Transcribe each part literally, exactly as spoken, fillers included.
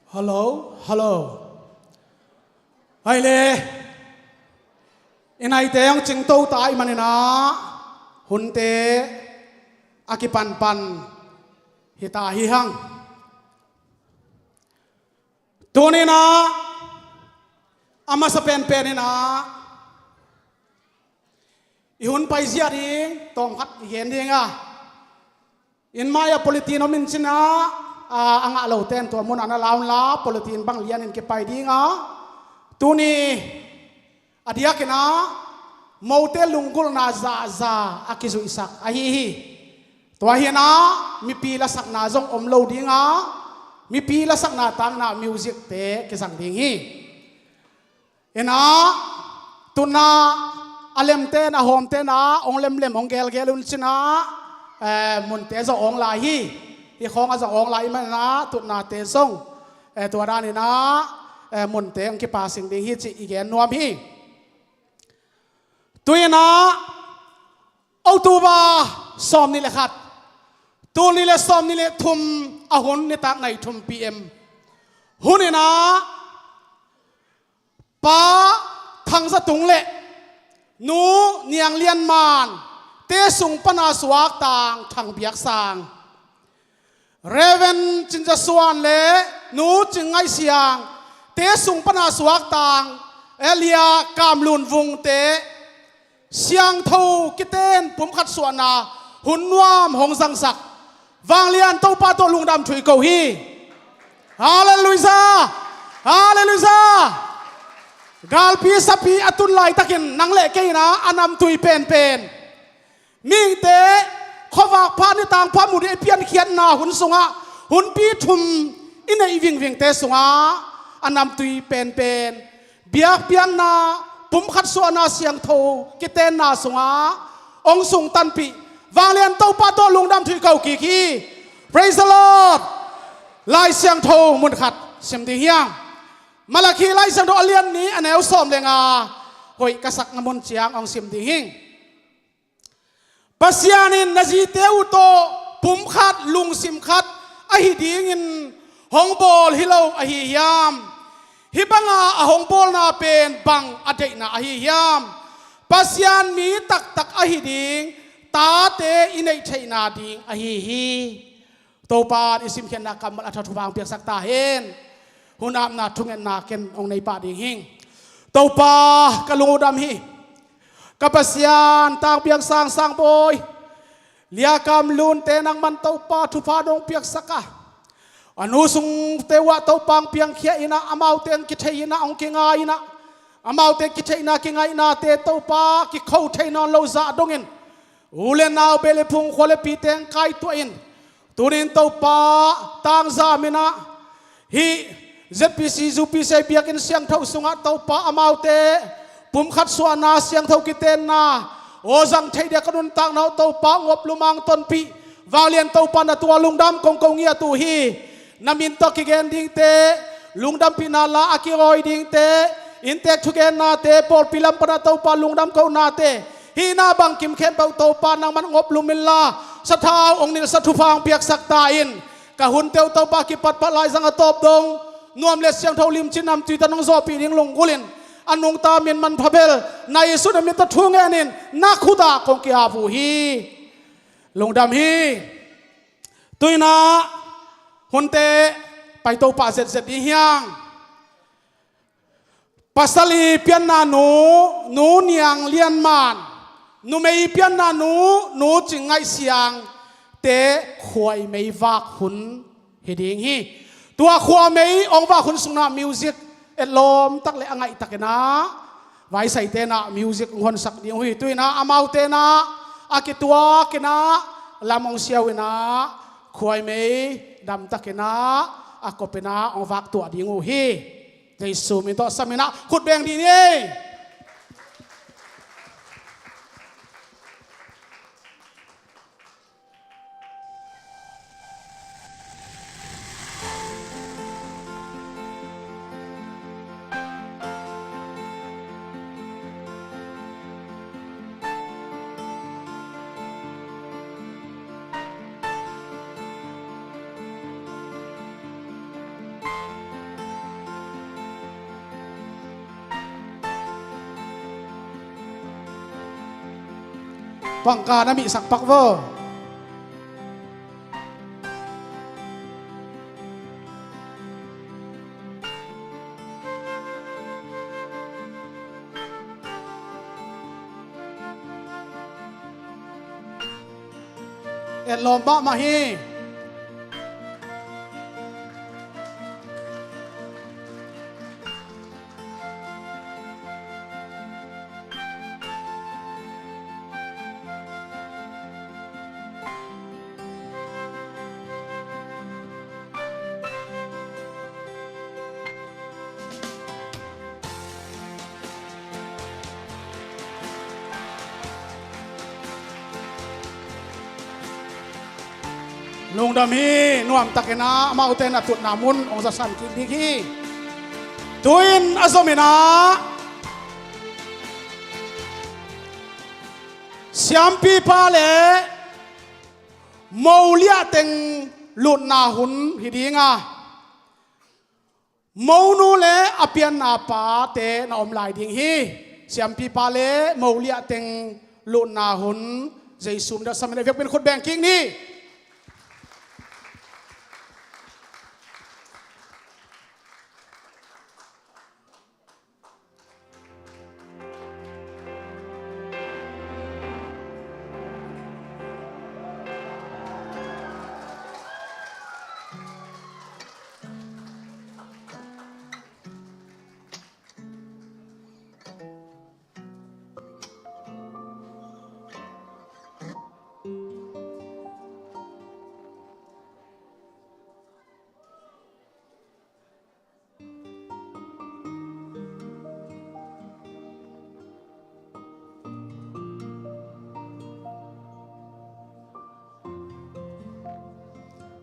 Hello, hello. Hai le. I naite hong cingto ta ahih manin ah, hunte a kipanpan hi ta hi hang. Tuni-in ah, a masa penpen in ah, i hun paizia ding tawmkhat i gen ding a, in mai-ah politin om in cin ah, a, a ngah lote in tua munah na la un la, politin bang lianin kipai ding a, tuni a diakin ah, mote lunggulhna zahza a kizuihsak ahi hi. Tua hi-in ah, mipi lasakna zong om lo ding a, mipi lasakna tangin ah music-te kizang ding hi. In ah, tutna a lemte in, a hawmte in ah, hong lemlem, hong gelgel un cin ah, eh, munte zong awng lai hi. Hih khawng ah zong awng lai ahih manin ah, tutnate zong, eh, tua danin ah, eh, munte hong kipasing ding hi cih i gen nuam hi. Tu-in ah, October sawmnih le khat, tul nih le sawmnih le thum a hun, nitak nai thum P M hun in ah, Pa Thang Za Tung le Nu Niang Lian Man te sung pan a suak tang Thang Biak Sang, Reverend Cin Za Suan le Nu Cing Ngaih Siang te sung pan a suak tang Elia Kam Lun Vung te siangtho kiten pumkhat suahna hun nuam hong zangsak Vanglian Topa tawh lungdam thu i ko hi. Halleluiah! Halleluiah! Galpi sapi a tun laitakin nang le kei in ah, a namtui penpen, mihingte khuavak pha, ni tangpha mu ding i piankhiatna hun sungah, hunpi thum i neih vingvingte sungah, a namtui penpen, biakpiakna, pumkhat suahna, siangtho kitenna sungah hong sungtanpih Vanglian Topa tawh lungdam thu i ko kik hi. Praise the Lord. Lai Siangtho mun khat sim ding hi hang. Malakhi Lai Siangtho a lian nih, a neu sawm le nga hoih ka sakna mun ciang hong sim ding hi. Pasian in na zite uh tawh pumkhat, lungsim khat ahi dingin hong bawl hi lo ahi hiam? Hih banga a hong bawlna pen bang a deihna ahi hiam? Pasian mi taktak ahi ding tate i neih theihna ding ahi hi. Topa in i simkhiatna kammal a tha thupha hong piaksak ta hen. Hun apna thungetna ken hong nei pah ding hing. Topa, ka lung uh dam hi. Ka Pasian, Tang Biak Sang, Sang Bawi, Lia Kam Lun te nangman Topa thupha dong piaksak a, a nu sungte uh ah Topa hong piangkhia in ah, amaute hong kithei in ah, hong kingai in ah, amaute kitheihna kingaihnate Topa kikho thei nawn lo zah dongin, u le nau, beh le phung, khua le pite hong kaituah in, tunin Topa tangzam in ah, hih Z P C, U P C biakinn siangtho sungah Topa amaute pumkhat suahna, siangtho kitenna aw zang thei dia ka nuntakna uh Topa hong op lum hong tonpih. Vanglian Topa na tungah lungdam kong ko ngiat uh hi. Na min tawh kigen dingte, lungdampihna la a kiawi dingte, inntek thugennate, pawlpi lam panah Topa lungdam konate, hih na bangkim khempeuh Topa nangman hong op lum inla, sathau hong nilhsa thupha hong piaksak ta in. Ka hunte uh Topa kipatpah laizang a tawp dong nuam le siangtho limci namtui tan hong zawhpih ding lunggulh in, a nungta min manpha bel na Jesuh na min tawh thu ngenin na khut ah kong ki-ap uh hi. Lungdam hi. Tu-in ah hunte pai to pah zetzet ding hi hang. Pasal i pianna nu, Nu Niang Lian Man, numei i pianna nu, Nu Cing Ngaih Siang te khuaimei vak hun hi ding hi. Tua khuaimei hong vak hun sungah music etlawm tak le a ngaih takin ah, vaisai ten ah music hong honsak ding uh hi. Tu-in ah amaute in ah a kituak in ah, lam hong siau in ah, khuaimei dam takin ah, a kop in ah hong vak tuah ding uh hi. Jesuh min tawh sam in ah khut beng dih ni. Pangka na mihsak pak vo. Etlawm mahmah hi. Lungdam hi. Nuamtakin ah amaute na tutna mun hong zasak kik ding hi. Tu-in a zomin ah siampipa le mo liah teng lutna hun hi ding a, monu le a pianna pate na om lai ding hi. Siampipa le mo liah teng lutna hun Jesu min tawh samin a, i biakpiin khut beng kik ni.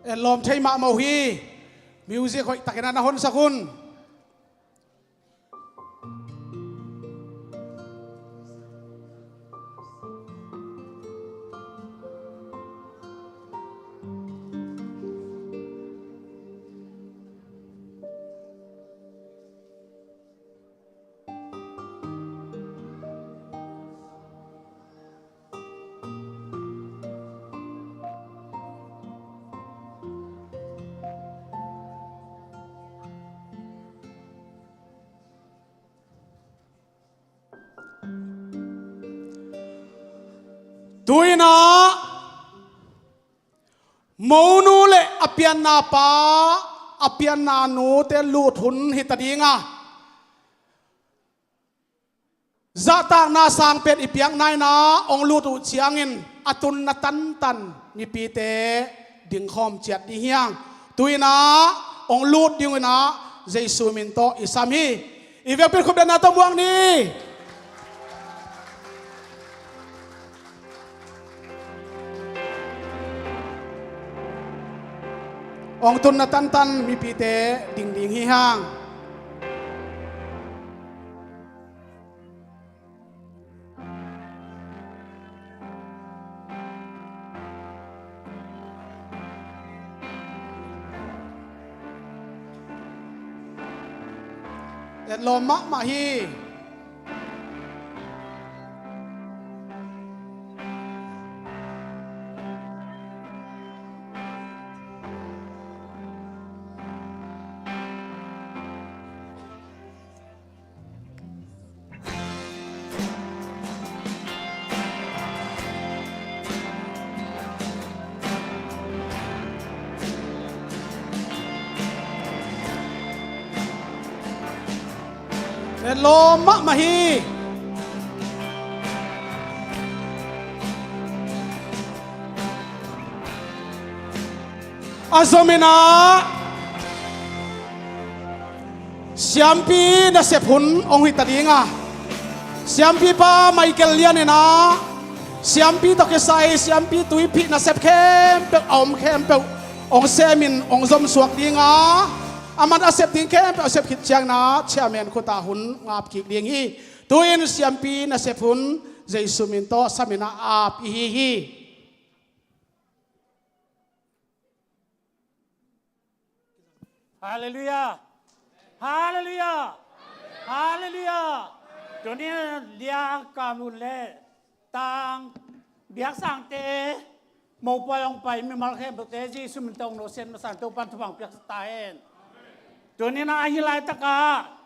Etlawm thei mahmah uh hi. Music hoihtakin a na honsak un. Tu-in ah monu le a pianna pa, a pianna nute lut hun hi ta ding a, zahtakna sangpen i piakna in ah hong lut uh ciangin a tunna tantan mipite dingkhawm ciat ding hi hang. Tu-in ah hong lut ding uh in ah Jesu min tawh i sam hi. I biakpiin khut bengna tawh muak ni. Hong tunna tantan mipite ding ding hi hang. Etlawm mahmah hi. Etlawm mahmah hi. A zomin ah siampi nasep hun hong hi ta ding a, siampipa Michael Lian in ah siampi tawh kisai siampi tuiphih nasep khempeuh a om khempeuh hong semin hong zomsuak ding a, a man a sep ding khempeuh a sep khit ciangin ah chairman khut ah hun ngap kik ding hi. Tu-in siampi nasep hun Jesu min tawh samin ah ap i hi hi. Halleluiah. Halleluiah. Halleluiah. Tuni liang kamlun le tang Biaksangte, mopawi hong pai mimal khempeuhte Jesu min tawh hong nusiat masa in Topan thupha hong piaksak ta hen. Tuni-in ah ahi laitakah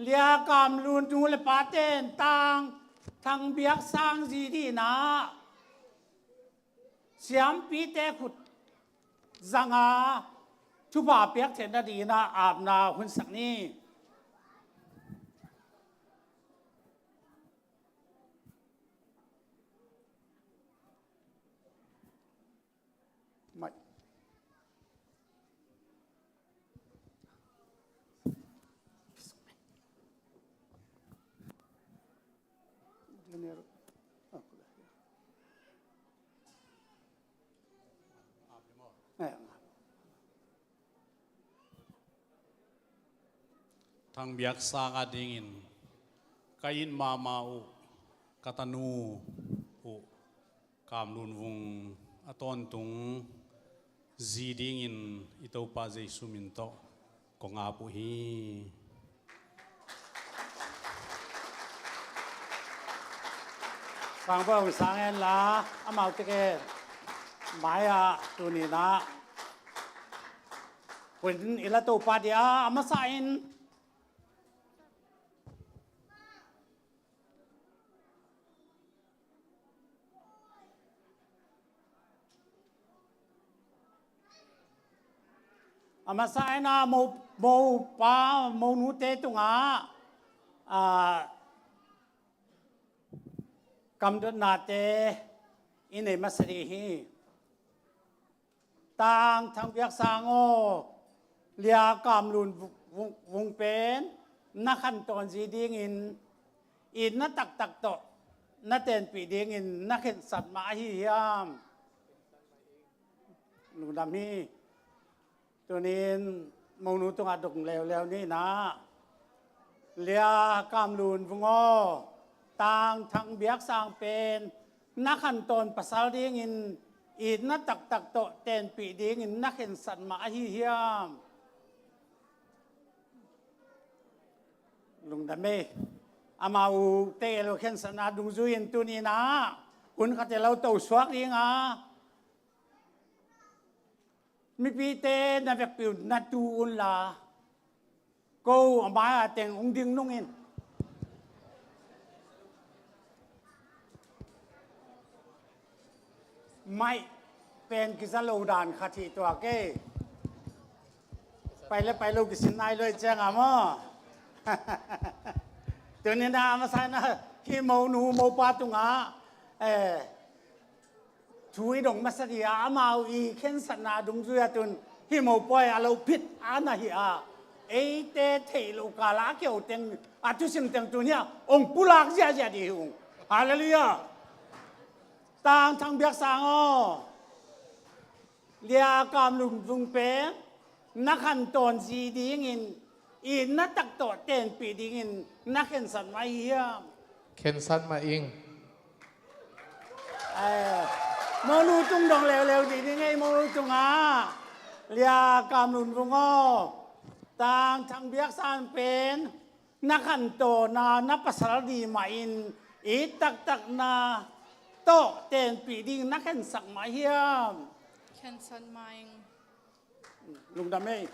Lia Kam Lun nu le pate in Tang Thang Biaksang zi dingin ah siampite khut zanga thupha piak theihna dingin ah apna hun sak ni. Thang Biaksang a dingin ka it mahmah uh, ka tanu uh, Kam Lun Vung a tawntung zi dingin i Topa Jesu min tawh kong ap uh hi. Sangpa hong sang hen la, amau teke mai-ah tuni-in ah hun i la Topa dia a masa in a masa in ah mo, mopa monute tungah a kamdotnate i nei masa ding hi. Tang Thang Biaksang aw, Lia Kam Lun Vung, Vung, Vung pen na khantawn zi dingin itna taktak tawh na tenpih dingin na khensat mah ahi hiam? Lungdam hi. Tuni-in monu tungah dong leuleu ni in ah, Lia Kam Lun Vung aw, Tang Thang Biaksang pen na khantawn pasal dingin itna taktak tawh tenpih dingin na khensat mah ahi hiam? Lungdam ei. Amau teke lo khensatna dungzui-in tuni-in ah hun khat e lo to suak ding a, mipite na vekpi un na tu unla, ko a mai-a teng hong ding nung in. Maih pen kiza lo dan khat hi tua kei. Pai le pai lo kisin nai lo i cianga maw? Tuni-in ah a masa in ah hih monu mopa tungah, eh, thu i dong masa ding a, amau i khensatna dungzui-a tun hih mopawi a lo phit a na hi a, eite theih loh kala a kiau teng a thusim teng tun hi a hong pulak ziahziah ding hi ung. Halleluiah. Tang Thang Biaksang aw, Lia Kam Lun Vung pen na khantawn zi dingin itna taktak tawh tenpih dingin na khensat mah ahi hiam? Khensat mah ing. Ai, monu tung dong leuleu dih ding ei, monu tungah Lia Kam Lun Vung aw, Tang Thang Biaksang pen na khantawn a na pasal ding mah in it taktakna tawh tenpih ding na khensat mah hiam? Khensat mah ing. Lungdam ei.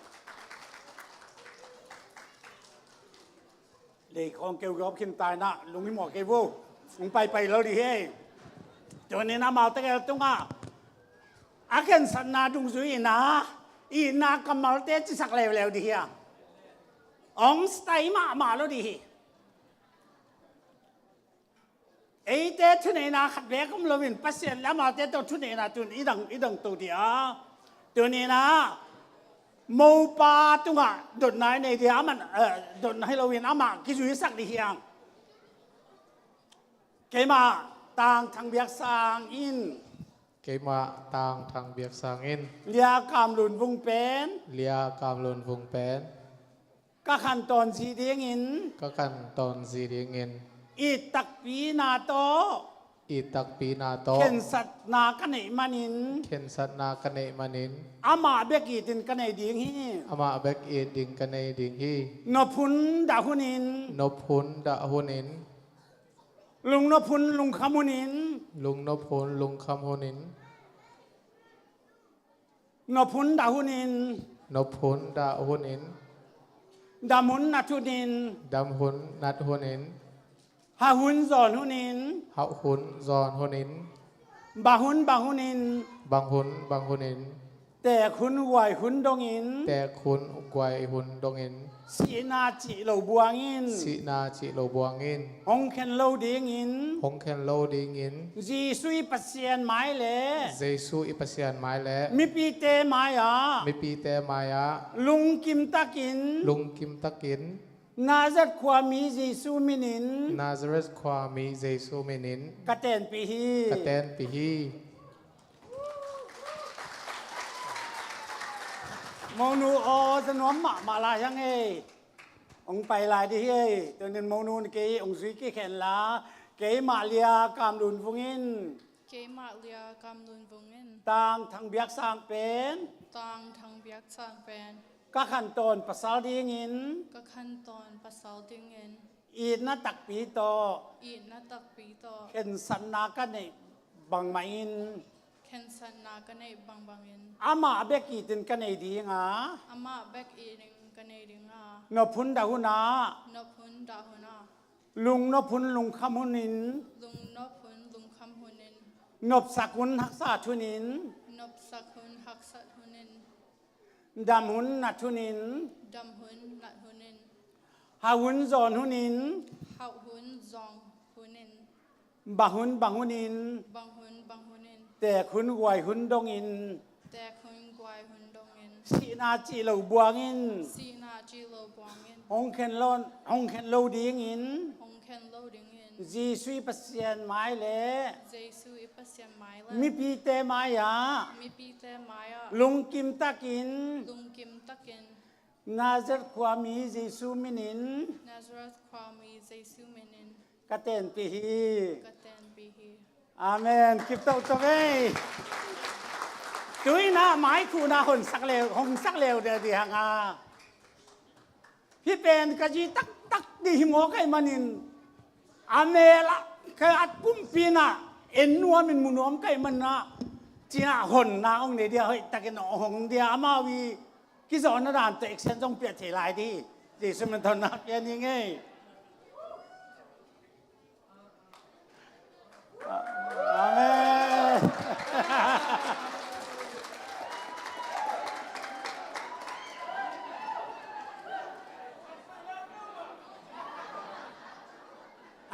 Lei khawng keu gawp khin ta in ah lunghimawh kei vo. Hong paipai lo ding hi. Tuni-in amau tegel tungah a khensatna dungzui-in ah itna kammalte cisak leuleu ding hi a, hong style mahmah lo ding hi. Eite thuneihna khat beek om loin Pasian le amaute tawh thuneihna tun i dang, i dang to dih a. Tuni-in ah mopa tungah dotna i nei dih a, aman, eh, dotna hi loin amah kizuisak dih hi hang. Keimah Tang Thang Biaksang in. Keimah Tang Thang Biaksang in. Lia Kam Lun Vung pen. Lia Kam Lun Vung pen. Ka khantawn zi dingin. Ka khantawn zi dingin. It takpina tawh. It takpina tawh. Khensatna ka neih manin. Khensatna ka neih manin. Amah bek itin ka nei ding hi. Amah bek itin ka nei ding hi. Nop hun dah hunin. Nop hun dah hunin. Lungnop hun lungkham hunin. Lungnop hun lungkham hunin. Nop hun dah hunin. Nop hun dah hunin. Dam hun nat hunin. Dam hun nat hunin. Hah hun zawn hunin. Hah hun zawn hunin. Bang hun bang hunin. Bang hun bang hunin. Teek hun guai hun dongin. Teek hun guai hun dongin. Sihna cih lo buangin. Sihna cih lo buangin. Hong khen lo dingin. Hong khen lo dingin. Jesuh i Pasian mai le. Jesuh i Pasian mai le. Mipite mai-ah. Mipite mai-ah. Lungkim takin. Lungkim takin. Nazareth khuami Jesuh minin. Nazareth khuami Jesuh minin. Ka tenpih hi. Ka tenpih hi. Monu aw, za nuam mahmah lai hiang ei. Hong pai lai dih hi ei. Tunin monu kei hong zui kik hen la. Keimah Lia Kam Lun Vung in. Keimah Lia Kam Lun Vung in. Tang Thang Biak Sang pen. Tang Thang Biak Sang pen. Ka khantawn pasal dingin. Ka khantawn pasal dingin. Itna takpi tawh. Itna takpi tawh. Khensatna ka neih bangmah in. Khensatna ka neih bangbangin. Amah bek itin ka nei dinga. Amah bek itin ka nei dinga. Nop hun dah hunah. Nop hun dah hunah. Lungnop hun lungkham hunin. Lungnop hun lungkham hunin. Nopsak hun haksat hunin. Nopsak hun haksat hunin. Dam hun nat hunin. Dam hun nat hunin. Hah hun zawn hunin. Hah hun zawn hunin. Bang hun bang hunin. Bang hun bang hunin. Teek hun guai hun dongin. Teek hun guai hun dongin. Sihna cih lo buangin. Sihna cih lo buangin. Hong khen lo, hong khen lo dingin. Hong khen lo dingin. Jesuh i Pasian mai le. Jesuh i Pasian mai le. Mipite mai-ah. Mipite mai-ah. Lungkim takin. Lungkim takin. Nazareth khuami Jesuh minin. Nazareth khuami Jesuh minin. Ka tenpih hi. Ka tenpih hi. Amen. Kip tohtoh ei. Tuinah maikhuhna honsak leu, hongsak leu deh dih hanga. Hih pen ka zi taktak dih hi maw ka hih manin. A mel ah ka at pumpi inah en nuamin mu nuam ka hih manah. Cinah honna hong nei dia hoihtakin hong dia amau i kizawhna dan teh action zong piah thei lai dih. Jesuh min thonna pia ni ngei. Amen.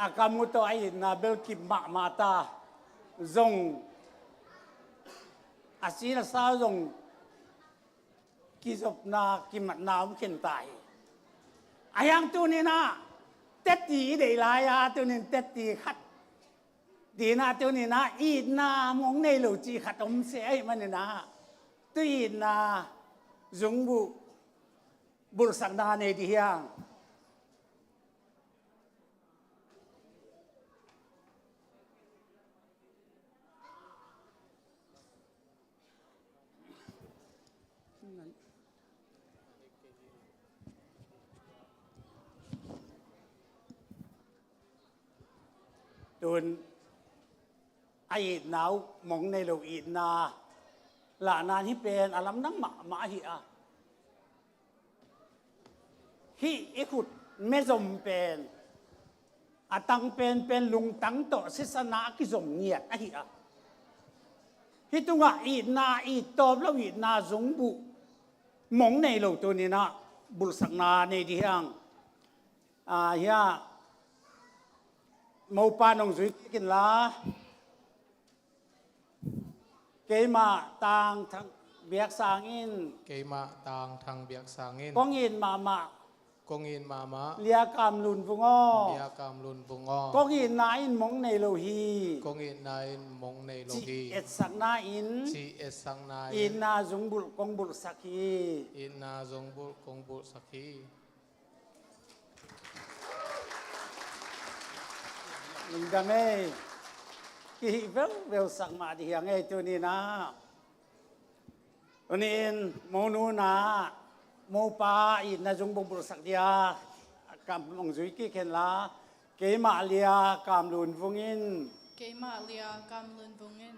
A kam uh tawh a itna bel kip mahmah ta zong a si a sa zong kizopna kimatna om khin ta hi. A hiang tuninah tetti i deih lai-a tunin tetti khat dinah tuninah itna mong nei lo cih khat om se ahih maninah tu itna zungbuh bulhsakna nei dih hiang. Tun a itna uh mong nei lo itna lahna hih pen a lamdang mahmah ahi a. Hih i khut mezom pen a tang penpen lungtang tawh sisan a kizom ngiat ahi a. Hih tungah itna, it tawp lo itna zungbuh mong nei lo tuninah bulhsakna nei dih hiang. A, hiah mopa nong zui kik inla. Keimah Tang Thang Biak Sang in. Keimah Tang Thang Biak Sang in. Kong it mahmah. Kong it mahmah. Lia Kam Lun Vung aw. Lia Kam Lun Vung aw. Kong itna in mong nei lo hi. Kong itna in mong nei lo hi. Cih etsakna in. Cih etsakna in. Itna zungbulh kong bulhsak hi. Itna zungbulh kong bulhsak hi. Lungdam ei. Kihih velvel sak mah dih hiang ei tuninah. Tunin monu na mopa itna zung bong bulhsak dia kam hong zui kik henla. Keimah Lia Kam Lun Vung in. Keimah Lia Kam Lun Vung in.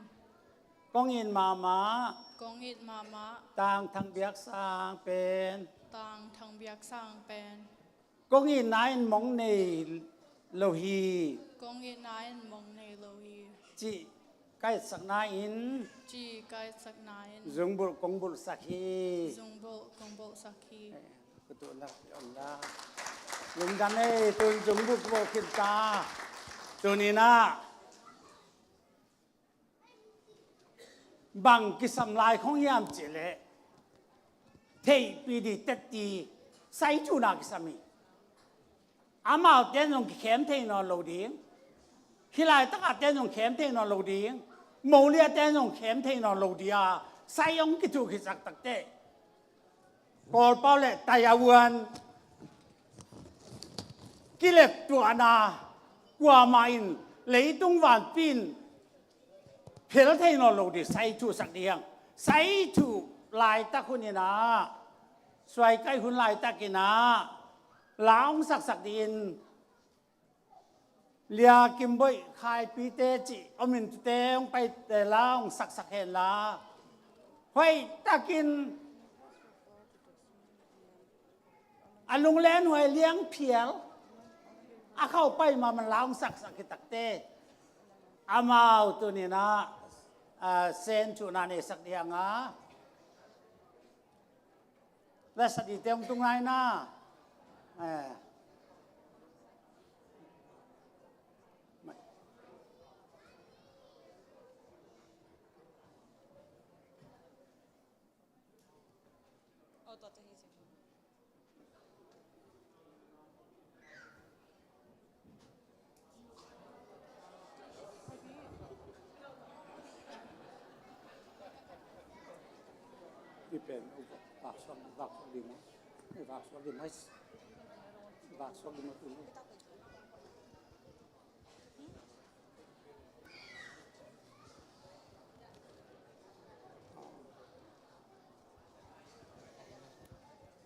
Kong it mahmah. Kong it mahmah. Tangthang biaksang pen. Tangthang biaksang pen. Kong itna in mong nei lo hi. Kong itna in mong nei lo hi. Cih ka etsakna in. Cih ka etsakna in. Zungbulh kong bulhsak hi. Zungbulh kong bulhsak hi. Eh, kutu na, om na. Lungdam ei, tun zungbulh bulh khin ta. Tuni-in ah bang kisam lai khong hiam cih leh, theihpih ding tetti sai thu-in ah kisam hi. Amaute in zong kikhem thei nawn lo ding. Hih laitak ah te in zong khem thei nawn lo ding. Moliate in zong khem thei nawn lo ding a, sai hong kithuh khit taktak teh, Kawlpau le Taiwan kilettuahna kuamah in, leitung vanpi in phel thei nawn lo ding, sai thuhsak ding. Sai thuh laitak hun in ah, suaikaih hun laitakin ah, la hong saksak dingin, Lia Kim Boih Khaipite cih om in, tute hong paite la hong saksak hen la. Hoihtakin a lunglenhuai liangphial a khauh pai mahmah la hong saksak khit takte, amau tuni-in ah, a, sen thuhna neisak ding a. La sa dingte hong tung lai na. Eh. Hih pen, vak suak, vak suak ding maw? Vak suak ding maw? Vak suak ding maw, tu ni.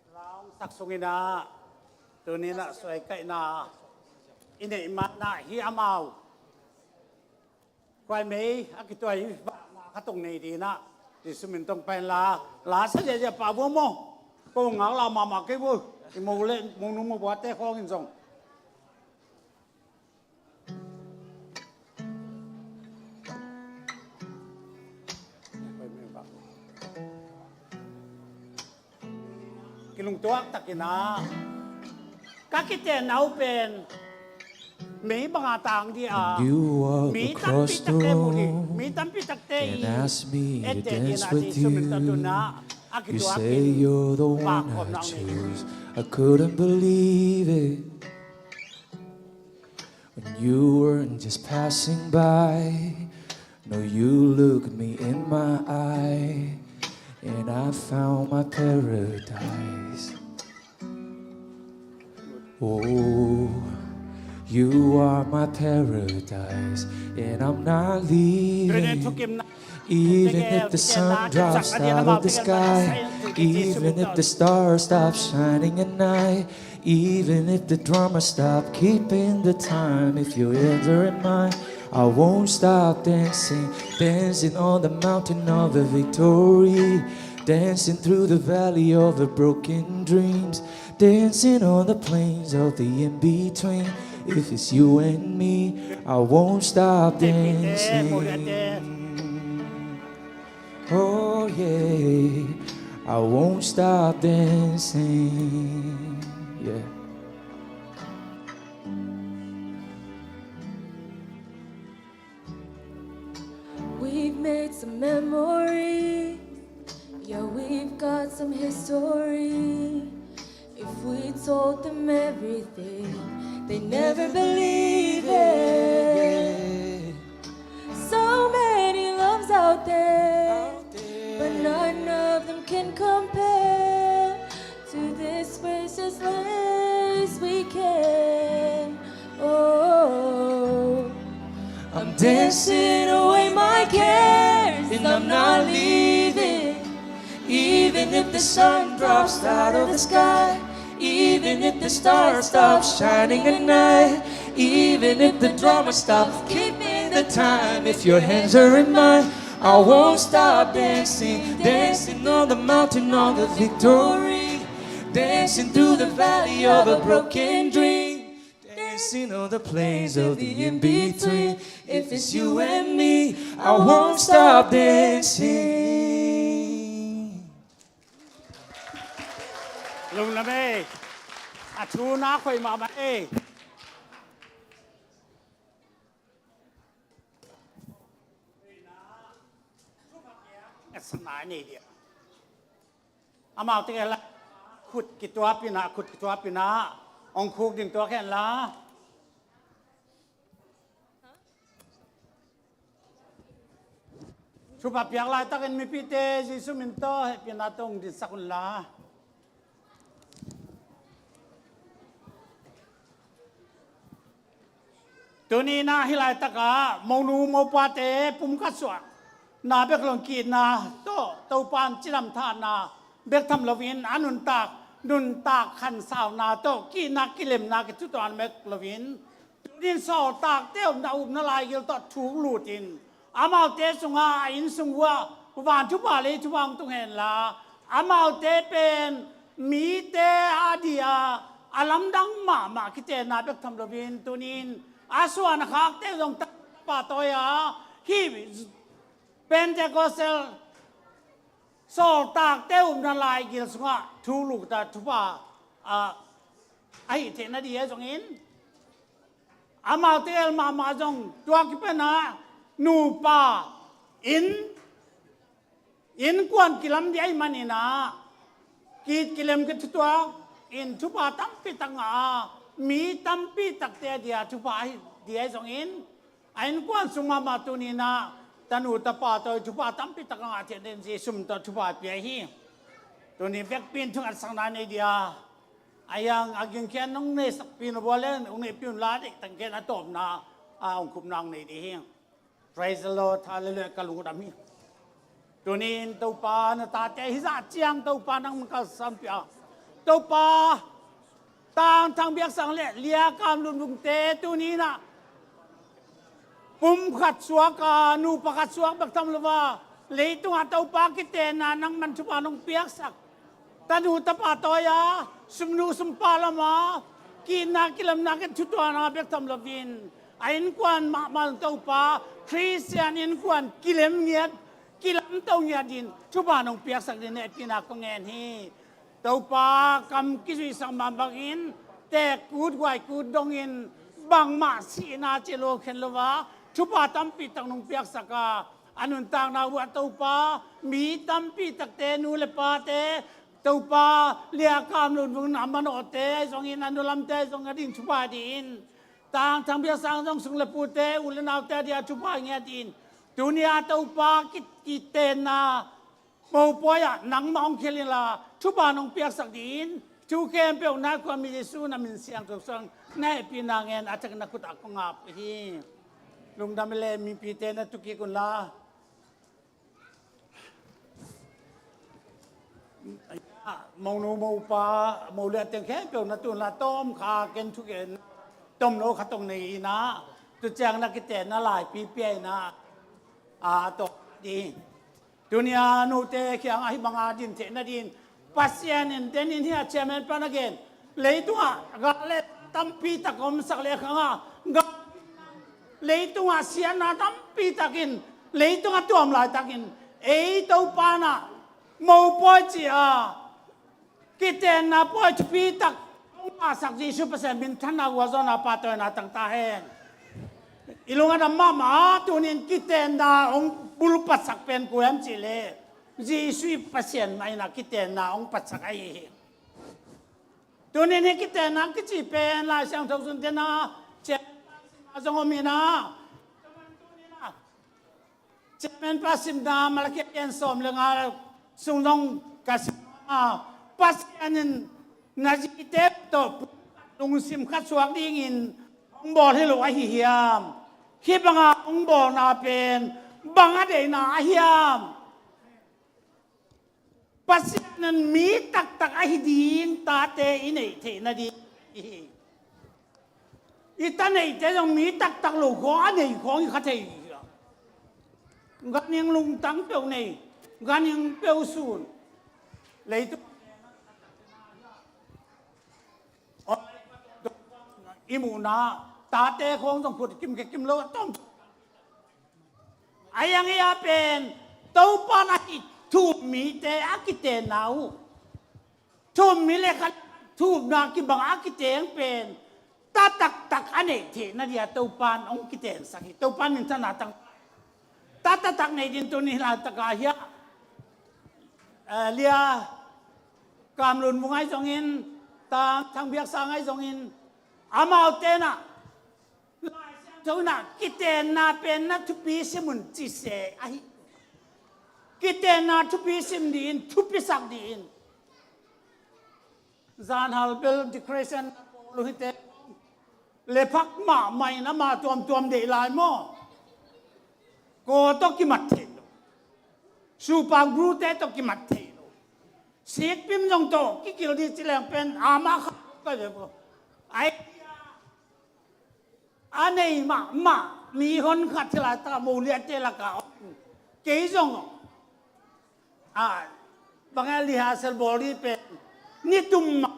La hong sak sungin ah, tuni-in ah suaikaihna i neih man ah, hih amau khuaimei a kituah hi, vahna khat hong nei ding in ah, Jesu min tawh hong pai hen la. La sa ziahziah pah vua maw. Ko ngak la mahmah kei vua. I mo le, mo nu mo pa te khawng in zong. Kilungtuak takin ah, ka kitenna uh pen mei bang a tang ding a, mi tampi takte mu ding, mi tampi takte i etteh ding in ah, Jesu min tawh tun ah a kituakin pahkhawmna hong nei ding. I couldn't believe it. When you weren't just passing by, no, you looked me in my eye, and I found my paradise. Oh, you are my paradise, and I'm not leaving. Even if the sun drops out of the sky, even if the stars stop shining at night, even if the drama stop keeping the time, if your hands are in mine, I won't stop dancing, dancing on the mountain of the victory, dancing through the valley of the broken dreams, dancing on the plains of the in-between. If it's you and me, I won't stop dancing. Oh yeah, I won't stop dancing. Yeah. We've made some memories. Yeah, we've got some history. If we told them everything, they never believe it. So many loves out there, but none of them can compare to this precious place we came. Oh, I'm dancing away my cares, and I'm not leaving. Even if the sun drops out of the sky, even if the stars stop shining at night, Even if the drama stops, give me the time. If your hands are in mine, I won't stop dancing, dancing on the mountain of the victory, dancing through the valley of a broken dream, dancing on the plains of the in-between. If it's you and me, I won't stop dancing. Lungdam ei. A thu na khoi mahmah ei. Amau te la khut kituap in ah, khut kituap in ah, ong khuk ding tuak hen la. Thupha piak laitakin mipite Jesu min tawh hehpihna tawh ong dinsak un la. Tuni-in ah hih laitakah monu mopate pumkhat suahna bek lo-in, ki-itna tawh Topa in cidam thatna bek tham loin, a nuntak, nuntak khansauna tawh ki-itna kilemna kithutuahna bek loin, tuni-in sawltakte upna, upna laigil tawh thuk lutin, amaute sungah, a inn sung uah van thupha, lei thupha hong tung hen la, amaute pen mite a dia a lamdang mahmah kitenna bek tham loin, tuni-in a suan a khakte zong ta-, pahtawi a, hih Pentecostal sawltakte upna laigil sungah thuk luta thupha, ah, ahih theihna ding ahi zongin, amaute gel mahmah zong tua kipan ah nupa in, innkuan kilam ding ahih manin ah, ki-it kilem kithutuak in thupha tampi tak ngah a, mi tampi takte a dia thupha ahi ding ahi zongin, a innkuan sung mahmah tuni-in ah tanu tapa tawh thupha tampi tak a ngah theih nadingin Jesu min tawh thupha pia hi. Tuni vekpi in thungatsakna nei ding a, a hiang a gingkhian nong neisakpih na bual leng ong neihpih un la, deih tangkhian a tawpna a ong khupna ong nei ding hi. Praise the Lord, hallelujah, ka lungdam hi. Tuni-in Topa, na tate hizah ciang Topa nangman kalsuanpih a, Topa, Tangthang Biaksang le Liakam Lunvungte tuni-in ah pumkhat suak a, nupa khat suak bek tham lo a, leitungah Topa kitenna nangman thupha nong piaksak, tanu tapa tawi a, sumnu sumpa lam a, ki-itna kilemna kithutuahna bek tham loin, a innkuan mahmah Topa, Khristian innkuan kilem ngiat, kilamto ngiat dingin thupha nong piaksak dingin hehpihna kong ngen hi. Topa, kam kizuihsak mah bangin, teek kut guai kut dongin, bangmah sihna ci lo khen lo a, thupha tampi tak nong piaksak a, a nuntakna uah Topa, mi tampi takte, nu le pate, Topa, Liakam Lunvung a manawhte ahi zongin, a nulamte ahi zongin a ding thupha dingin, Tangthang Biaksang zong sung le pute, u le naute a dia thupha ngiat dingin, tuni-a Topa ki-, kitenna mopawi ah nangmah hong khel inla, thupha nong piaksak dingin, thu khempeuh na khuami Jesu na min siangtho suang na hehpihna ngen a thak na khut ah kong ap hi. Lungdam le mipite na tukik unla. Monu mopa, mo le teng khempeuh na tu unla, tawm kha ken thu ken, tomno khat ong nei inla, tu ciang na kitenna laipi pia inla, a tawm ding. Tuni-a note kiangah hih banga din theih nadingin Pasian in denin, hih a chairman pa na gen, leitungah gah le tampi tak omsak leh khangah gah, leitungah siatna tampi takin, leitungah tuam laitakin, ei Topa in ah mopawi ci-a kitenna pawi thupi tak hong ngahsak Jesu Pasian minthanna, gualzawhna, pahtawina tang ta hen. I lung a dam mahmah a, tuni-in kitenna hong bulpatsak pen kua hiam cih leh, Jesu i Pasian mah in ah kitenna hong patsak ahi hi. Tuni-in hih kitenna kici pen Lai Siangtho sunte na ciang zong om hi na. Chairman pa simna Malakia lian sawm le nga sung zong ka sim a, Pasian in na zite tawh lungsim khat suak dingin hong bawl hi lo ahi hiam? Hih banga hong bawlna pen bang a deihna ahi hiam? Pasian in mi taktak ahi ding tate i neih theih nading hi. I ta neihte zong mi taktak lo khawng a nei khawng i kha thei hi. Ganhing lungtang peuh nei, ganhing peuh sun. Leitung i muhna tate khawng zong khut kim ke kim lo a tom. A yang ia pen Topa na hi thum mite a kitenna uh. Thum mi le khat thumna kibang a kiteng pen ta taktak a neih theihna dia Topan hong kitensak hi. Topan minthanna tang ta taktak nei din tuni hi lai taka hia. Eh, lia Kamlun vung ai zongin, tang thang biaksa ngai zongin, amau tenah Lai Siangtho inah kitenna pen na thupi simun cise ahi. Kitenna thupi sim dihin, thupisak dihin. Zanhal bel declaration a pawl uh hite le phak mahmah in ama tuamtuam deih lai maw? Kaw tawh kimat thei lo. Supa gru te tawh kimat thei lo. Sikpim zong tawh kikil di ci leng pen ama kha ka ve bo. Ai a nei mahmah mi hon khat hi lai taka mo liate laka om. Kei zong a bang a lihasel bawl dih pen ni tum mah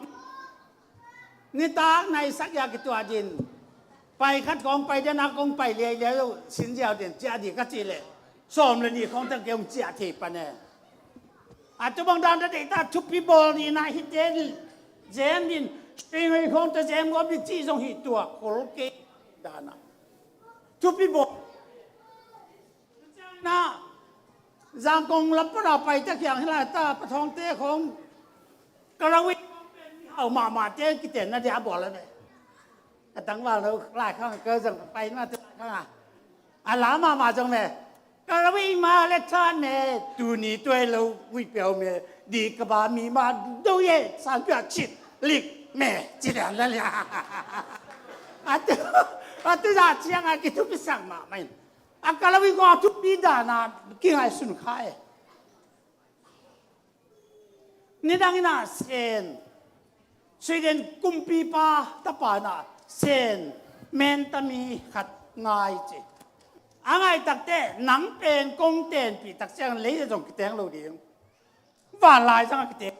nitak naisak ia kituah din. Pai khat kong pai den a kong pai liailiai lo sin ziau den ciah dih ka cih leh sawm le nih khawng tang kei hong ciah thei pan e. A tu bang dan da deih ta thupi bawl dihna hite zem din suingei khawng ta zem gawp dih cih zong hi tua kol kei dana thupi bawl. Na Zangkong lampana pai ta kiang hi lai ta pathawngte khawng kalawi hau mahmahte kitenna dia bawl a ve. A tangval lo lai khang ka zang pai ma te lai khang a a la mahmah zong me. Kalawi ma le than me tuni tuai lo wi piau me di ka ba mi ma do ye san pia chit lik me ci lian la lia. A tu a tu za ciang a kithupi sang mahmah in. A kalawi ko a thupi dana kingai sun kha e. Nidang inah Sen Sweden kumpipa tapa inah Sen mentami khat ngai ci. A ngai takte nang pen kong tenpih tak ciang lei zong kiteng lo ding. Vanlai zang a kiteng.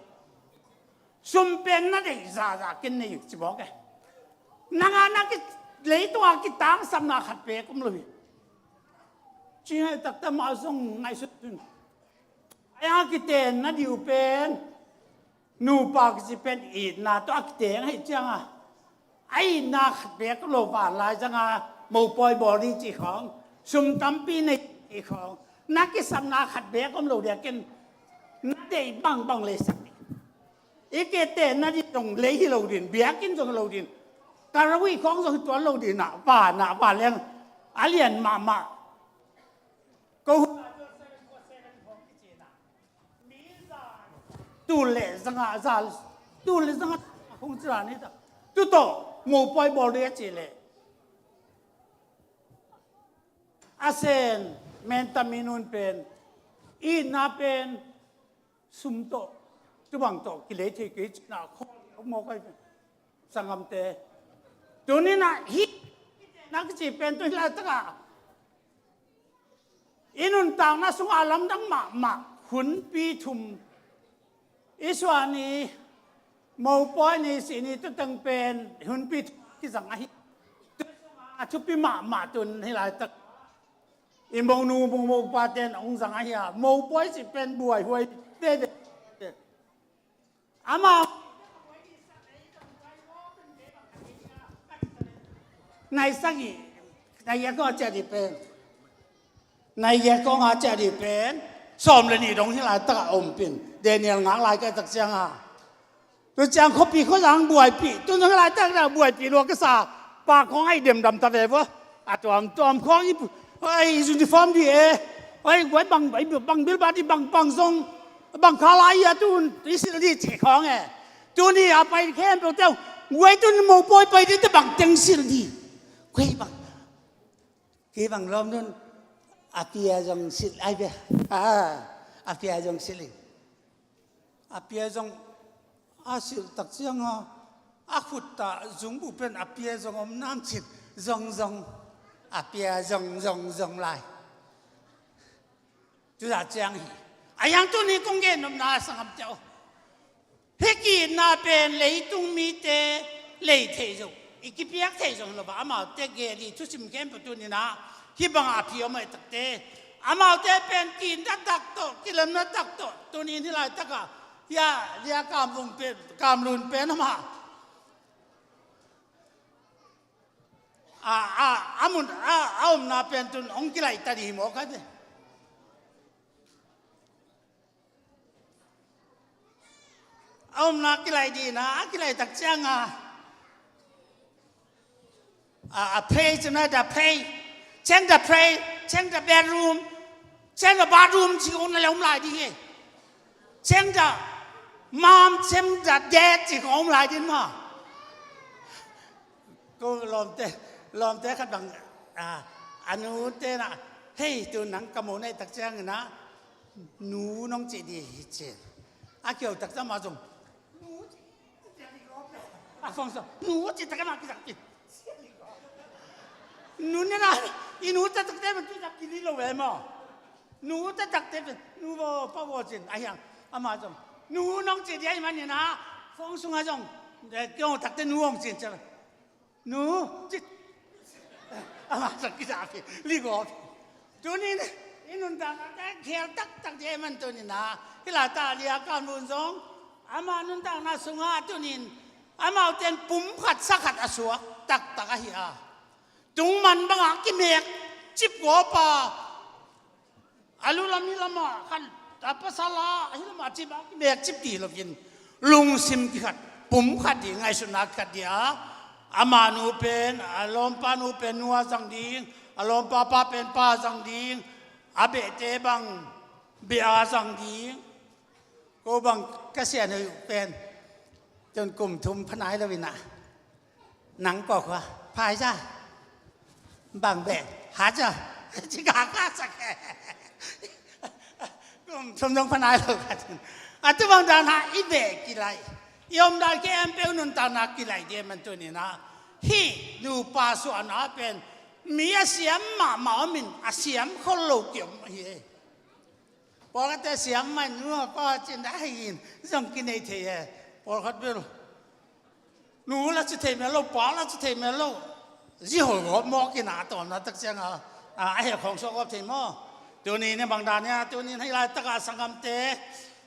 Sum pen na deih zahzah ken nei uh ci bawk e. Nanga na ki leitung a kitangsapna khat pek om lo hi. Ci ngai takte mah zong ngaihsut tun. A yang a kiten na diu pen nupa kici pen itna tawh a kiteng ahi cianga a itna khat bek lo vanlai zanga mopawi bawl dih cih khawng sum tampi nei cih khawng na kisapna khat bek om lo diakin na deih bangbang leisak dih. I keten na dih zong lei hi lo din biakinn zong hi lo din karawi khawng zong hi tuan lo dinah vanah vanleng a lian mahmah. Ko tul le zanga zal tul le zanga hong cila ni ta tu tawh mopawi bawl dih a cih leh a Sen mentami nun pen itna pen sum tawh tubang tawh kilei thei kei cina khaw mawk ai sangamte tuninah hi na kici pen tu hi laitakah i nuntakna sungah lamdang mahmah hunpi thum i suah ni mopawi ni sih ni tuteng pen hunpi thum kizang ahi. A thupi mahmah tun hi laitak i monu mopa ten hong zang ahi a mopawi sih pen buaihuai veve. Ama nai sagih nai giat kong a ciah dih pen nai giat kong a ciah dih pen sawm le nih dong hi laitak a om pin Daniel ngak lai ka tak ciang a tu ciang khuapi khuazang buaipih tu nong hi laitak na buaipih lua ka sa pa kong ai demdam ta ve vua. A tuamtuam khawng i uniform dih e. Oi guai bang bil bang dih bang bang zong bang kha lai a tun i silh dih cih khawng e. Tuni a pai khempeuh teu guai tun mopawi pai dih te bang teng silh dih. Guai bang kei bang lawm nun a pia zong silh ai ve. A pia zong silh in a pia zong a silh tak cianga a khut ah zungbuh pen a pia zong om nam cin, zong zong, a pia zong zong zong lai. Tuza ciang hi. A hiang tuni kong gen nopna sangam teu. Hih ki-itna pen leitung mite lei thei zong, i kipiak thei zong lo ba, amaute gel i thusim khempeuh tuni-in ah hih bangah a phi om ahih takte, amaute pen ki-itna tak tawh, kilemna tak tawh, tuni-in hih laitakah, hia, hia Kam Lun pen, Kam Lun pen amah a, a, a mun, a, a omna pen tun hong kilaih ta dih hi maw ka ti. A omna kilaih dihna, a kilaih tak cianga, a, a phei cina da phei, ceng da phei, ceng da bedroom, ceng da bathroom ci kong na le om lai dih hi. Ceng da mam, ceng da det ci kong om lai dih ma. Ko lawmte, lawmte khat bang, a, a nute na, hei, tu nang ka mo nei tak ciangin ah, nu nong ci dih hi ci. A kiau tak ciang amah zong, nu ci, a fong so, nu ci tak ciang amah kisak ci. Nu ne na, i nu tak tak te man tu tak kili lo ve maw. Nu tak tak te, nu vo, pa vo cin, a hiang, amah zong, nu nong ci dih ahih manin ah, fong sungah zong, eh, kiau tak te nu hong cin ci. Nu, ci. Amah sang kisa pi, li go pi. Tunin, i nuntakna te khel taktak dih man tunin ah. Hih laitak lia Kam Lun zong, amah nuntakna sungah tunin, amaute in pum khat sa khat a suak taktak ahi a. Tungman bangah kimek cip gawp a. A lu lam hi lamah khan, a pasal a, hi lamah cip a, kimek cip dih loin, lungsim kikhat, pum khat dih, ngaihsutna kikhat dih a, ama nu pen, a lawmpa nu pen nu a zang ding, a lawmpa pa pen pa a zang ding, a behte bang beh a zang ding. Ko bang ka sian uh pen, tun kum thum pha nai lo in ah. Nang kua kua, phai za. Bang beh, ha za. Ci ka ka sak. Kum thum dong pha nai lo ka tun. A tu bang dan ha i beh kilaih. I om dan khempeuh nuntakna kilaih dih man tunin ah. Hih nupa suahna pen mi a siam mahmah om in a siam khol lo kiom hi. Pawlkhatte siam mah in nu a pa cin a hi in zong kinei thei e. Pawlkhat bel nu la ci thei mel lo, pa la ci thei mel lo. Zi hol gawp mawk in a tawmna tak ciang a, a, a heh khawng suak gawp thei maw? Tuni in bang dan ia, tuni in hih laitak a sanggamte,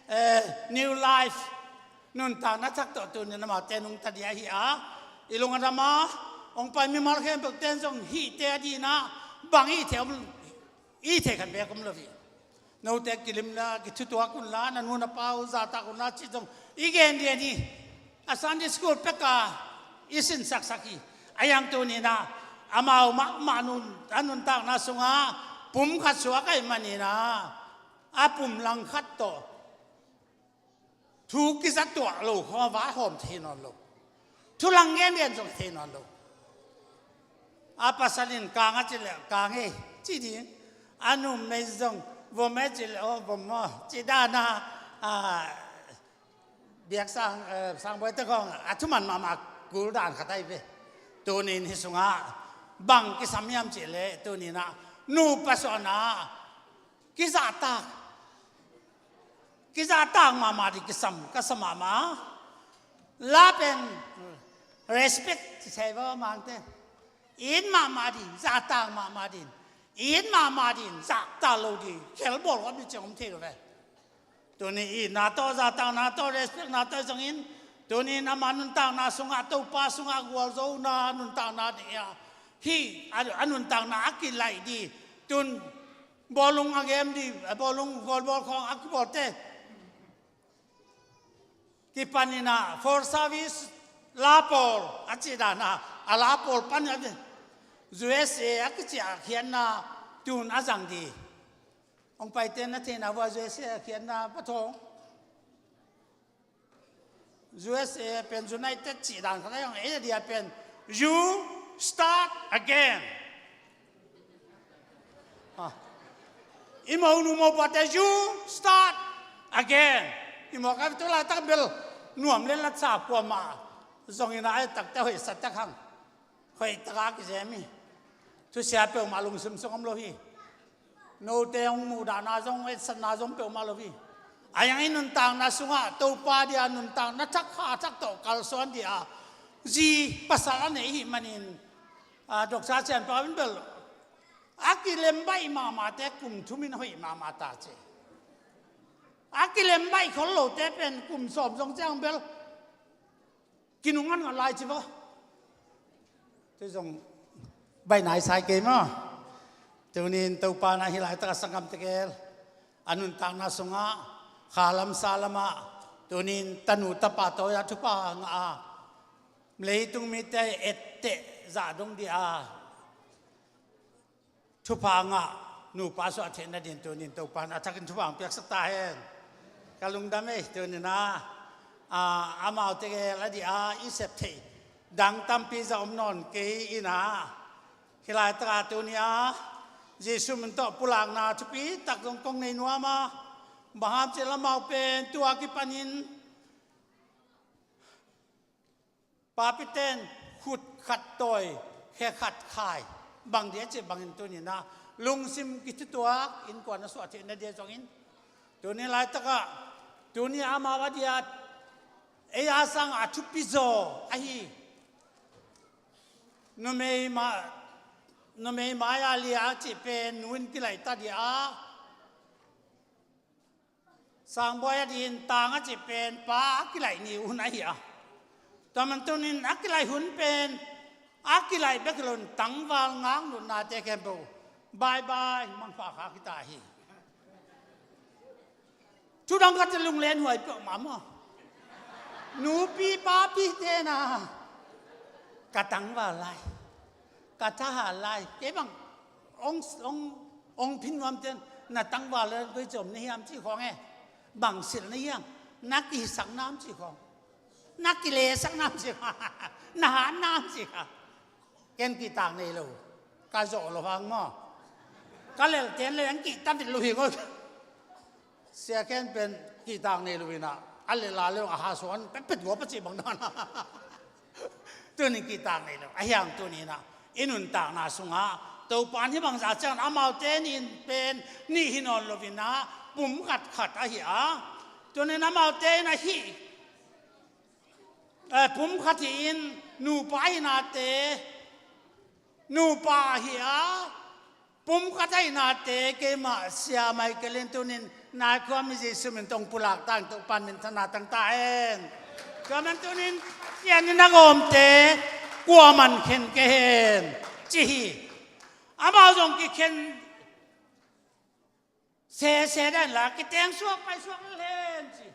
eh, New Life nuntakna thak tawh tuni in amaute nungta dih ahi a. I lung a dam a, hong pai mimal khempeuhte in zong hihte a dihna bang i thei om, i thei khat beek om lo hi. Note kilimna, kithutuak unla, na nu na pa uh zahtak unla cih zong i gen lian hi. A Sunday school pek a i sinsaksak hi. A hiang tuni in ah amau mahmah nun, a nuntakna sungah pum khat suak ahih manin ah a pum langkhat tawh thu kizatuah lo khawng a vaihawm thei nawn lo. Thu lang gengen zong thei nawn lo. A pasal in kang a cih leh kang e ci ding. A numei zong vom e cih leh aw vom maw ci dan a, a, biak sang, eh, sangbuaite khawng a thuman mahmah kul dan khat ahi ve. Tuni in hih sungah bang kisam hiam cih leh tuni in ah nupa suahna kizahtak. Kizahtak mahmah ding kisam, ka sa mahmah. La pen respect ci thei vo mangte. It mahmah ding, zahtak mahmah ding. It mahmah ding, zahtak lo ding. Khel bawl khat bek ciang om thei lo ve. Tuni itna tawh, zahtakna tawh, respectna tawh zongin, tuni in ama nuntakna sungah, Topa sungah gualzona nuntakna ding a. Hih a, a nuntakna a kilaih ding. Tun bawlung a game ding, a bawlung goal ball khawng a kibawlte kipan in ah for service la pawl a cih dan a, a la pawl pan a, U S A a kici a khiatna tun a zang ding. Hong paite na theihna uh a U S A a khiatna pathawng. U S A pen United cih dan khat a hi hang, ei a dia pen you start again. Ha. I monu mopate you start again. I mawk a tu laitak bel nuam le latsa kuamah Zong ina a et takte hoih sa tak hang. Hoih taka kizem hi. Thusia peuhmah lungsim sung om lo hi. Note hong muhdahna zong, hong etsakna zong peuhmah lo hi. A yang i nuntakna sungah Topa dia nuntakna thak, kha thak tawh kalsuan dia zi pasal a nei hi manin, a, Doctor Sian Pau in bel a kilem baih mahmahte kum thum in hoih mahmah ta ci. A kilem baih khol lote pen kum sawm zong ciang bel kinungan ngat lai ci maw? Tua zong baih nai sai kei maw? Tunin Topa na hi laitak a sanggam tegel a nuntakna sungah kha lam sa lamah tunin tanu tapa tawh a thupha ngah a, leitung mite etteh zah dong dia thupha ngah nupa suah theih nadin tunin Topa in a thakin thupha hong piaksak ta hen. Ka lungdam ei, tunin a, a, amau tegel a dih a i sep theih dang tampi zah om nawn kei ina, hi laitaka tuni a Jesu min tawh pulakna thupi tak zong kong nei nuam a, bang hang hiam cih leh amau pen tua kipanin papiten khut khat tawi, khe khat khai, bang dia cih bangin tunin a lungsim kithutuak innkuan a suah theih nadia zongin, tuni laitakah tuni amau a dia ei a sangah a thupi zaw ahi numei ma, numei mai-a lia cih pen nu in kilaih ta dia, sangbuai a dih in tang a cih pen pa a kilaih ni hun ahi a, tua man tunin a kilaih hun pen a kilaih bek hi loin tangval ngaklutnate khempeuh bye bye, mangpha kha kita hi. Thudang khat lungleng huai peuhmah maw? Nupi papi tena ka tangval lai, ka thahat lai, kei bang ong, ong, ong phin nuam ten na tangval lai koi zom na hiam cih khawng e, bang silh na hiam, na kihisak nam cih khawng, na kilesak nam cih khawng, na hat nam cih khawng. Ken kihtak nei lo, ka zawh lo hang maw? Ka lelh ten le an kihtak lo hi ngol. Sia Khen pen kihtak nei lo ina, a lelh a lelh a hasuan pet pet gua pa cih bang dan. Tunin kihtak nei lo, a hiang tunin a i nuntakna sungah Topa in hih bangzah ciang amaute nih in pen nih hi nawn lo ina, pum khat khat ahi a, tunin amaute in ahi, eh, pum khat hi in nupa ahi nate, nupa ahi a, pum khat ahi nate keimah Sia Michael in tunin nai khuami Jesu min tawh pulak tang Topa in minthanna tang ta hen. Tua man tunin Sia in a gawmte kuaman khen kei hen ci hi. Amau zong kikhen sese dan la, kiteng suak pai suak len ci.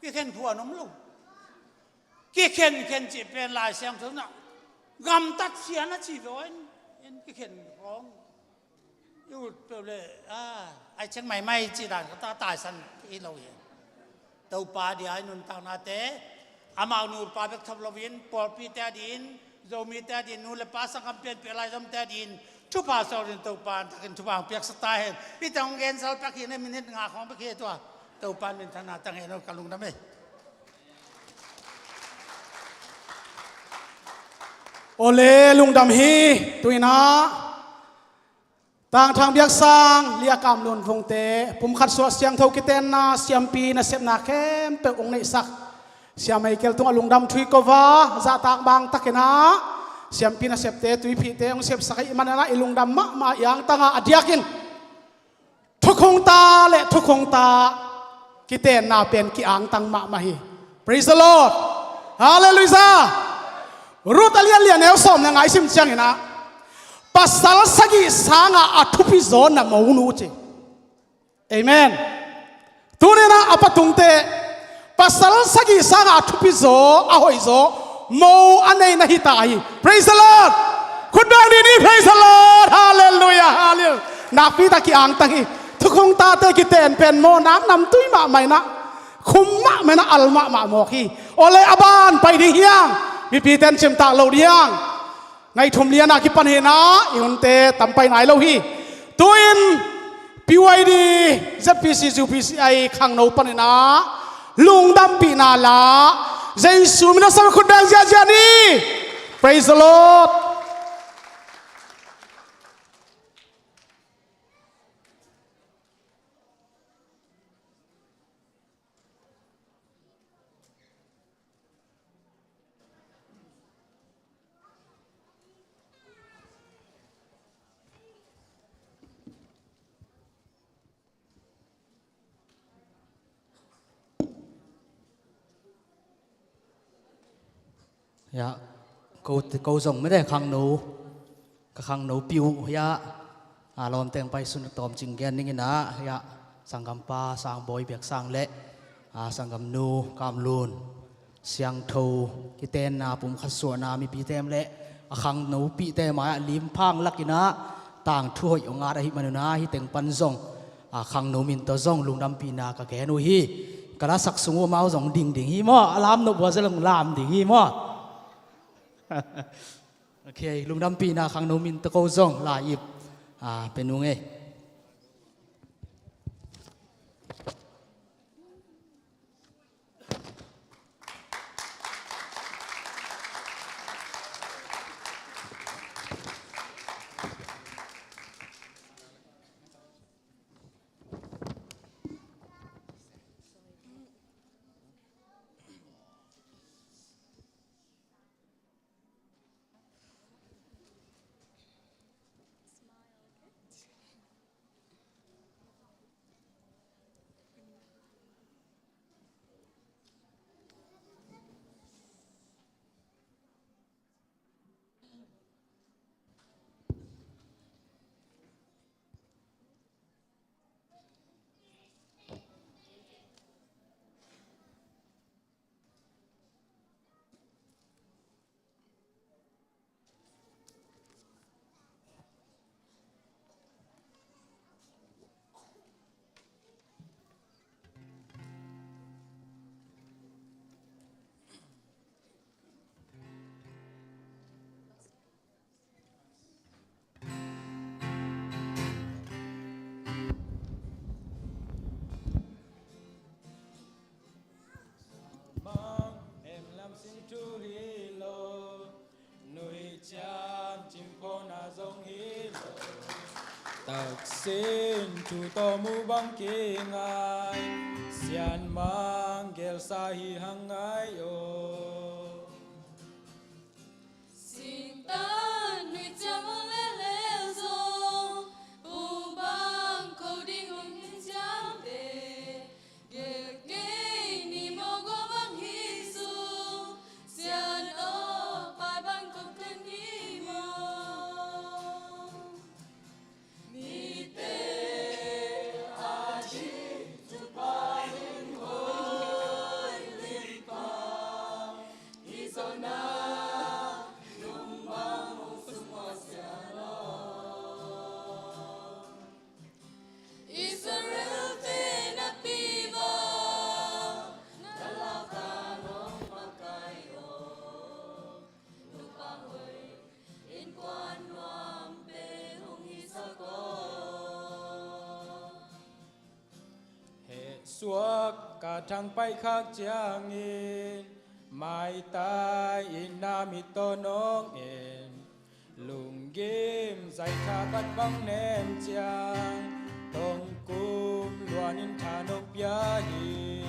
Kikhen phuan om lo. Kikhen khen cih pen Lai Siangtho na gamtat sia na ci lo in, in kikhen khawng i ut peuh le, a, ai Chiang Mai mai ci dan ka ta taisan i lo hi. Topa dia i nuntaknate, amau nupa bek thawm loin pawlpite adin, Zomite adin, nu le pa sanggam pianpih laizomte adin thupha sawlin Topa in thakin thupha hong piaksak ta hen. Hih teng hong gen salpiak hi ne, minit nga khawng bek hi tua. Topa in minthanna tang hen aw, ka lungdam ei. Awle, lungdam hi. Tuinah Tangthang Biaksang, Lia Kam Lun Vungte, pumkhat suah siangtho kitenna siampi nasepna khempeuh hong neihsak Sia Michael tungah lungdam thu i ko a, zahtak bang takinah siampi nasepte, tuiphihte hong sepsak ahih maninah i lungdam mahmah i angtangah a diakin thukhungta le thukhungta kitenna pen ki-angtang mahmah hi. Praise the Lord. Halleluiah. Ruth a lian li a neu sawm na ngaisim cianginah pasal sagih sangah a thupi zaw na monu ci. Amen. Tuninah a patungte pasal sagih sangah a thupi zaw, a hoih zaw mo a nei na hita hi. Praise the Lord. Khutbeng dih ni, praise the Lord. Halleluiah, halleluiah. Nakpi tak ki-angtang hi. Thukhungtate kiten pen mawhnak namtui mahmah inah, khum mahmah inah, al mahmah mawk hi. Awle, a ban pai ding hiang, mipite in cimtak lo ding hiang. Ngaihthum lianah kipan hinah i hunte tam pai nai lo hi. Tuin P Y D, Z P C, U P C I khangno paninah lungdampihna la, Jesu min a sa khut beng ziahziah ni. Praise the Lord. Hiah, ko, ko zong mede khangno, ka khangnopi uh hiah, a, lawmteng paisun tawmcing gen dingin ah, hiah, sanggampa, sangbawi Biaksang le, a, sanggamnu, Kamlun, Siangtho, kitenna, pumkhat suahna, mipite le, a, khangnopite mah, limphang lakin ah, tangthu hoih hong ngat ahih manun ah, hih teng pan zong, a, khangno min tawh zong lungdampihna ka gen uh hi. Ka lasak sung uh amau zong ding ding hi maw? A lam nop uh a zong lam ding hi maw? Ok, lungdampihna khangno min tawh ko zong la ip, a, pe nung ei. Mang em lam sin thu hi lo, nui cian cimkhawna zong hi lo. Taksin thu tawh mu bang kingai, sian mang gelsa hi hang ngai aw. Singtan nui ciang hong lelel zong, pu bang ko ding hong hi ciangte, gelh kei ni maw, gua bang hi zong, sian aw pai bang ko kan hi maw. Mite a ding thupha lim hoi lim pha, hi zona lungmang hong sum aw sia lo. Israel te na pi ba, na lak a nong makai aw. Nupa hoi, innkuan nuam pen hong hisak aw. Heh suak ka thang paih khak ciangin, maitai in na mit tawh nong en. Lunggim zaitha bat bang nem ciang, tongkum luanin tha nong pia hi.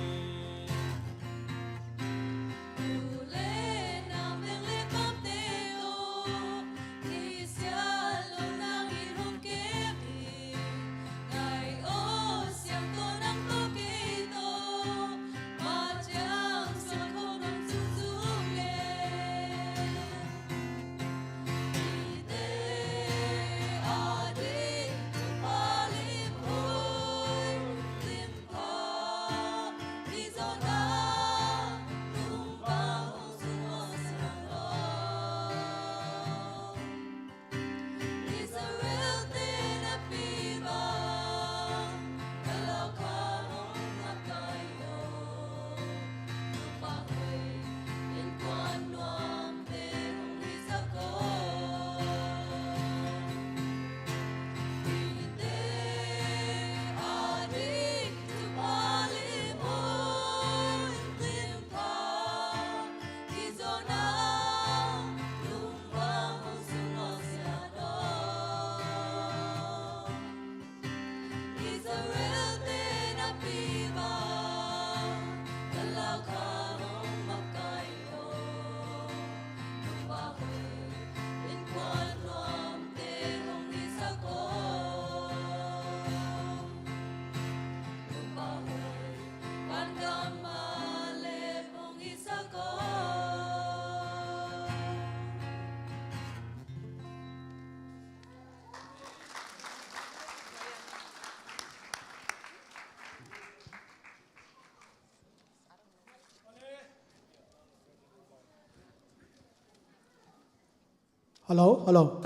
Hello, hello.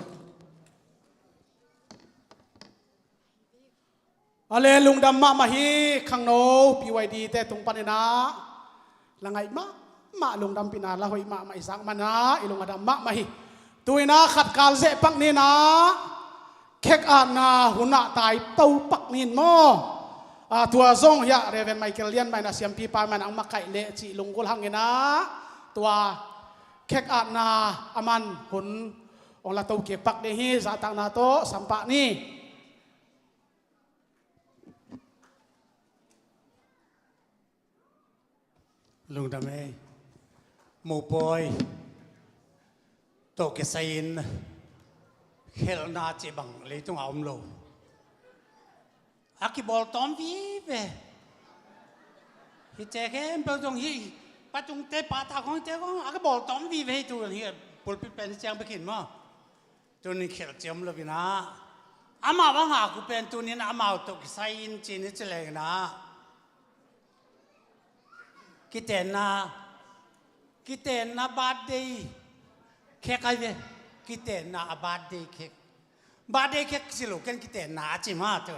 Ale, lungdam mahmah hi, khangno P Y D te tung panin ah la ngaih mahmah, lungdampihna la hoih mahmah i zak man ah i lung a dam mahmah hi. Tu-in ah khat kal zeh pak ni-in ah khek atna hun ah tai to pak ni-in maw. Ah, tua zong hiah Reverend Michael Lian mah in ah, siampipa mah in ah, ang makaih leh cih lunggulh hangin ah tua khek atna a man hun hong la to kik pak ding hi. Zahtakna tawh sam pah ni. Lungdam ei. Mopawi tawh kisai-in khelhna cih bang leitungah om lo. A kibawltawm vive. Hihte khempeuh zong hih patungte, pata khawng, hihte khawng a kibawltawm vive hi. Tu hi pulpit pen hi ciang bek hi-in maw. Tuni khelh ci om lo-in ah, amau a ngak uh pen tuni-in amau tawh kisai-in ci-in i ci leng-in ah, kitenna, kitenna birthday khek ahi ve. Kitenna a birthday khek. Birthday khek ci lo, ken kitenna a ci mah tu.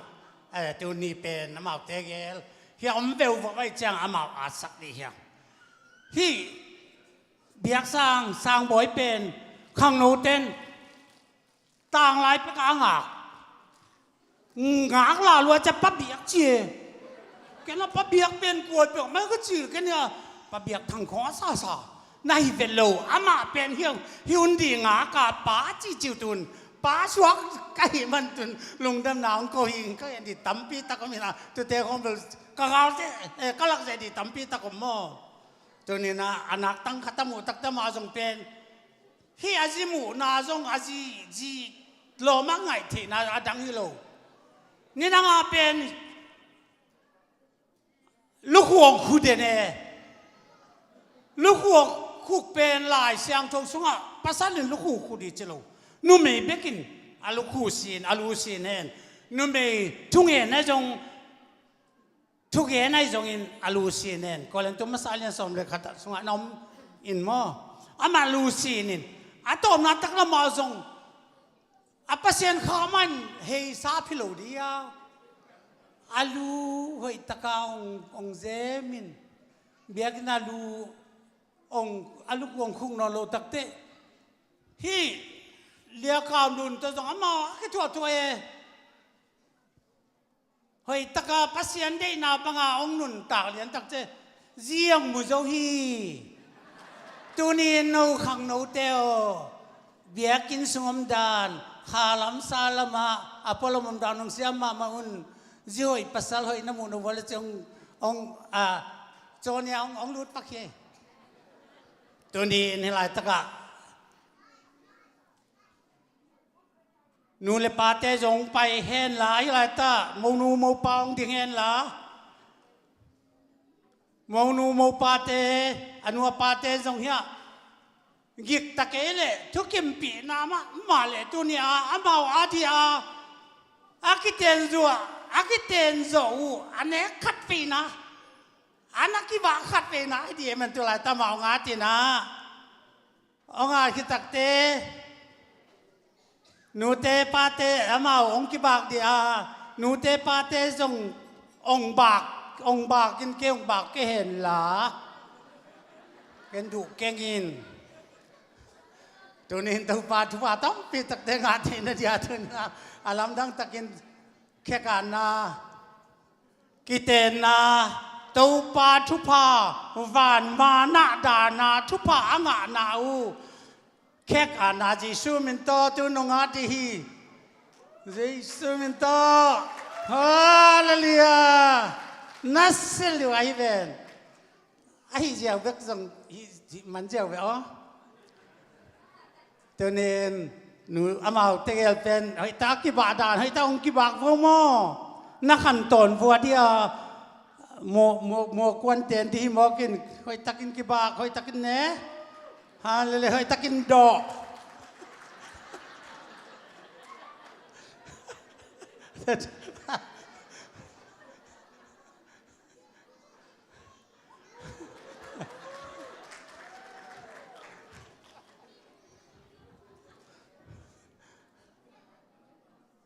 Eh, tuni pen amaute gel hiah om veuvaw ahih ciang amau atsak dih hiang. Hih biaksang, sangbawi pen khangnote'n tanglai pek a ngak. Ngak la lua ciang pabiak ci e. Ken a pabiak pen kuapiak mai ka ci, ken a pabiak thang khawng a sasa. Na hi vet lo, amah pen hiang hi un dih ngak a pa ci ciu tun. Pa suak ka hih man tun lungdamna hong ko hi, ka en dih tampi tak om hi-in ah, tute khawng bel ka gal zeh, eh, ka lak zeh dih tampi tak om maw. Tuni-in ah a nak tang khat a muh takte mah zong pen hih a zi muhna zong a zi, zi lawm a ngaih theihna a dang hi lo. Nidang a pen lukhu hong khu den e. Lukhu hong khuk pen Lai Siangtho sungah pasal in lukhu khu dih ci lo. Numei bek in a lukhu sin, a lu sin hen. Numei thungen ahi zong, thugen ahi zongin a lu sin hen. Korintu masa a lian sawm le khat sungah na om in maw. Amah lu sin in. A tawpna taklam ah zong a Pasian kha mah in heisa phi lo dih a, a lu hoih taka hong, hong zem in. Biakinn a lu hong, a lu hong khuk nawn loh takteh, hih Lia Kam Lun tawh zong amau a kithuahthuah e. Hoih taka Pasian deihna banga hong nuntak lian takte ziang mu zo hi. Tuni-in no khangnote aw, biakinn sung om dan, kha lam sa lamah a pualam om dan hong siam mahmah un. Zi hoih pasal hoih na muh no vua le ci hong, hong, a, cawnia hong, hong lut pak hi. Tuni-in hih laitakah nu le pate zong pai hen la, hih laitak monu mopa hong ding hen la. Monu mopate, a nu a pate zong hiah gikta kei leh thukimpihna mahmah leh tuni-a amau a dih a, a kiten zuah, a kiten zawh uh a nek khat veina, a na kivak khat veina a dih e man tu laitak amau ngat in ah. Hong at khit takte nute pate amau hong kibak dih a, nute pate zong hong bak, hong bak in kei hong bak kei hen la. Ken duh keng in. Tuni-in Topa thupha tampi takte ngat theihna ding a tuni-a a lamdang takin khek atna, kitenna, Topa thupha, van manah dahna thupha a ngahna uh khek atna Jesu min tawh tu nong at dih hi. Jesu min tawh. Halleluiah. Na sil uh ahi ven. Ahi ziau bek zong hih, hih man ziau bek aw. Tunin nu amau tegel pen hoihtak kibah dan, hoihtak hong kibak vo maw. Na khantawn vua dia maw, maw, maw kuan ten dih hi mawkin, hoihtakin kibak, hoihtakin ne. Hallelujah, hoihtakin dawh.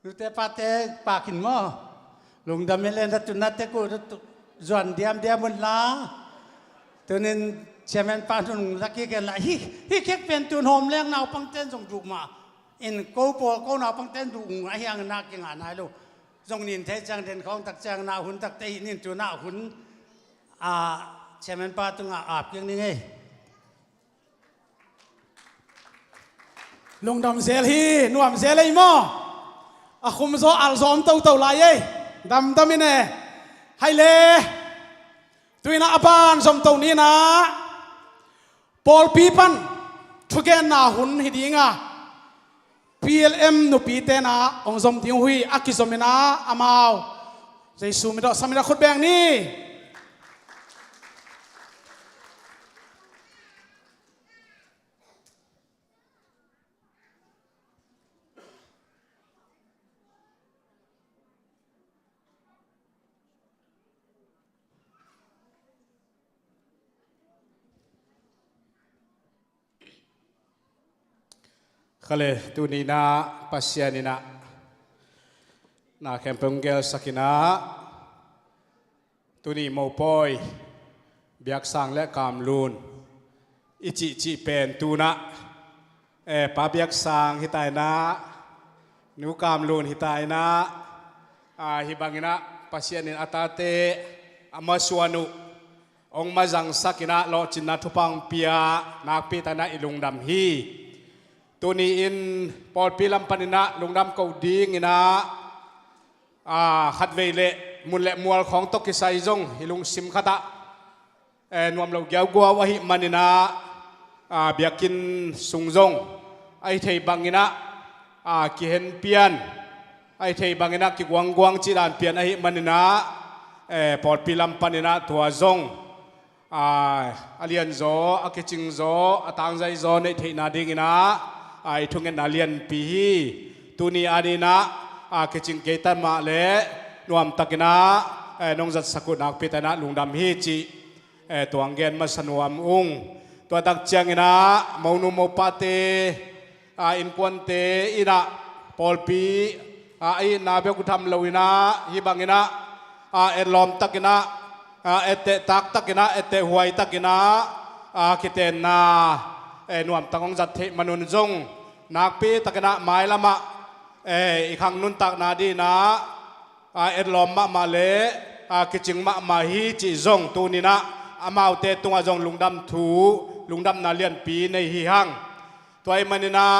Tute pate pakin maw? Lungdam hi le, na tunna tek uh zuan diamdiam un la. Tunin chairman pa nung laki ken la hi, hi khek pen tun hawm leng naupangten zong duh mah. In ko pawl ko naupangten duh ahi hang na kingah nai lo. Zong nin thei ciang den khawng tak ciang na hun takte hi nin tuna hun a chairman pa tungah ap kik ning ei. Lungdam zel hi, nuam zel ei maw? A khum zaw al zaw om toto lai ei. Damdam in e. Hai le. Tuinah a ban zom to ninah pawlpi pan thugenna hun hi dinga P L M nupi tenah hong zom ding uh hi. A kizom inah amau Jesu min tawh sam inah khut beng ni. Khale, tuninah Pasian inah na khempeuh hong gelsak inah tuni mopawi Biaksang le Kamlun i cihcih pen tunah, eh, Pa Biaksang hita inah, Nu Kamlun hita inah, ah, hih banginah Pasian in a tate a masuan uh hong mazangsak inah lawhcinna thupha hong pia nakpi takinah i lungdam hi. Tuni in pawlpi lam paninah lungdam ko dinginah, ah, khatvei le mun le mual khawng tawh kisai zong hih lungsim khatah, eh, nuam lo giauguau ahih maninah, ah, biakinn sung zong ahi thei banginah, ah, kihenpian ahi thei banginah kiguangguang cih dan pian ahih maninah, eh, pawlpi lam paninah tua zong, ah, a lianzaw, a kicingzaw, a tangzaizaw neih theihna dinginah, ah, i thungetna lianpi hi. Tuni aninah, ah, kicing kei ta mah le nuamtakinah, eh, nong zatsak uh nakpi takinah lungdam hi cih, eh, tuang gen masa nuam ung. Tua tak cianginah monu mopate, ah, innkuante inah pawlpi, ah, a itna bek uh tham loinah hih banginah, ah, etlawm takinah, ah, etteh tak takinah, etteh huai takinah, ah, kitenna, eh, nuamtak hong zat theih manun zong nakpi takinah mailamah, eh, i khang nuntakna dinah, ah, etlawm mahmah le, ah, kicing mahmah hi cih zong tuninah amaute tungah zong lungdam thu, lungdamna lianpi nei hi hang. Tua ahih maninah,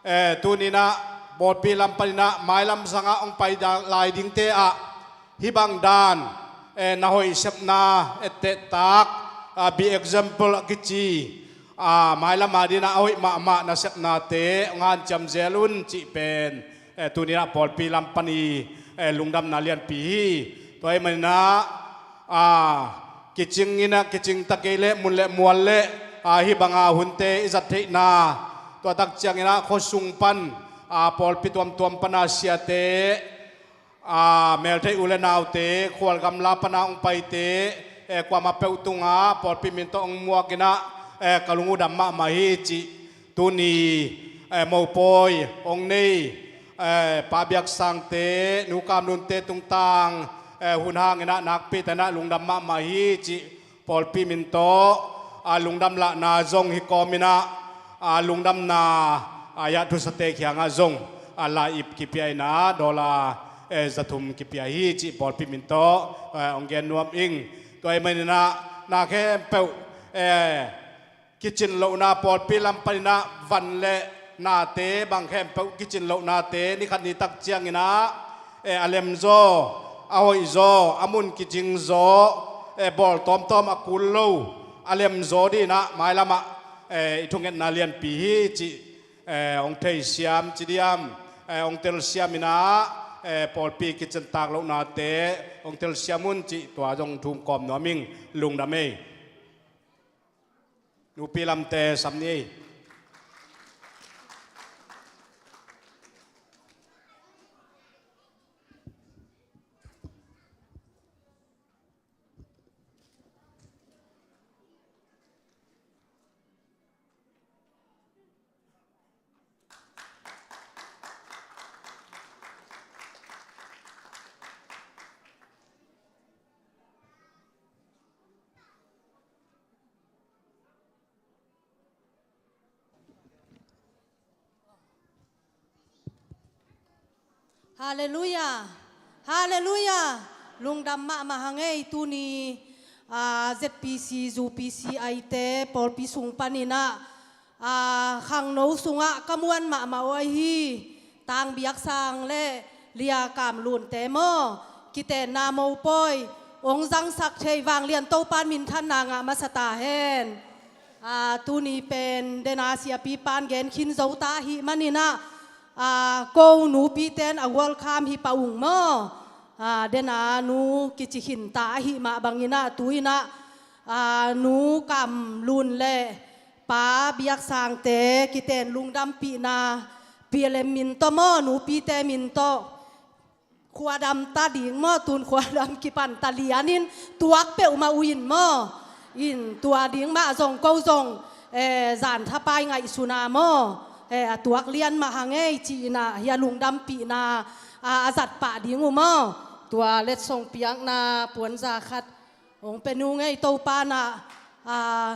eh, tuninah pawlpi lam paninah mailam sangah hong pai lai dingte ah hih bang dan, eh, na hoih sepna, etteh tak, ah, be example a kici, ah, mailam adinah a hoih mahmah na sepnate hong hanciam zel un cih pen, eh, tuninah pawlpi lam pan i, eh, lungdamna lianpi hi. Tua ahih maninah, ah, kicing inah kicing ta kei le mun le mual le, ah, hih banga hunte i zat theihna, tua tak cianginah khuasung pan, ah, pawlpi tuamtuam pana siate, ah, meltheih u le naute, khual gamla pana hong paite, eh, kuamah peuh tungah pawlpi min tawh hong muakinah, eh, ka lung uh dam mahmah hi cih tuni, eh, mopawi hong nei, eh, Pa Biaksangte, Nu Kamlunte tungtang, eh, hun hanginah nakpi takinah lungdam mahmah hi cih pawlpi min tawh, ah, lungdam lahna zong hi kawminah, ah, lungdamna, ah, yah thusate kiangah zong, ah, la-ip kipia inah dollar, eh, zathum kipia hi cih pawlpi min tawh, eh, hong gen nuam ing. Tua ahih maninah na khempeuh, eh, kicin lohna pawlpi lam paninah van le nate bang khempeuh kicin lohnate ni khat ni tak cianginah, eh, a lemzaw, a hoihzaw, a mun kicingzaw, eh, bawl tawmtawm a kul lo a lemzaw dinah mailamah, eh, i thungetna lianpi hi cih, eh, hong theisiam ci diam, eh, hong telsiam inah, eh, pawlpi kicin tak lohnate hong telsiam un cih tua zong thu kawm nuam ing. Lungdam ei. Nupi lamte sam ni ei. Halleluiah. Halleluiah. Lungdam mahmah hang ei. Tuni, ah, Z P C, Zu P C aite pawlpi sung panin ah, ah, khangno sungah ka muan mahmah uh ahi Tang Biak Sang le Lia Kam Lunte maw, kitenna mopawi hong zangsak thei, Vanglian Topan minthanna ngah masa ta hen. Ah, tuni pen dena siapi pan gen khin zo ta ahih manin ah, ah, ko nupite in a welcome hi pah ung maw. Ah, dena nu kici khin ta ahih mah bangin ah, tu in ah, ah, Nu Kam Lun le Pa Biak Sangte kiten lungdampihna P L M min tawh maw, nupite min tawh, khuadam ta ding maw, tun khuadam kipan ta lianin tuak peuhmah uh in maw. In tua ding mah zong ko zong, eh, zan thapai ngaihsuna maw, eh, a tuak lian mah hang ei ci-in ah, hia lungdampihna, ah, a zat pah ding uh maw. Tua letsong piakna puanza khat hong pia nung ei. Topa in ah, ah,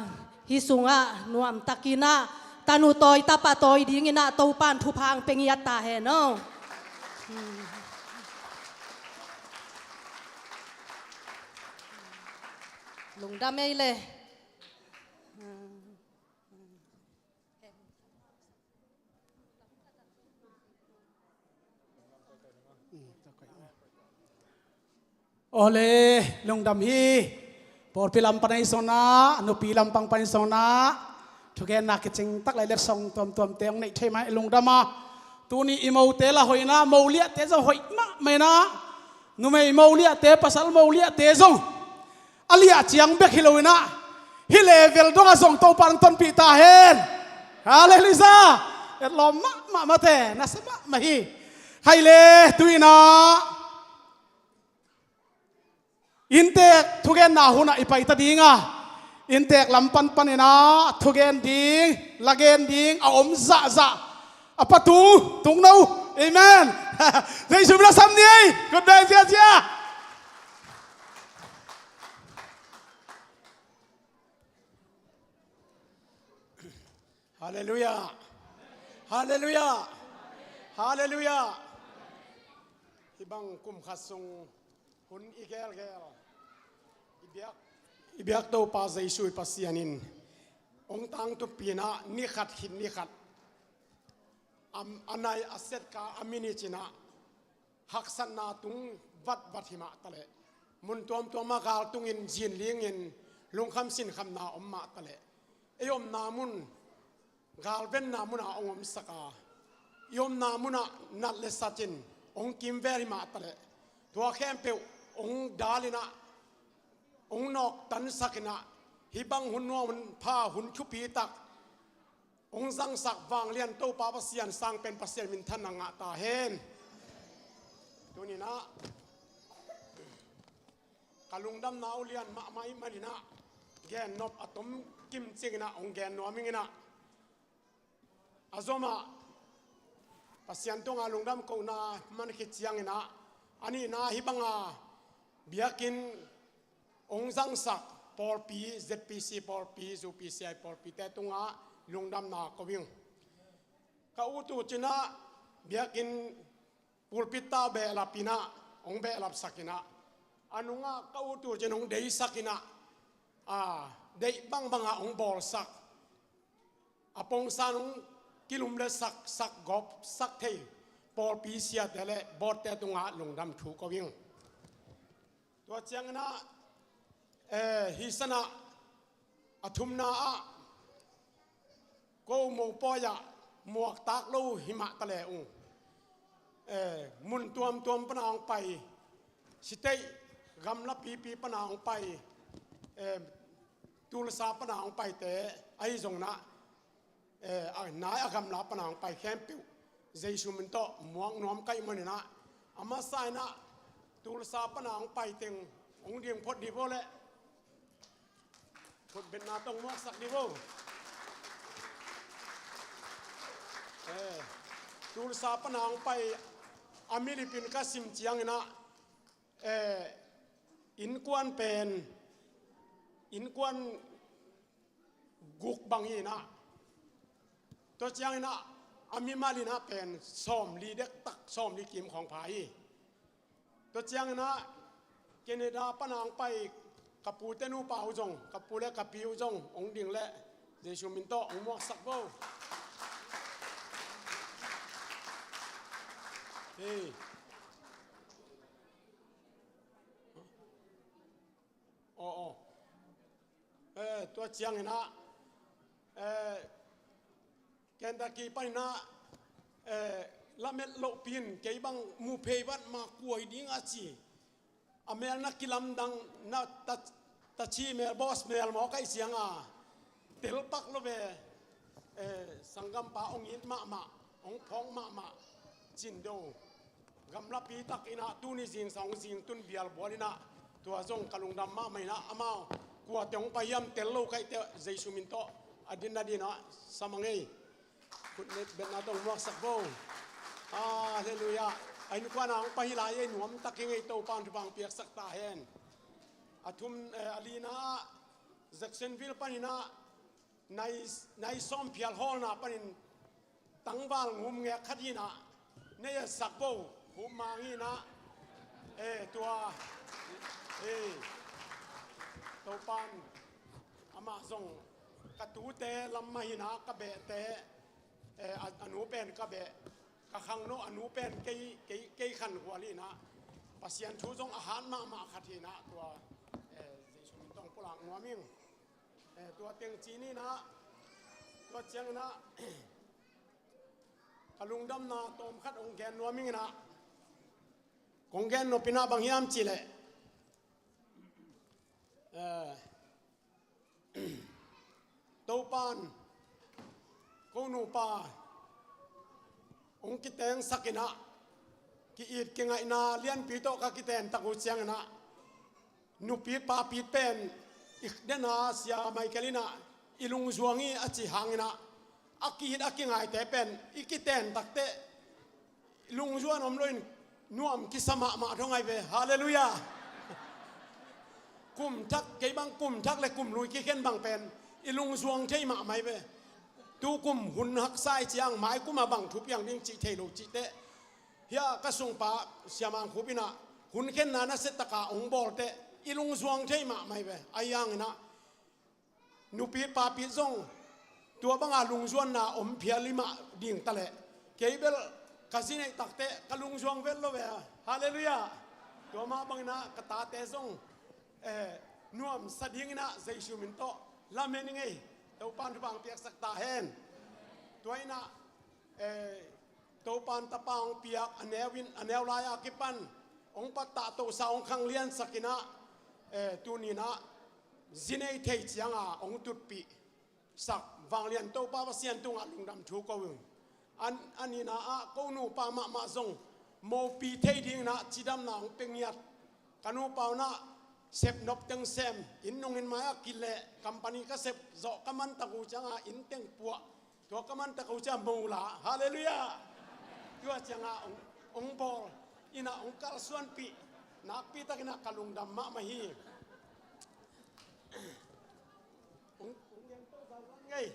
hih sungah nuamtakin ah, tanu tawi tapa tawi dingin ah Topa in thupha hong pia ngiat ta hen aw. Lungdam ei le. Awle, lungdam hi. Pawlpi lam pan ahi zongin ah, nupi lam pan ahi zongin ah, thugenna kicing tak le letsong tuamtuamte hong neih thei mah hi, lungdam a. Tuni i mote la hoih in ah, mo liahte zong hoih mahmah in ah, numei mo liahte, pasal mo liahte zong a liah ciang bek hi lo in ah, hih level dongah zong Topa in hong tonpih ta hen. Halleluiah. Etlawm mahmah mate, nasa mahmah hi. Khai le, tu in ah inntek thugenna hun ah i pai ta ding a, inntek lam pan panin ah thugen ding, lagen ding a om zahzah a pa tung, tung no. Amen. Jesu min a sam ni ei. Kut beng ziazia. Halleluiah. Halleluiah. Halleluiah. Hih bang kum khat sung hun i gelgel, i biak, i biak Topa Jesu i Pasian in hong tangtupin ah, ni khat khit ni khat, a, a nai a setka a minute in ah haksatna tung vatvat hi mah taleh, mun tuamtuam ah gal tungin, zinlingin, lungkham sinkhamna om mah taleh, ei omna mun, galvenna munah hong omsak a, i omna munah nat le sat in hong kimvel hi mah taleh, tua khempeuh hong dal in ah, hong nawktansak in ah, hih bang hun nuam, hun pha, hun thupi tak hong zangsak Vanglian Topa Pasian, Sang Pen Pasian minthanna ngah ta hen. Tuni in ah ka lungdamna uh lian mahmah ahih manin ah, gen nop a tom kim ciangin ah hong gen nuam ing in ah, a zom ah Pasian tungah lungdam kohna man khit ciangin ah, a nihna hih banga biakinn hong zangsak pawlpi, Z P C pawlpi, Zu P C I pawlpite tungah lungdamna ko ing. Ka ut uh cin ah biakinn pulpit tawh behlap in ah, hong behlapsak in ah, a nungah ka ut uh cin hong deisak in ah, a, deih bangbang ah hong bawlsak, a pongsan hong kilumletsak, sak gawpsak thei pawlpi siate le boardte tungah lungdam thu ko ing. Tua ciangin ah, eh, hih san ah, a thumna ah, ko mopawi ah muaktak lo hi mah taleh ung, eh, mun tuamtuam pana hong pai, state gamla pipi pana hong pai, eh, Tulsa pana hong paite ahi zongin ah, eh, a nai a gamla pana hong pai khempeuh Jesu min tawh muak nuam ka hih manin ah, a masa in ah Tulsa pana hong pai teng hong ding phot dih vo leh, khutbetna tawh hong muaksak dih vo. Eh, Tulsa pana hong pai a milipin ka sim ciangin ah, eh, innkuan pen, innkuan guk bang hi in ah, tua ciangin ah, a mimal in ah pen sawmli dektak, sawmli kim khawng pha hi. Tua ciangin ah Canada pan a hong pai ka pute nupa uh zong, ka pu le ka pi uh zong hong ding leh Jesu min tawh hong muaksak bo. Hei. Aw, aw. Eh, tua ciangin ah, eh, Kentucky panin ah, eh, lamet lohpi in kei bang mu phei vat mah kua hi ding a ci. A mel na kilamdang na ta, ta ci mel, boss mel maw ka hih ciang a, tel pak lo ve. Eh, sanggampa hong it mahmah, hong phawk mahmah, cin do. Gamlapi tak in ah tuni zingsang hong zing tun bialbual in ah, tua zong ka lungdam mahmah in ah, amau kuate hong pai hiam tel lo ka hih teh Jesu min tawh a din na din ah sa mang ei. Khut betbetna tawh muaksak bo. Halleluiah. A innkuan a hong pai hi lai ei, nuam tak hi ing ei, Topa'n thupha hong piaksak ta hen. A thum, eh, a lina ah Jacksonville panin ah nai, nai sawm phial hawlna panin tangval ngum ngek khat hi in ah, na etsak bo, Pu Mang hi in ah, eh, tua, eh, Topa'n amah zong ka tute lam mah hi in ah, ka behte, eh, a, a nu pen ka beh, ka khangno a nu pen kei, kei, kei khanhual hi in ah, Pasian thu zong a hat mahmah khat hi in ah, tua, eh, Jesu min tawh pulak nuam ing. Eh, tua teng ci ni in ah, tua ciangin ah, ka lungdamna tawm khat hong gen nuam ing in ah, kong gen nop in ah bang hiam cih leh, eh, Topa'n ko nupa hong kitengsak in ah, ki-it kingaihna lianpi tawh ka kiten tak uh ciangin ah, nupi papi pen i den a, Sia Michael in ah i lungzuang hi a cih hangin ah, a ki-it a kingaite pen i kiten tak teh lungzuan om loin nuam kisa mahmah thong ai ve. Halleluiah. Kum thak, kei bang kum thak le kum lui kikhen bang pen i lungzuang thei mahmah ai ve. Tu kum hun haksa i ciang, mai kum a bang thu piang ding cih thei lo cih teh, hia ka sungpa Sia Mang Khup in ah hun khenna nasia tak a hong bawl teh i lungzuang thei mahmah ai ve. Ahi hangin ah nupi papi zong tua banga lungzuanna om phial i mah ding ta leh, kei bel ka zi neih tak teh ka lungzuang vet lo ve. Halleluiah. Tua mah bangin ah ka tate zong, eh, nuamsa dingin ah Jesu min tawh lamen ing ei. Topa'n thupha hong piaksak ta hen. Tua in ah, eh, Topa'n tapa hong piak, a neu in, a neu lai a kipan hong pattah tosa, hong khangliansak in ah, eh, tuni in ah zi nei thei ciang a hong tutpihsak vanglian Topa Pasian tungah lungdam thu ko ing. An, a nihna ah ko nupa mahmah zong mopi thei dingin ah cidamna hong pia ngiat. Ka nupa un ah sep nop teng sem, inn nungin mai ah kileh, company ka sep zawh ka man tak uh ciang a inn teng puah, tua ka man tak uh ciang mo la. Halleluiah. Tua ciang a hong, hong bawl in ah hong kalsuanpih nakpi takin ah ka lungdam mahmah hi. Hong, hong gen to zau ngei.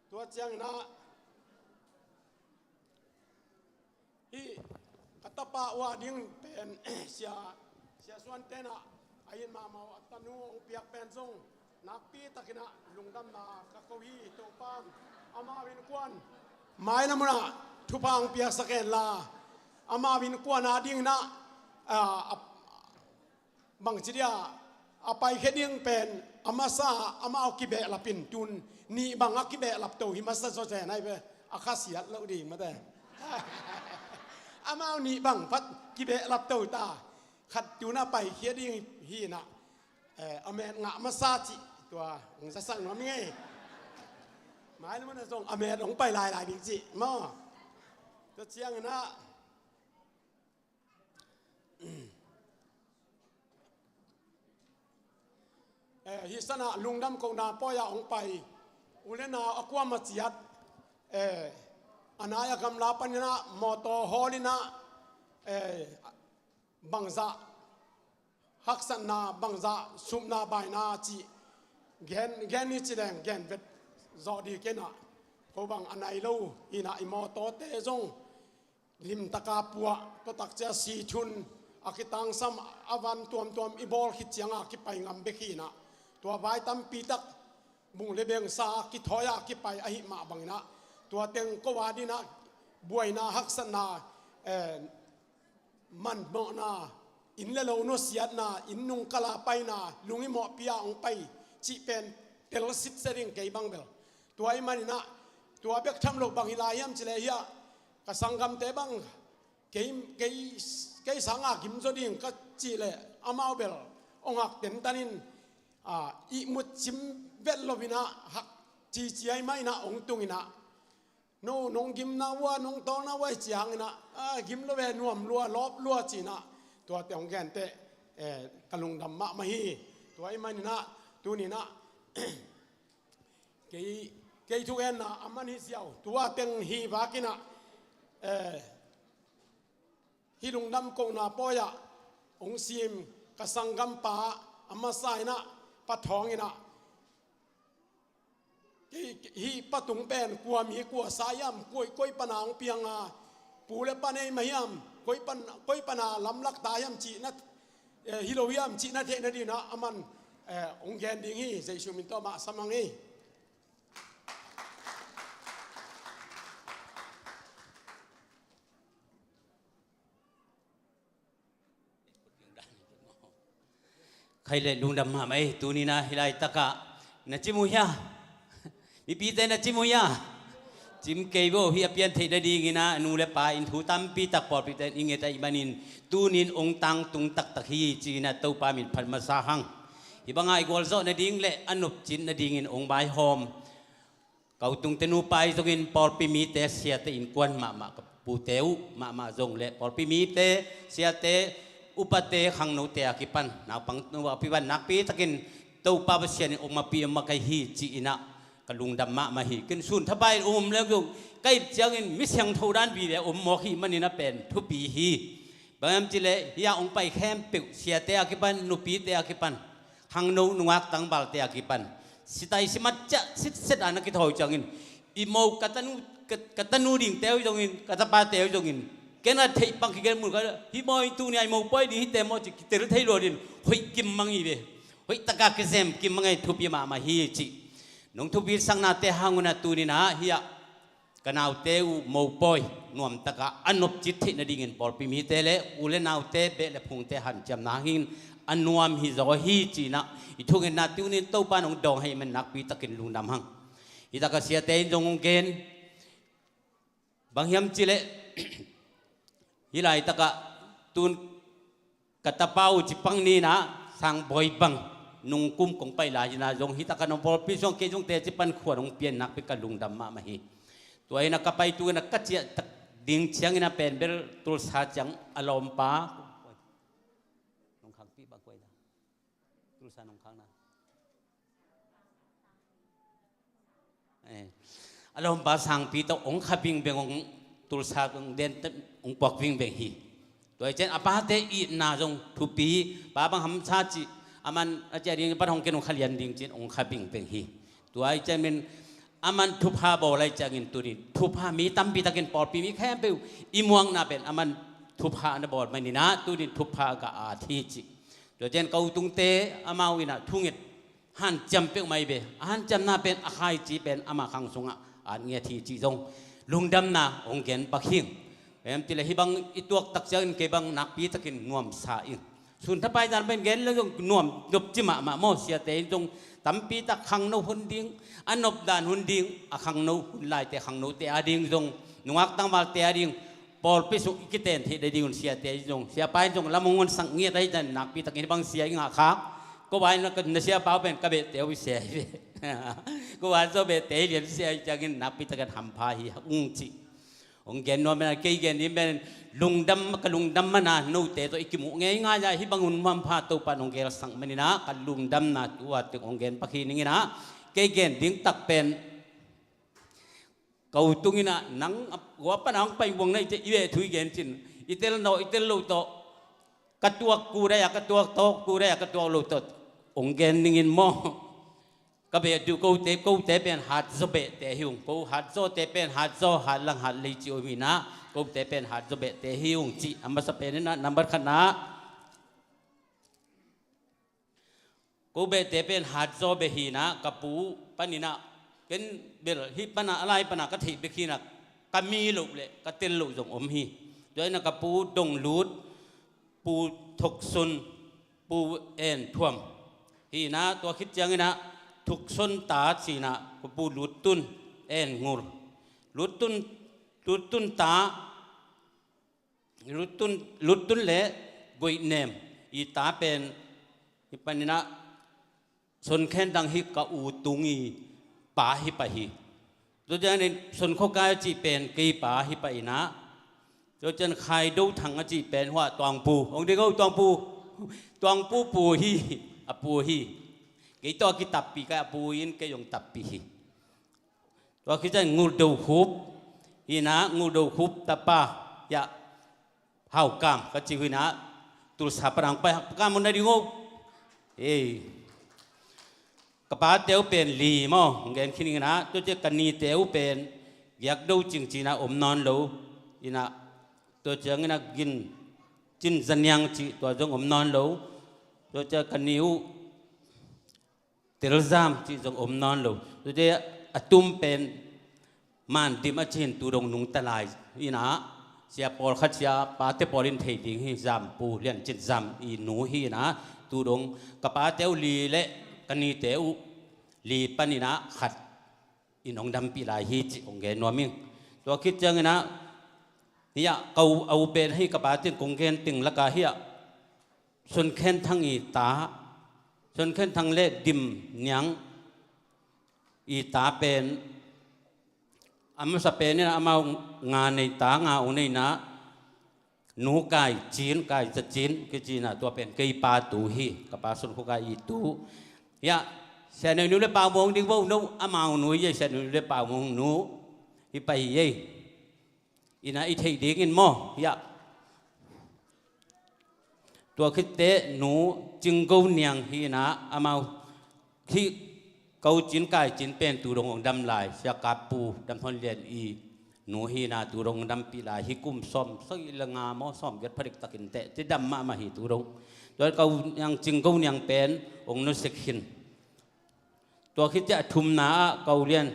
Tua ciangin ah hih ka tapa uh a ding pen Sia, Sia Suan ten ah a it mahmah uh a tanu hong piak pen zong nakpi takin ah lungdamna ka ko hi. Topa'n amau innkuan mailam un ah thupha hong piaksak hen la, amau innkuan a dingin ah, ah, a, bangci dia, a paikhia ding pen a masa amau kibehlap in, tun nih bang a kibehlap to hi masa zaw zen ai ve, a khasiat loh ding mate. Amau nih bang pat kibehlap to ta, khat tun a paikhia ding hi in ah, eh, a met ngah masa cih tua hong zasak nuam ing ei. Mailam un ah zong a met hong pai lailai ding cih maw. Tua ciangin ah Eh, hih san ah lungdam kohna pawi ah hong pai u le nau a kuamah ciat, eh, a nai a gamla panin ah mawtaw hawl in ah, eh, bangzah haksatna, bangzah supna baina cih gen, gen ni ci leng gen vet zawh ding kei inah, ko bang a nai lo inah i mawtawte zong limtaka puah, tua takcia si thun a kitangsam a van tuamtuam i bawl khit cianga kipai ngam bek hi inah, tua vai tampi tak bung le bengsa kithawi a kipai ahi mah bang inah, tua teng ko a dinah buaina, haksatna, eh, manmawhna, inn le lo nusiatna, inn nungkala paina, lung i mawhpi a hong pai cih pen tel sitset ding kei bang bel. Tua ahih maninah, tua bek tham lo bang hi lai hiam cih leh hiah, ka sanggamte bang kei, kei, kei sanga gim zaw ding ka cih leh amau bel hong hak tentan in, a, ihmut cim vet lo inah hak cici ahih mah inah hong tung inah, no, nong gimna uh a, nong tawlna uh a, hi cianginah, a, gim lo ve, nuam lua, lawp lua ci inah, tuate hong genteh, eh, ka lungdam mahmah hi. Tua ahih maninah, tuninah, kei, kei thugenna a man hi ziau, tua teng hi vakinah, eh, hih lungdam kohna pawi-ah hong sim ka sanggampa a masa inah, Pa Thawng inah, hih, hih Pa Tung pen kua mi, kua sa hiam, koi, koi pana hong pianga, pu le pa nei mah hiam, koi pan, koi pana lamlak ta hiam cihna, eh, hi lo hiam cihna theihna dinah a man, eh, hong gen ding hi. Jesu min tawh mah sam hang hi. Khai le lungdam mahmah ei, tuninah hih laitakah na cim uh hia? Mipite na cim uh hia? Cim kei vo, hih a pian theih nadinginah nu le pa in thu tampi tak pawlpite in i nget ahih manin tunin hong tangtung taktak hi ci-inah Topa min phat masa hang. Hih bangah i gualzawh nading le a nopcit nadingin hong vaihawm ka utungte nupa ahi zongin pawlpi mite, siate innkuan mahmah, ka pute uh mahmah zong le pawlpi mite, siate, upate, khangnote a kipan, naupang nu a pivan nakpi takin Topa Pasian in hong mapih hong makaih hi ci-inah ka lungdam mahmah hi. Ken sun thapai in um le zong ka it ciangin mi siangtho dan vive a om mawk hi manin a pen thupi hi. Bang hiam cih leh hih a hong pai khempeuh, siate a kipan, nupite a kipan, khangno nungak tangvalte a kipan, sitai simat ciah sitset a na kithawi ciangin, i mo ka tanu, ka, ka tanu dingte uh zongin, ka tapate uh zongin, ken a theih pang kigen mun ka, hih mo in tuni a i mo pawi ding hite maw ci kitel thei lua din, hoih kim mang hi ve. Hoih taka kizem kim mang ei, thupi mahmah hi ci. Nong thupi saknate hangunah tuninah hih a ka naute uh mopawi nuamtaka a nopcit theih nadingin pawlpi mite le u le naute, beh le phungte hanciamna hangin a nuam hi zaw hi ci-inah i thungetna tunin Topa in hong dawng ahih man nakpi takin lungdam hang. Hih taka siate in zong hong gen, bang hiam cih leh hih laitakah tun ka tapa uh ci pang ninah, Sangbawi bang, nungkum kong pai lai inah zong hih takah nong pawlpi sung kei zong teci pan khua nong pian nakpi ka lungdam mahmah hi. Tua inah ka pai tu inah ka ciah tak ding ciangin a pen bel Tulsa ciang a lawmpa, nong khangpih bang kuai na, Tulsa nong khang na. Eh, a lawmpa Sangpi tawh hong kha bingbeng, hong Tulsa hong den, hong puak bingbeng hi. Tua hi cian a pate itna zong thupi, pa bang hamsa cih, a man a ciah ding pat hong ken hong kha lian ding cin hong kha bingbeng hi. Tua hi cian min a man thupha bawl ahi ciangin tunin thupha mi tampi takin pawlpi mi khempeuh i muakna pen a man thupha na bawl maninah tunin thupha ka at hi cih. Tua cian ka utungte amau inah thunget hanciam peuhmah hi ve. A hanciamna pen a khaici pen ama khang sungah at ngiat hi cih zong lungdamna hong gen pak hing. Em, cih leh hih bang i tuak tak ciangin kei bang nakpi takin nuamsa ing. Sun thapai zan pen gen le zong nuam nop ci mahmah maw, siate in zong tampi tak khangno hun ding, a nopdan hun ding, a khangno hun laite khangnote a ding zong, nungak tangvalte a ding, pawlpi sung i kiten theih nadingun siate in zong, siapa in zong lam hong honsak ngiat ahi zan nakpi takin hih bang sia i ngah khak. Ko vai na, na siapa uh pen ka behte uh i sia hi ve. Ko vai zaw behte hi lian sia hi ciangin nakpi takin hampha hi ung cih hong gen nuam pen a, kei gen ding pen lungdam, ka lungdam mana note tawh i kimuh ngeingai a hih bang hun hampha Topa in hong gelsak maninah ka lungdamna tua teng hong gen pak hi ninginah kei gen ding tak pen ka u tunginah nang gua pana hong pai buang na i ceh i veh thu i gen cin i tel nawh i tel lo tawh ka tuak kudai a ka tuak tawk kudai a ka tuak lo tawh hong gen ningin maw? Ka beh duh kote, kote pen hatzaw behte hi ung. Ko hatzawte pen hatzaw, hatlang, hatlei ci om hi na, kote pen hatzaw behte hi ung cih a masa pen hi na, nambat khatna. Ko behte pen hatzaw beh hi na, ka pu panin ah, ken bel hih pan ah, a lai pan ah ka theih bek hi na, ka mi loh le ka tel loh zong om hi. Tua hi na ka pu Dong Lut, Pu Thok Sun, Pu En Thuam hi na, tua khit ciangin ah Thuk Sun ta ci na, Pu Lut Tun, En Ngur, Lut Tun, Lut Tun ta, Lut Tun, Lut Tun le Guai Nem i ta pen, hih panin ah Son Khen Thang hi ka u tung i pa hi pah hi. Tua ciangin Son Kho Kai a cih pen kei pa hi pah hi na. Tua ciang Khai Do Thang a cih pen hua Tuang Pu. Hong ding o, Tuang Pu. Tuang Pu pu hi, a pu hi. Kei tawh a kitappih ka, a pu in kei hong tappih hi. Tua khit ciang Ngul Do Khup hi na, Ngul Do Khup tapa, ya, Hau Kam ka ci uh hi na, Tulsa pan hong pai, Kam hong na ding o. Ei. Ka pate uh pen li maw, hong gen khin hi na, tua ciang ka nite uh pen Giak Do Cing ci na om nawn lo. Hi na, tua ciangin ah Gin Cin Za Niang cih tua zong om nawn lo. Tua ciang ka ni uh Tel Zam cih zong om nawn lo. Tua ciang a tum pen Man Dim a cih in tu dong nungta lai. Hi na, sia pawlkhat, sia pate pawl in thei ding hi, Zam Pu, Lian Cin Zam i nu hi na, tu dong ka pate uh li le ka nite uh li panin ah khat in hong dampih lai hi cih hong gen nuam ing. Tua khit ciangin ah, hi ah, ka u, a u pen hi ka pate in kong gen teng lak ah hi ah, Son Khen Thang i ta, Son Khen Thang le Dim Niang i ta pen, a masa pen in ah amau nga nei, ta nga ong nei na, Nu Kai Cin, Kai Za Cin kici na, tua pen kei pa tu hi, ka pa Son Kho Kai i tu. Ya, Sia Neu Nu le Pau Mung ding bo, no, amau nu hi ei, Sia Neu Nu le Pau Mung nu hi pah hi ei. Hi na, i theih dingin maw, ya. Tua khit teh Nu Cing Go Niang hi na, amau hih Ko Cin Kai Cin pen tu dong hong dam lai, Sia Kap Pu Dam Thon Lian i nu hi na, tu dong hong dampih lai hi, kum sawm sagih le nga maw, sawm giat pha dik takin teh, ci dam mahmah hi tu dong. Tua Ko Niang, Cing Go Niang pen hong nusia khin. Tua khit ciang a thumna ah Ko Lian,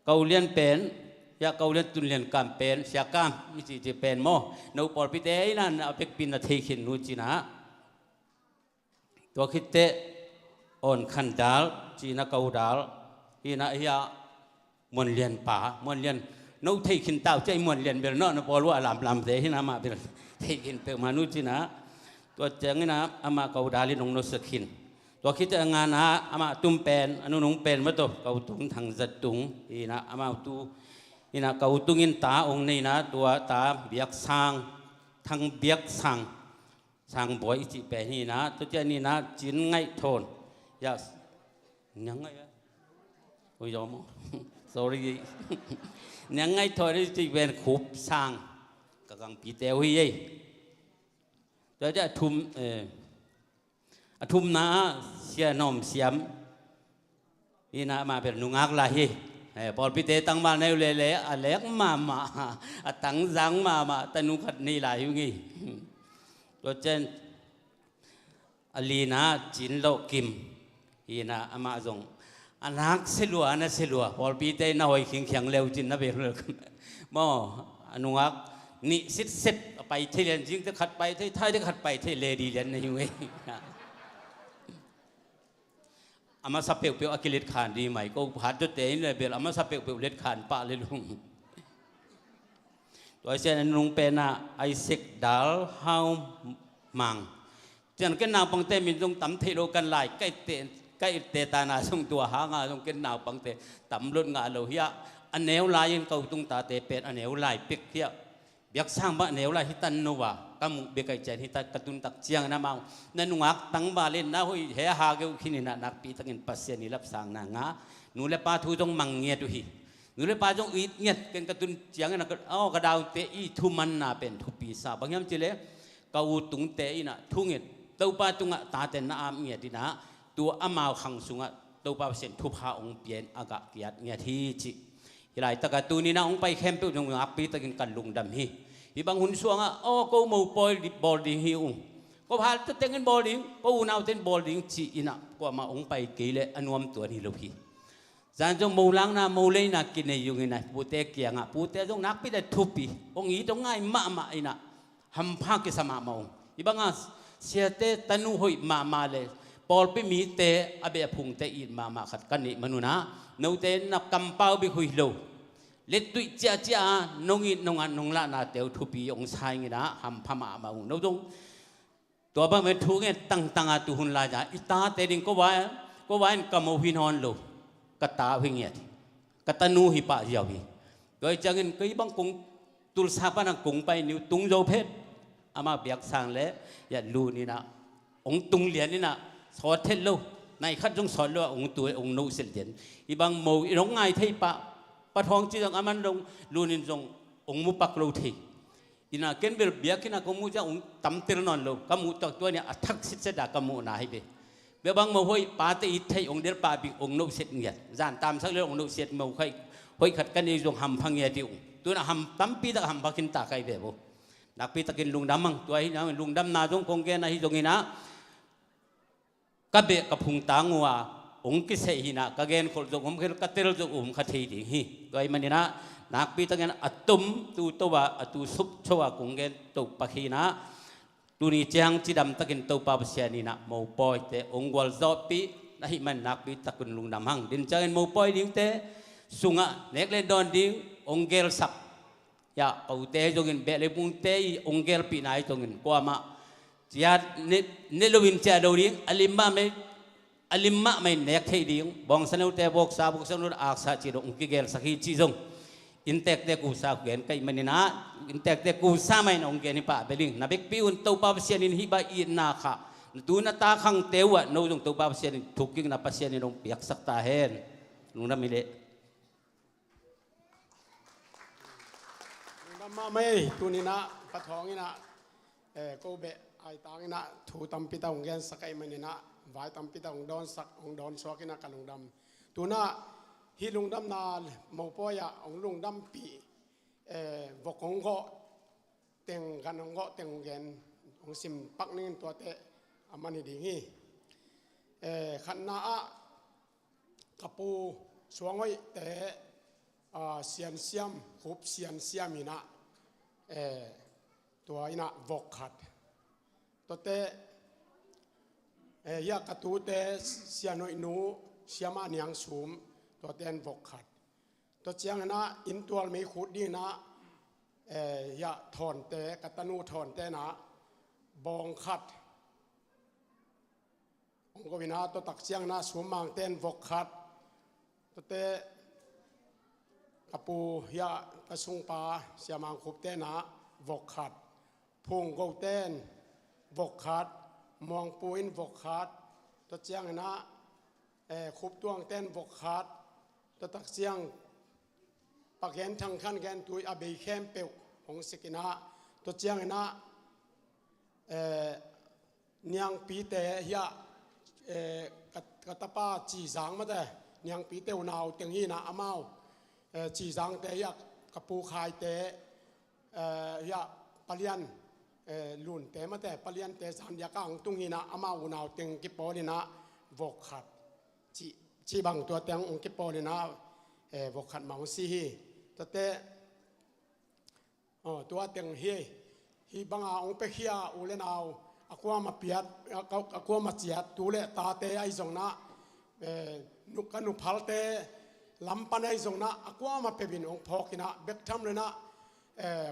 Ko Lian pen, ya, Ko Lian Tun Lian Kam pen, Sia Kam i cihcih pen maw, no pawlpite in ah a pekpi in na thei khin nu ci na. Tua khit teh Awn Khan Dal ci na, Ko Dal hi na, hi ah Muan Lian pa, Muan Lian, no thei khin ta uh ci a, i Muan Lian bel no na pawl uh a lamlamte hi na, amah bel thei khin peuhmah nu ci na. Tua ciangin ah amah Ko Dal in hong nusia khin. Tua khit ciang a ngana, amah tum pen, a nunung pen maw, tua Ko Tung, Thang Za Tung hi na, amau tu hi na, Ko Tung in ta hong nei na, tua ta Biak Sang, Thang Biak Sang, Sang Bawi i cih pen hi na, tua ciang ni na Cin Ngaih Thawn. Ya, Niang Ngaih, oi, yawm aw. Sorry. Niang Ngaih Thawn i cih pen Khup Sang, ka gangpite uh hi ei. Tua ciang a thum, eh, a thumna ah Sia Nawm Siam hi na, amah bel nungak lai hi. Eh, pawlpite tangval nei uh lele, a lek mahmah, a tangzang mahmah, tanu khat nei lai uh ngei. Tua ciang a lina Cin Lawh Kim hi na, amah zong a nak se lua, a na se lua, pawlpite na hoi khingkhiang leu cin na bel maw, a nungak nih sitset, a pai thei lian, zingte khat pai thei, thaite khat pai thei, ledi lian na hi uh ngei. A masa peuhpeuh a kilet khan di mai, ko hat zawte in le bel a masa peuhpeuh let khan pah le lung. Tua hi ciang a nung pen ah Isaac Dal Hau Mang. Ciang ken naupangte min zong tam thei lo kan lai, ka itte, ka itte tana zong tua hanga zong ken naupangte tam lot ngah lo hi ah. A neu lai-in ko tung tate pen a neu lai pek hi ah. Biak Sang bang a neu lai hi tan no a, ka muh bek aih ciang hi ta, ka tun tak ciangin amau, na nungak tangval in na hoih he a ha geuh khin in ah, nakpi takin Pasian i lapsangna ngah. Nu le pa thu zong mang ngiat uh hi. Nu le pa zong it ngiat, ken ka tun ciangin ah, aw, ka daute i thumanna pen thupi sa. Bang hiam cih leh ka u tungte in ah thu nget, Topa tungah tate na ap ngiat in ah, tua amau khang sungah Topa Pasian thupha hong pia in a gah kiat ngiat hi cih. Hih laitakah tuni-in ah hong pai khempeuh zong nakpi takin kan lungdam hi. Hih bang hun sungah aw ko mopawi bawl ding hi ung, ko pate tengin bawl ding, ko unaute in bawl ding ci-in ah kuamah hong pai kei leh a nuam tuan hi lo hi. Zan zong molakna moleina kinei ung in ah pute kiangah pute zong nakpi takin thupi hong it hong ngai mahmah in ah hampha kisa mahmah ung. Hih banga siate tanu hoih mahmah le pawlpi mite a beh a phungte it mahmah khat ka neih manun ah note na kampau bek hoih lo, lettuih ciahciah a nong it nong at nong lahnate uh thupi hong sa ing in ah hampha mahmah ung. No zong tua bangmah thu ngen tangtang a tu hun lai-a i tate ding ko vai, ko vai in ka mo hi nawn lo, ka ta uh hi ngiat hi, ka tanu hi pah ziau hi. Tua hi ciangin kei bang kong tulsa panah kong pai ni uh tung zo phet. Amah biak sang le yat lun in ah hong tung lian in ah sawt het lo, nai khat zong sawt lo a hong tu hong nohset lian. Hih bang mo in hong ngai thei pah, pa thawng ci zong a man zong lun in zong hong mu pak lo thei. In ah ken bel biakinn ah kong muh ciang hong tamtel nawn lo, ka muh tuak tua ni a thak sitset a ka muhna hi ve. Bia bang mo hoih pate it thei hong del pah bik hong nohset ngiat. Zan tamsak le hong nohset mo khai hoih khat ka nei zong hampha ngiat hi ung. Tu-in ah ham tampi tak hampha khin ta khai ve vo. Nakpi takin lungdam hang. Tua hi na lungdamna zong kong gen ahi zongin ah ka beh ka phung tang uh a hong kiseh hi in ah ka genkholh zong om kha, ka tel zong om kha thei ding hi. Tua ahih manin ah nakpi takin a tom tu to a, a tu sup cho a kong gen to pak hi in ah tuni ciang cidam takin Topa Pasian in ah mopawite hong gualzawhpih na hih man nakpi takin lungdam hang. Din ciangin mopawi dingte sungah nek le dawn ding hong gelsak, ya, kote zongin beh le phungte i hong gelpihna hi zongin kuamah ciat ne, ne loin ciah lo ding, a lim mahmah, a lim mahmah in nek theih ding, bawngsa note voksa, voksa note aksa ci dong hong kigelsak hi cih zong inntekte kusa gen ka hih manin ah, inntekte kusa mah in hong gen hi pah bel ing. Na bekpi un Topa Pasian in hih bang itna kha na tu na ta khangte uh ah no zong Topa Pasian in thuk kikna Pasian in hong piaksak ta hen. Lungdam hi leh. Lungdam mahmah ei, tuni-in ah ka thawng in ah, eh, ko beh aitang in ah thu tampi tak hong gensak ahih manin ah vai tampi tak hong dawnsak, hong dawnsuak in ah ka lungdam. Tu-in ah hih lungdamna mopawi ah hong lungdampih, eh, vok hong gawh teng, gan hong gawh teng hong gen, hong sim pak ning in tuate a man hi ding hi. Eh, khatna ah ka pu Suang Hoihte, ah, Sian Siam, Khup Sian Siam in ah, eh, tua in ah vok khat. Tuate, eh, hih ah ka tute Sian Hoih nu, Siam Ah Niang Sum, tuate in vok khat. Tua ciangin ah inntual mei khut dingin ah, eh, hih ah Thawnte, ka tanu Thawnte in ah bawng khat hong go in ah, tua tak ciangin ah Sum Mangte in vok khat. Tuate ka pu hih ah ka sungpa Sia Mang Khupte in ah vok khat. Phung Gote in vok khat. Muang Pu in vok khat. Tua ciangin ah, eh, Khup Tuangte in vok khat. Tua tak ciang Pa Gen Thang Khan Gen Tui a bei khempeuh hong sik in ah, tua ciangin ah, eh, Niangpite hih ah, eh, ka, ka tapa Ci Zang mate, Niangpite unau teng hi in ah amau, eh, Ci Zangte hih ah ka pu Khaite, eh, hih ah Pa Lian, eh, Lunte mate, Pa Liante zandiak ah hong tung hi in ah amau unau teng kipawl in ah vok khat. Ci, ci bang tua teng hong kipawl in ah, eh, vok khat mah hong si hi. Tuate, aw, tua teng hi, hih banga hong piakhia u le nau, a kuamah piat, a, a, a kuamah ciat, tu le tate ahi zongin ah, eh, nu, ka nuphalte lam pan ahi zongin ah, a kuamah peuh in hong phawk in ah, bek tham lo in ah, eh,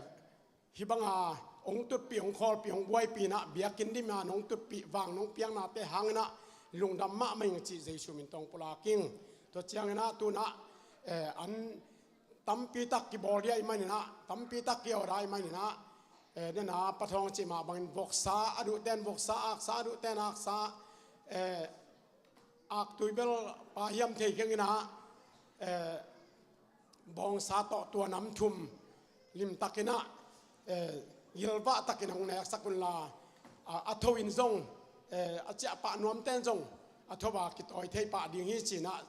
hih banga hong tutpih, hong khawlpih, hong buaipih in ah, biakinn dim a nong tutpih, vang nong piaknate hangin ah, lungdam mahmah ing cih Jesu min tawh pulak ing. Tua ciangin ah, tu-in ah, eh, an tampi tak kibawl dia ahih manin ah, tampi tak ki-order ahih manin ah, eh, nena Pa Thawng cih mah bangin voksa a duhte in voksa, aksa a duhte in aksa, eh, aktui bel pa hiam thei keng in ah, eh, bawngsa tawh tua nam thum limtak in ah, eh, gilvah takin hong neksak unla, a, a tho in zong, eh, a ciahpah nuamte in zong, a thawh a kitawi thei pah ding hi ci-in ah,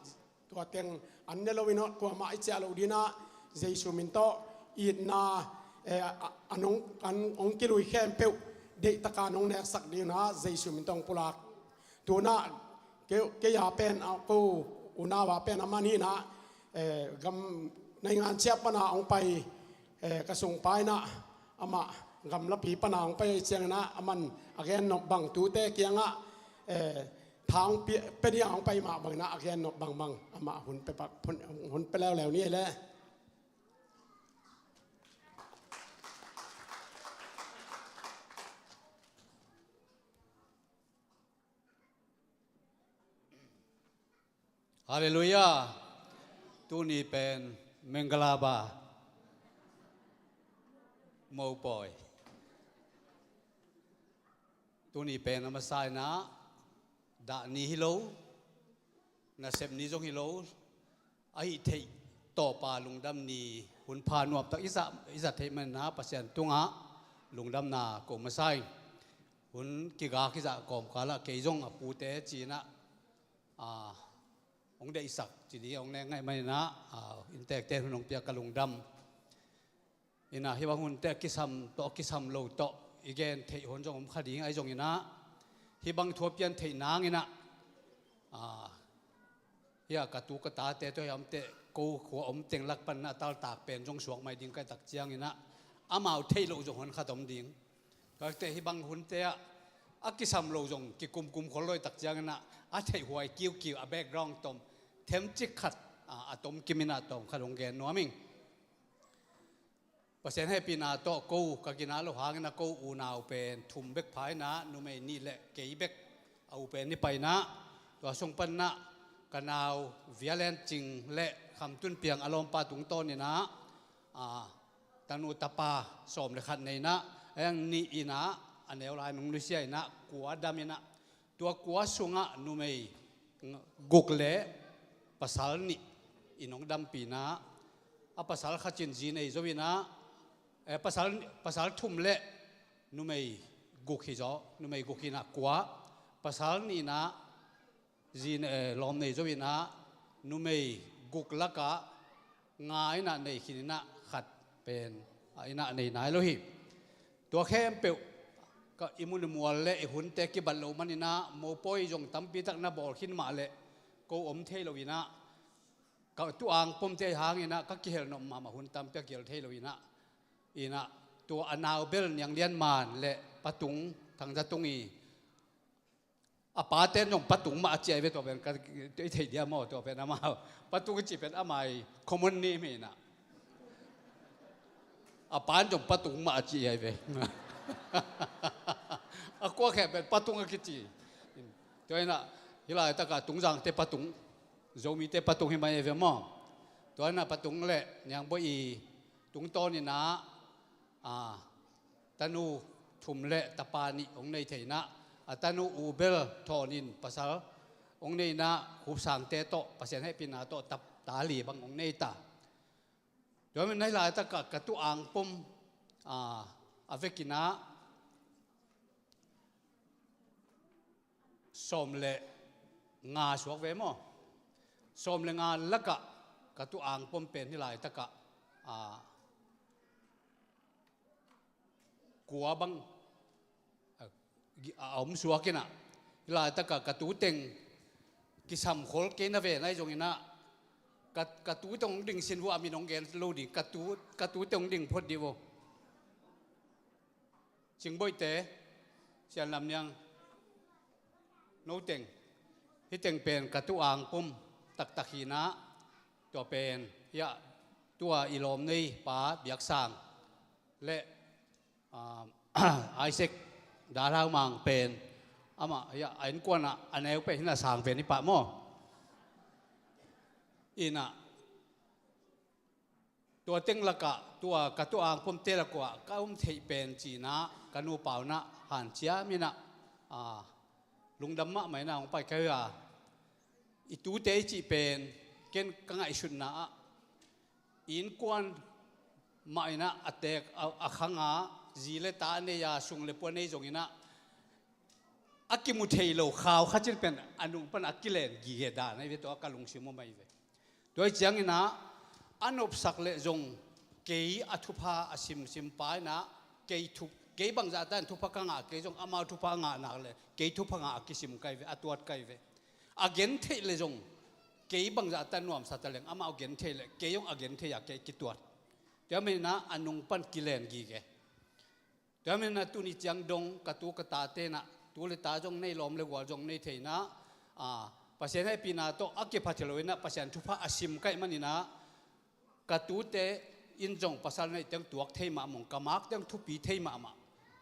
tua teng an ne lo in ah, kuamah i ciah loh ding in ah, Jesu min tawh itna, eh, a, a, an hong, an hong kilui khempeuh deihtak a an hong neksak ding in ah, Jesu min tawh hong pulak. Tu-in ah kei, kei a pen, a, ko unau a pen a man hi-in ah, eh, gam, naingan ciah pan a hong pai, eh, ka sungpa in ah, amah gamlapi pan a hong pai ahih ciangin ah, aman a gen nop bang tute kiangah, eh, tha hong pia, pia ding a hong pai mah bangin ah, a gen nop bangbang amah hun pia pak, hun, hun pia leuleu ni ei leh. Halleluiah. Tuni pen Mengkalaba, mopawi. Tuni pen a masa in ah, dah ni hi lo, nasep ni zong hi lo, ahih theih tawpa lungdam ni, hun pha nuamtak i zat, i zat theih manin ah, Pasian tungah lungdamna ko masa hi. Hun kigak i zah kawmkal ah kei zong a pute ci-in ah, a, hong deihsak ci ding hong nek ngei manin ah, a, inntekte in hun hong piak ka lungdam. In ah hih bang hunte a kisam tawh, a kisam lo tawh i gen theih hun zong om kha ding ahi zongin ah, hih bang thu a pian theih nangin ah, a, hih a ka tu ka tate tawh hih a omte, ko khua om teng lak panin ah a taltak pen zong suak mai ding ka hih tak ciangin ah, amau theih loh zong hun khat om ding. Tua hi teh hih bang hunte ah a kisam lo zong kikumkum khol lo hih tak ciangin ah, a theihhuai kiukiu, a background tom themcik khat, a, a tom kim in ah tawm khat hong gen nuam ing. Pasian hehpihna tawh ko ka gina lo hangin ah ko unau pen thum bek pha in ah, numei nih le kei bek a u pen i pai in ah, tua sung panin ah ka nau Via Len Cing le Kham Tun Piang a lawmpa tungtawnin ah, a, tanu tapa sawm le khat nei in ah, a yang nih in ah, a neu lai nung nusia in ah, kua dam in ah, tua kua sungah numei guk le pasal nih in hong dampi in ah, a pasal khat in zi nei zo in ah, eh, pasal, pasal thum le numei guk hi zaw, numei guk in ah kua, pasal nih in ah zi, eh, lawm nei zo in ah, numei guk lakah nga in ah nei khin in ah khat pen, a, in ah nei nai lo hi. Tua khempeuh ka i mun i mual le i hunte kibat lo manin ah, mopawi zong tampi tak na bawl khin mah leh ko om thei lo in ah, ka tu angpomte hangin ah ka kihel nop mahmah hun tampi a kihel thei lo in ah, in ah tua a nau bel Niang Lian Man le Pa Tung, Thang Za Tung i, a pate in zong Pa Tung mah a ci ahi ve, tua pen ka, i theih dia maw, tua pen amau Pa Tung i cih pen ama i common name hi in ah. A pa in zong Pa Tung mah a ci ahi ve. A kua khempeuh pen Pa Tung a kici. Tua in ah hih laitakah Tungzangte Pa Tung, Zomite Pa Tung hi mai ahi ve maw. Tua in ah Pa Tung le Niang Bawi i tungtawnin ah, a, tanu thum le tapa nih hong nei thei in ah, a tanu u bel Thawn in pasal hong nei in ah, Khup Sangte tawh Pasian hehpihna tawh tap, ta li bang hong nei ta. Tua manin hih laitakah ka tu angpom, a, a vek in ah sawm le nga suak ve maw. Sawm le nga lakah ka tu angpom pen hih laitakah, a, kua bang, a, a om suak in ah, hih laitakah ka tu teng kisam khol kei na ve na hi zongin ah, ka, ka tu teng hong ding sin vua, a min hong gen lo ding, ka tu, ka tu teng hong ding phot dih vua. Cingboihte, Sian Lam Niang, no teng, hih teng pen ka tu angpom taktak hi in ah, tua pen, hiah, tua i lawm nei pa Biak Sang le, ah, Isaac Dal Hau Mang pen, amah, hiah, a innkuan ah a neu pen hi in ah, Sang pen hi pah maw. In ah, tua teng lakah, tua ka tu angpomte lak uah ka om theih pen ci-in ah, ka nupa un ah hanciam in ah, a, lungdam mahmah in ah hong pai ka hi a. I tute i cih pen, ken ka ngaihsutna ah, i innkuan mah in ah a teek, a, a khang a, zi le ta a nei a, sung le pua a nei zongin ah, a kimu thei lo khau khat in pen a nung pan a kilen gige dan ahi ve, tua ka lungsim om ahi ve. Tua hi ciangin ah a nopsak leh zong kei a thupha a simsim pa in ah kei thu, kei bangzah tan thupha ka ngah, kei zong amau thupha a ngah nak leh kei thupha ngah a kisim ka hi ve, a tuat ka hi ve. A gen theih leh zong kei bangzah tan nuamsa ta leng amau gen thei leh kei zong a gen thei a kei kituat. Tua manin ah a nung pan kilen gige. Tua manin ah tuni ciang dong ka tu ka tate in ah tu le ta zong nei, lawm le gual zong nei thei in ah, a, Pasian hehpihna tawh a kiphat hi lo in ah Pasian thupha a sim ka hih manin ah ka tute in zong pasal nei teng tuak thei mahmah, ka mak teng thupi thei mahmah.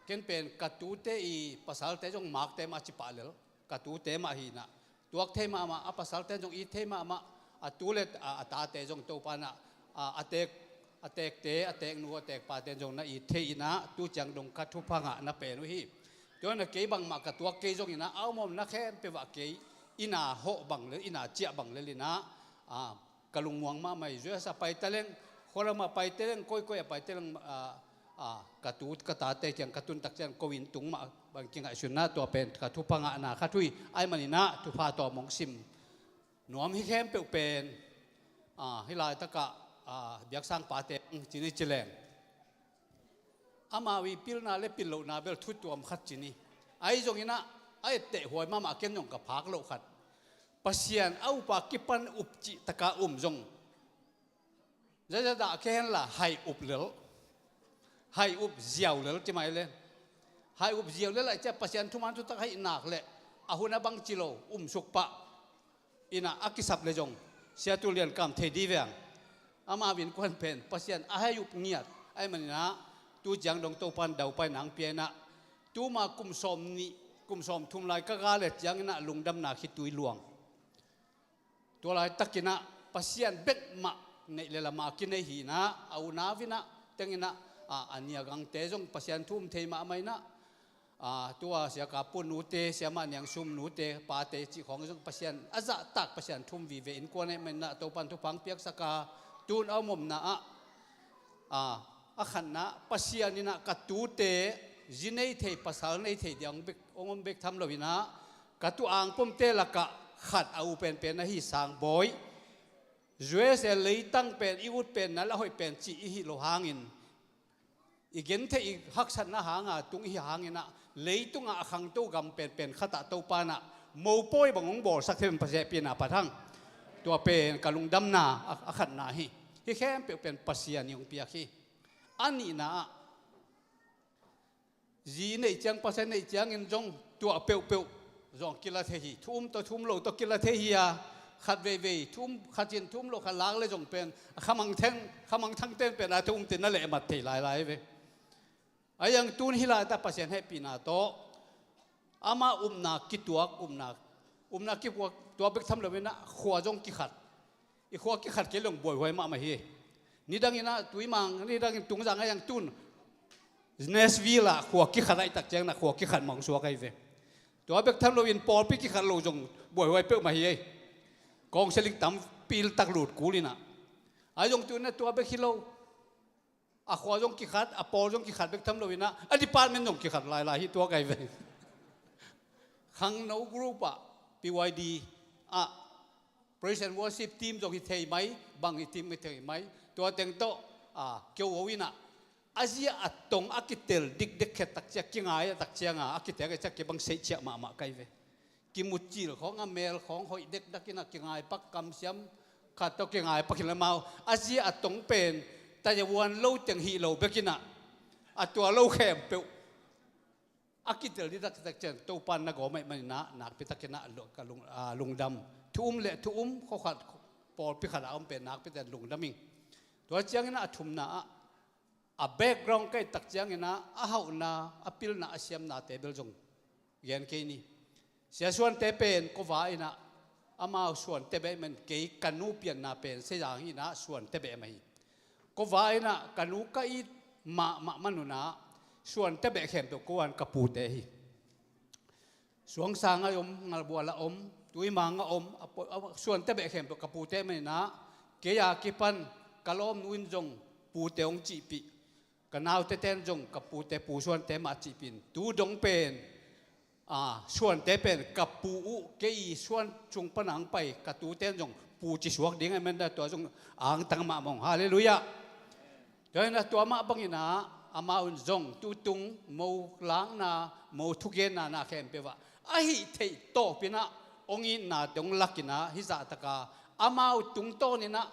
Ken pen ka tute i pasalte zong mak thei mah ci pah lel, ka tute mah hi in ah tuak thei mahmah, a pasalte zong it thei mahmah, a tu le a, a tate zong Topa in ah, a, a teek, a teekte, a teeknu, a teekpate zong na it thei in ah tu ciang dong ka thupha ngahna pen uh hi. Tua in ah kei bangmah ka tuak kei zongin ah a om omna khempeuh ah kei inn a hawh bang lel, inn a ciah bang lel in ah, a, ka lungmuang mahmah hi. U S a pai ta leng, khualam a pai ta leng, koikoi a pai ta leng, a, a, ka tu ka tate kiang ka tun tak ciang ko inn tung mah bang kingaihsun in ah tua pen ka thupha ngahna khat uh hi. Ahih manin ah thupha tawm hong sim nuam hi khempeuh pen, a, hih laitak ah, a, biaksang pate ci ni ci leng, amau i pilna le pillohna bel thu tuam khat ci ni. Ahi zongin ah a etteh huai mahmah, ken zong ka phak loh khat, Pasian a up a kipan up cih tak a um zong zaza dah kei hen la hai up lel, hai up ziau lel ci mai le. Hai up ziau lel ahih ciang Pasian thuman thutak ahih nak leh a hun a bangci lo um suk pah in ah a kisap le zong Sia Tu Lian Kam thei di veng. Amau innkuan pen Pasian a hai up ngiat ahih manin ah tu ciang dong Topa in daupaina hong pia in ah tuma kum sawmnih, kum sawmthum lai ka gal leh ciangin ah lungdamna khitui luang. Tua laitakin ah Pasian bek mah neih le lam a kinei hi in ah, a unau in ah teng in ah, a, a niagangte zong Pasian thu um thei mahmah in ah, a, tua Sia Ka Pun nute, Sia Mah Niang Sum nute, pate cih khawng zong Pasian a zahtak, Pasian thu um vive innkuan ahih manin ah Topa in thupha hong piaksak a, tun a om omna ah, a, a khatna, Pasian in ah ka tute zi nei thei, pasal nei thei ding hong bek, hong om bek tham lo in ah, ka tu angpumte lakah khat a u penpen ahi Sangbawi. U S A leitang pen i ut pen na la hoih pen cih i hih loh hangin, i gentheih i haksatna hanga tung i hih hangin ah, leitungah a khangto gam penpen khatah Topa in ah mopawi bang hong bawlsak thei pen Pasian hehpihna phat hang. Tua pen ka lungdamna a, a khatna hi. Hih khempeuh pen Pasian in hong piak hi. A nihna ah, zi neih ciang, pasal neih ciangin zong tuah peuhpeuh zong kila thei hi. Thu um tawh thu um lo tawh kila thei hi a, khat veivei thu um, khat in thu um lo khat lak le zong pen a khamangthang, khamangthangte'n pen a thu um te na lehmat thei lailai ve. A yang tun hih laitak Pasian hehpihna tawh ama upna kituak, upna, upna kituak, tua bek tham lo in ah khua zong kikhat. I khua kikhat kei leh buaihuai mahmah hi. Nidangin ah Tuimang, nidangin Tungzang a yang tun Nashville ah khua kikhat ahih tak ciangin ah khua kikhat mah hong suak ahi ve. Tua bek tham loin pawlpi kikhat lo zong buaihuai peuhmah hi. Kawng seling tam piltak lut kul in ah. Ahi zong tun ah tua bek hi lo. A khua zong kikhat, a pawl zong kikhat bek tham lo in ah, a department zong kikhat lailai hi, tua ka hi ve. Khangno group ah, P Y D ah, praise and worship team zong hi thei mai, bang hi team hi thei mai. Tua teng tawh, a, keu o in ah, a zia a tong a kitel dikdek khe tak ciang, kingai a tak ciang a, a kitel a tak ciang kibang seihciah mahmah ka hi ve. Kimucil khawng a mel khawng hoih dekdak in ah kingai pak, kamsiam khat tawh kingai pak hi lamau. A zia a tong pen tayavuan lo teng hi lo bek in ah, a tua lo khempeuh a kitel dikdak tak ciang Topa in na gawm ahih manin ah nakpi takin ah lu-, ka lung, a, lungdam. Thu um le thu um, khua khat pawlpi khat a om pen nakpi takin lungdam ing. Tua ciangin ah a thumna ah, a background ka hih tak ciangin ah, a hauhna, a pilna, a siamnate bel zong gen kei ni. Sia Suante pen kua va in ah, amau Suante beh man, kei ka nu pianna pen Sezang hi in ah Suante beh mah hi. Kua va in ah ka nu ka it mahmah man un ah Suante beh khempeuh kua in ka pute hi. Suangsang a om, Ngalbual a om, Tuimang a om, a po-, a, Suante beh khempeuh ka pute man in ah, kei a kipan ka lawmnu in zong pute hong cihpih, ka naute ten zong ka pute Pu Suante mah cihpih in, tu dong pen a, suante pen ka pu uh, kei suan sung pana hong pai ka tuten zong pu ci suak ding a, amen, tua zong angtang mahmah ung. Halleluiah. Tua in ah tua mah bangin ah amau in zong tutung mo lakna, mo thugenna na khempeuh ah a hih theih tawpin ah hong itna te hong lakin ah, hih zahtaka amau tungtawnin ah,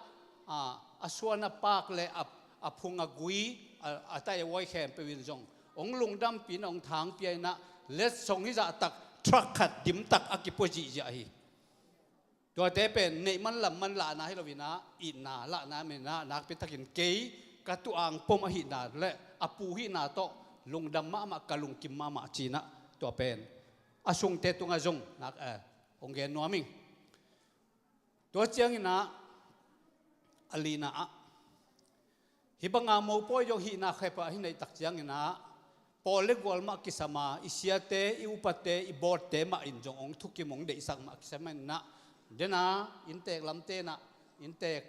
a, a suan a pak le a, a phung a gui, a, a tai a uai khempeuh in zong hong lungdampih in ah, hong thangpia in ah, letsong hih zahtak truck khat dimtak a kipua zihziah hi. Tuate pen neih man lam man lahna hi loin ah, itna lahna, amen, ah nakpi takin kei ka tuang pom ahihna le a pu hihna tawh lungdam mahmah, ka lungkim mahmah ci-in ah, tua pen a sungte tungah zong nak, eh, hong gen nuam ing. Tua ciangin ah, a lina ah, hih banga mopawi zong hihna khempeuh ah hih neih tak ciangin ah, pawl le gual mah kisam a, i siate, i upate, i bawtte mah in zong hong thukim, hong deihsak mah kisam in ah, den a inntek lamte in ah, inntek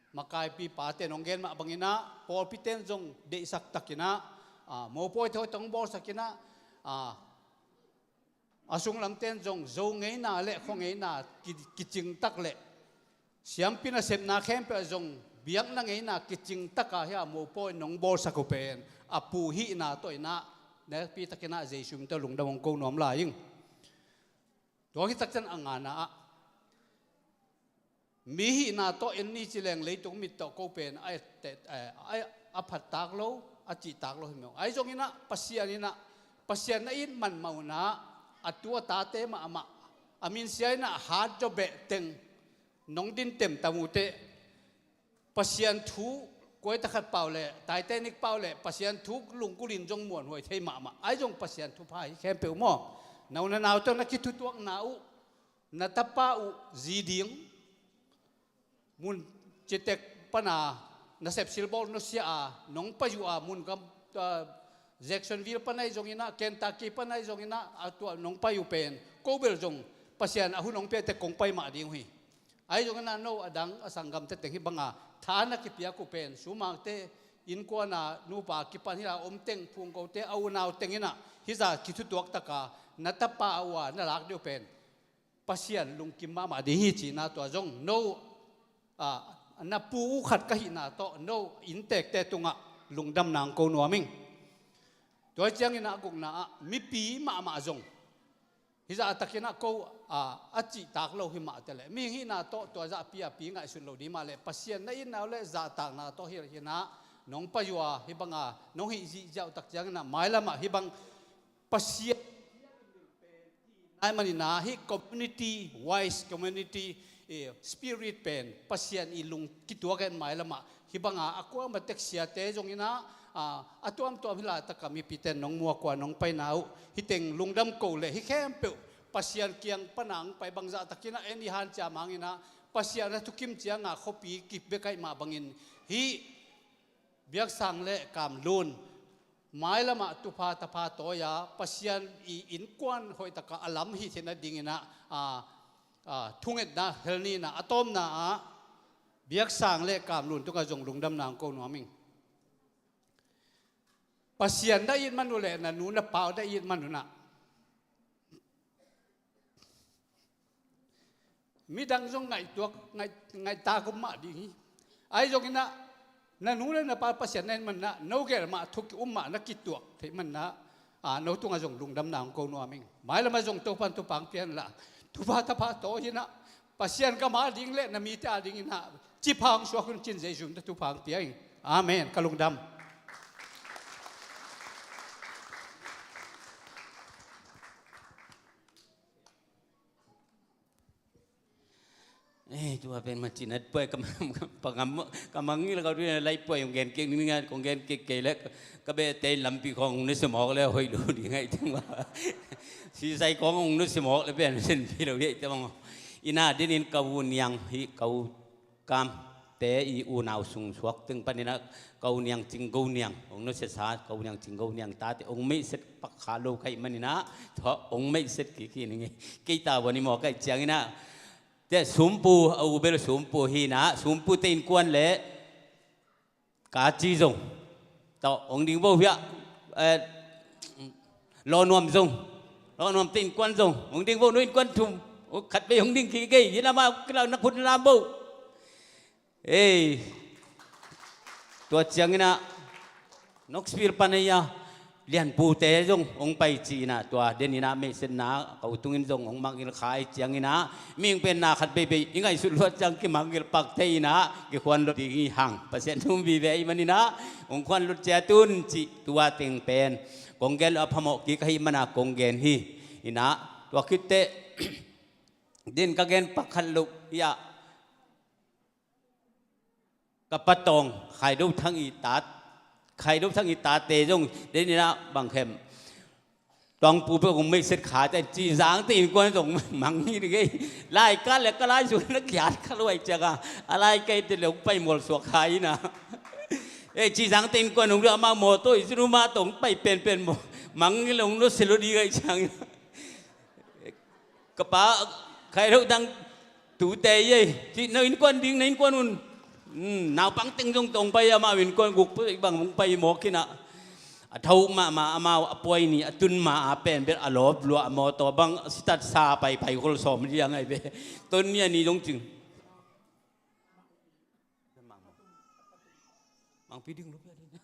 makaipi pate in hong gen mah bangin ah, pawlpite in zong deihsak takin ah, a, mopawite hoih tak hong bawlsak in ah, a, a sung lamte in zong Zo ngeina le khua ngeina ki, kicing tak le siampi nasepna khempeuh ah zong biakna ngeina kicing taka hih a mopawi in hong bawlsak uh pen a pu hihna tawh in ah, nakpi takin ah Jesu min tawh lungdam hong ko nuam lai ing. Tua khit tak ciang a ngana ah, mi hihna tawh en ni ci leng leitung mit tawh ko pen a et, eh, a, a phat tak lo, a cih tak lo hi mawk. Ahi zongin ah Pasian in ah, Pasian na it man mah un ah, a tu a tate mahmah, a minsia in ah hat zaw beh teng nong din temtam uh teh, Pasian thu, kuaita khat pau le, Titanic pau le, Pasian thu lungkulin zong muanhuai thei mahmah. Ahi zong Pasian thupha hi khempeuh maw. Na u na nau tawh na kithutuakna uh, na tapa uh zi ding mun citek pana nasep silbawl nusia a nong pai uh a, mun gam, ah, Jacksonville pana ahi zongin ah, Kentucky pana ahi zongin ah, a tua nong pai uh pen ko bel zong Pasian a hun hong piate kong pai mah ding uh hi. Ahi zongin ah no a dang a sanggamte teng hih banga tha na kipiak uh pen, sumangte, innkuana nupa kipan hih a om teng, phungkote, a unau teng in ah hih zah kithutuak taka na tapa a ua na lak deuh pen Pasian lungkim mahmah ding hi cihna, tua zong no, a, na pu uh khat ka hihna tawh no inntekte tungah lungdamna hong ko nuam ing. Tua hi ciangin ah a gukna ah mipi mahmah zong hih zahtakin ah ko, a, a cihtak lo hi mah teh le, mihing hihna tawh tua zahpi a pi ngaihsut lo ding mah le, Pasian na itna uh le zahtakna tawh hi, hi in ah nong pai uh a, hih banga nong hih zihziah uh tak ciangin ah mailamah hih bang Pasian nai manin ah hih community wise, community, eh, spirit pen Pasian i lung kituak en mailamah hih banga a kuama tek siate zongin ah, a, a tuamtuam hih laitaka mipite in nong muak uh a, nong paina uh hih teng lungdam ko le, hih khempeuh Pasian kiang pana hong pai bangzah takin ah en i hanciam hangin ah Pasian a thukim cianga khuapi kibia kaih mah bangin hih Biaksang le Kamlun mailamah tupha tapha tawi-a Pasian i innkuan hoihtaka a lam hih theihna dingin ah, a, a, thungetna hel ni in ah, a tawpna ah Biaksang le Kamlun tungah zong lungdamna hong ko nuam ing. Pasian na it man uh le na nu na pa uh na it man un ah midang zong ngaihtuak, ngaih, ngaihtak om mah ding hi. Ahi zongin ah na nu le na pa Pasian na it man un ah, no gel mah thu ki-um mah na kituak theih man un ah, a, no tungah zong lungdamna hong ko nuam ing. Mailamah zong Topa'n thupha hong pia hen la, tupha tapha tawi in ah Pasian gam a ding le na mite a dingin ah cipha hong suak un ci-in Jesu min tawh thupha hong pia ing. Amen. Ka lungdam. Eh, tua pen ma cinat puai ka, ka, ka, ka mangngilh kau ding, lai puai kong gen kik ning a, kong gen kik kei leh ka behte in lampi khawng hong nusia mawk leh hoih lo ding hi teng ua. Sisai khawng hong nusia mawk leh pen senpi lo ding hi teng ua. Ina dinin ka u Niang hi, ka u Kamte i unau sung suak teng panin ah ka u Niang Cinggo Niang hong nusiasa, ka u Niang Cinggo Niang tate hong meihset pak kha lo ka hih manin ah, tua hong meihset kik hi ning ei. Kei ta ua ni maw ka hih ciangin ah, te sumpu, a u bel sumpu hi in ah, sumpute innkuan leh ka ci zong tawh hong ding bo hi a, eh, lawhnuam zong Lawh nuam te innkuan zong hong ding bo, nu innkuan thum. Khat vei hong ding kik ei, hi na ma kila na khut lam bo. Ei, tua ciangin ah Knoxville pan ei a Lianpute zong hong pai ci-in ah, tua den in ah meisetna ko tungin zong hong mangngilh kha ei ciangin ah, mihing pen na khat veivei i ngaihsut luat ciang kimangngilh pak thei in ah, kikhuan luat ding hi hang. Pasian thu vive ahih manin ah hong khuan luat ciat un cih tua teng pen kong gen a phamawh kik ahih manin ah kong gen hi. In ah tua khit teh den ka gen pak khat lo hi ah, ka pa Tawng, Khai Do Thang i ta, Khai Do Thang i tate zong den in ah bang khem, Tawngpu peuh kong meiset kha te, Cizang te innkuan zong mangngilh ngei. Lai ka le ka lai zong na kiat kha luai ciang a, a lai kei te le hong pai mual suak kha in ah. Ei, Cizang te innkuan hong ding, amau mawtaw i zun uh mah tawh hong pai penpen maw, mangngilh hong nusia lo ding ahih ciangin ah, ka pa Khai Do Thang tute ei, cih na innkuan ding, na innkuan un. Hmm, naupang teng zong tawh hong pai, amau innkuan guk peuh bang hong pai mawk in ah. A thauk mahmah, amau a puai ni a tun ma a pen bel a lawp lua, a mawtaw bang a sitat sa paipai khol sawm liang ahi ve. Ton ni a ni zong cing. Mangpi ding lup ya ding.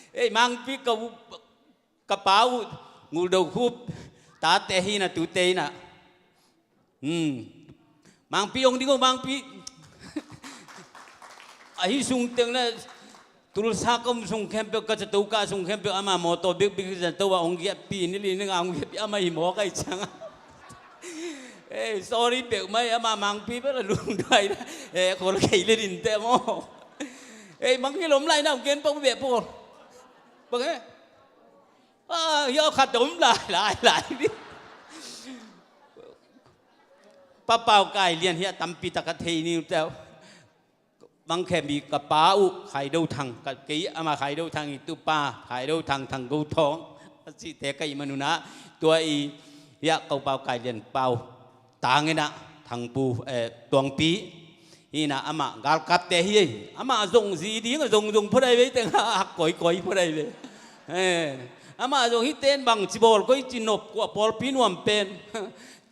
Ei, Mangpi ka u, ka pa uh, Ngul Do Khup tate hi na tute in ah. Hmm. Mangpi hong ding uh, Mangpi. Ahi sung teng le Tulsa ka om sung khempeuh, ka zato ka sung khempeuh, ama mawtaw bikbik zato a hong giahpih, ni li ni nga hong giahpih, ama hi mawk ahih ciang a. Ei, sorry peuhmah ei, ama Mangpi bel a lungduai na. Ei, khol kei le din te maw. Ei, mangngilh om lai na, hong gen pak beh pawl. Bang e? Ah, hiau khat om lai, lai, lai. Pa Pau Kai Lian hi a, tampi tak a thei ni uh teh. Bang khem i ka pa uh Khai Do Thang, ka, kei ama Khai Do Thang i tupa, Khai Do Thang, Thang Go Thawng a cihte ka hih manun ah, tua i, hiah ko Pau Kai Lian Pau tang in ah, Thangpu, eh, Tuangpi hi in ah, amah galkapte hi ei. Amah zong zi ding a zong zong phot ahi ve, teng a hak kawikawi phot ahi ve. Eh, amah zong hih ten bang ci bawl koi ci nop, kua pawlpi nuam pen.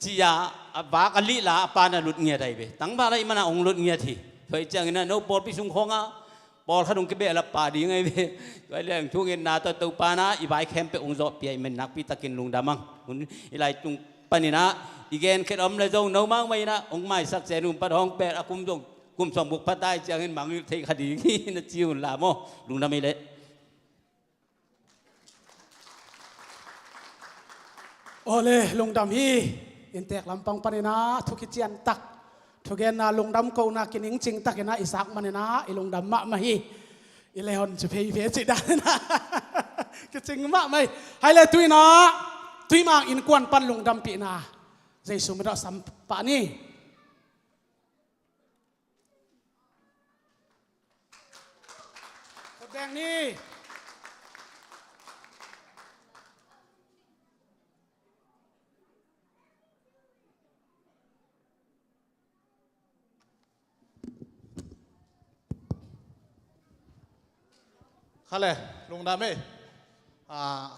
Ci-a a vak a lihla a pan a lut ngiat ahi ve. Tangval ahih mana hong lut ngiat hi. Tua ahih ciangin ah no pawlpi sung khawngah pawlkhat hong kibehlap pah ding ahi ve. Tua ahih leh thungetna tawh Topa in ah i vai khempeuh hong zawhpih ahih manin nakpi takin lungdam ang. Hun i lai tung panin ah i genkhiat om leh zong no mahmah in ah hong maisak ciat un, pat hong pet a kum zong kum sawm guk pha ta ahih ciangin mangngilh thei kha ding hi na ci un la maw. Lungdam ei leh. Aw le, lungdam hi. Inntek lampang panin ah thu kician tak, thugenna lungdam kohna kiningcing takin ah i sak manin ah i lungdam mahmah hi. I lehon ci phei phei cih dan in ah kicing mahmah hi. Hai le, tu in ah Tuimang innkuan pan lungdampihna Jesu min tawh sam pah ni. Khut beng ni. Kha le, lungdam ei. Ah,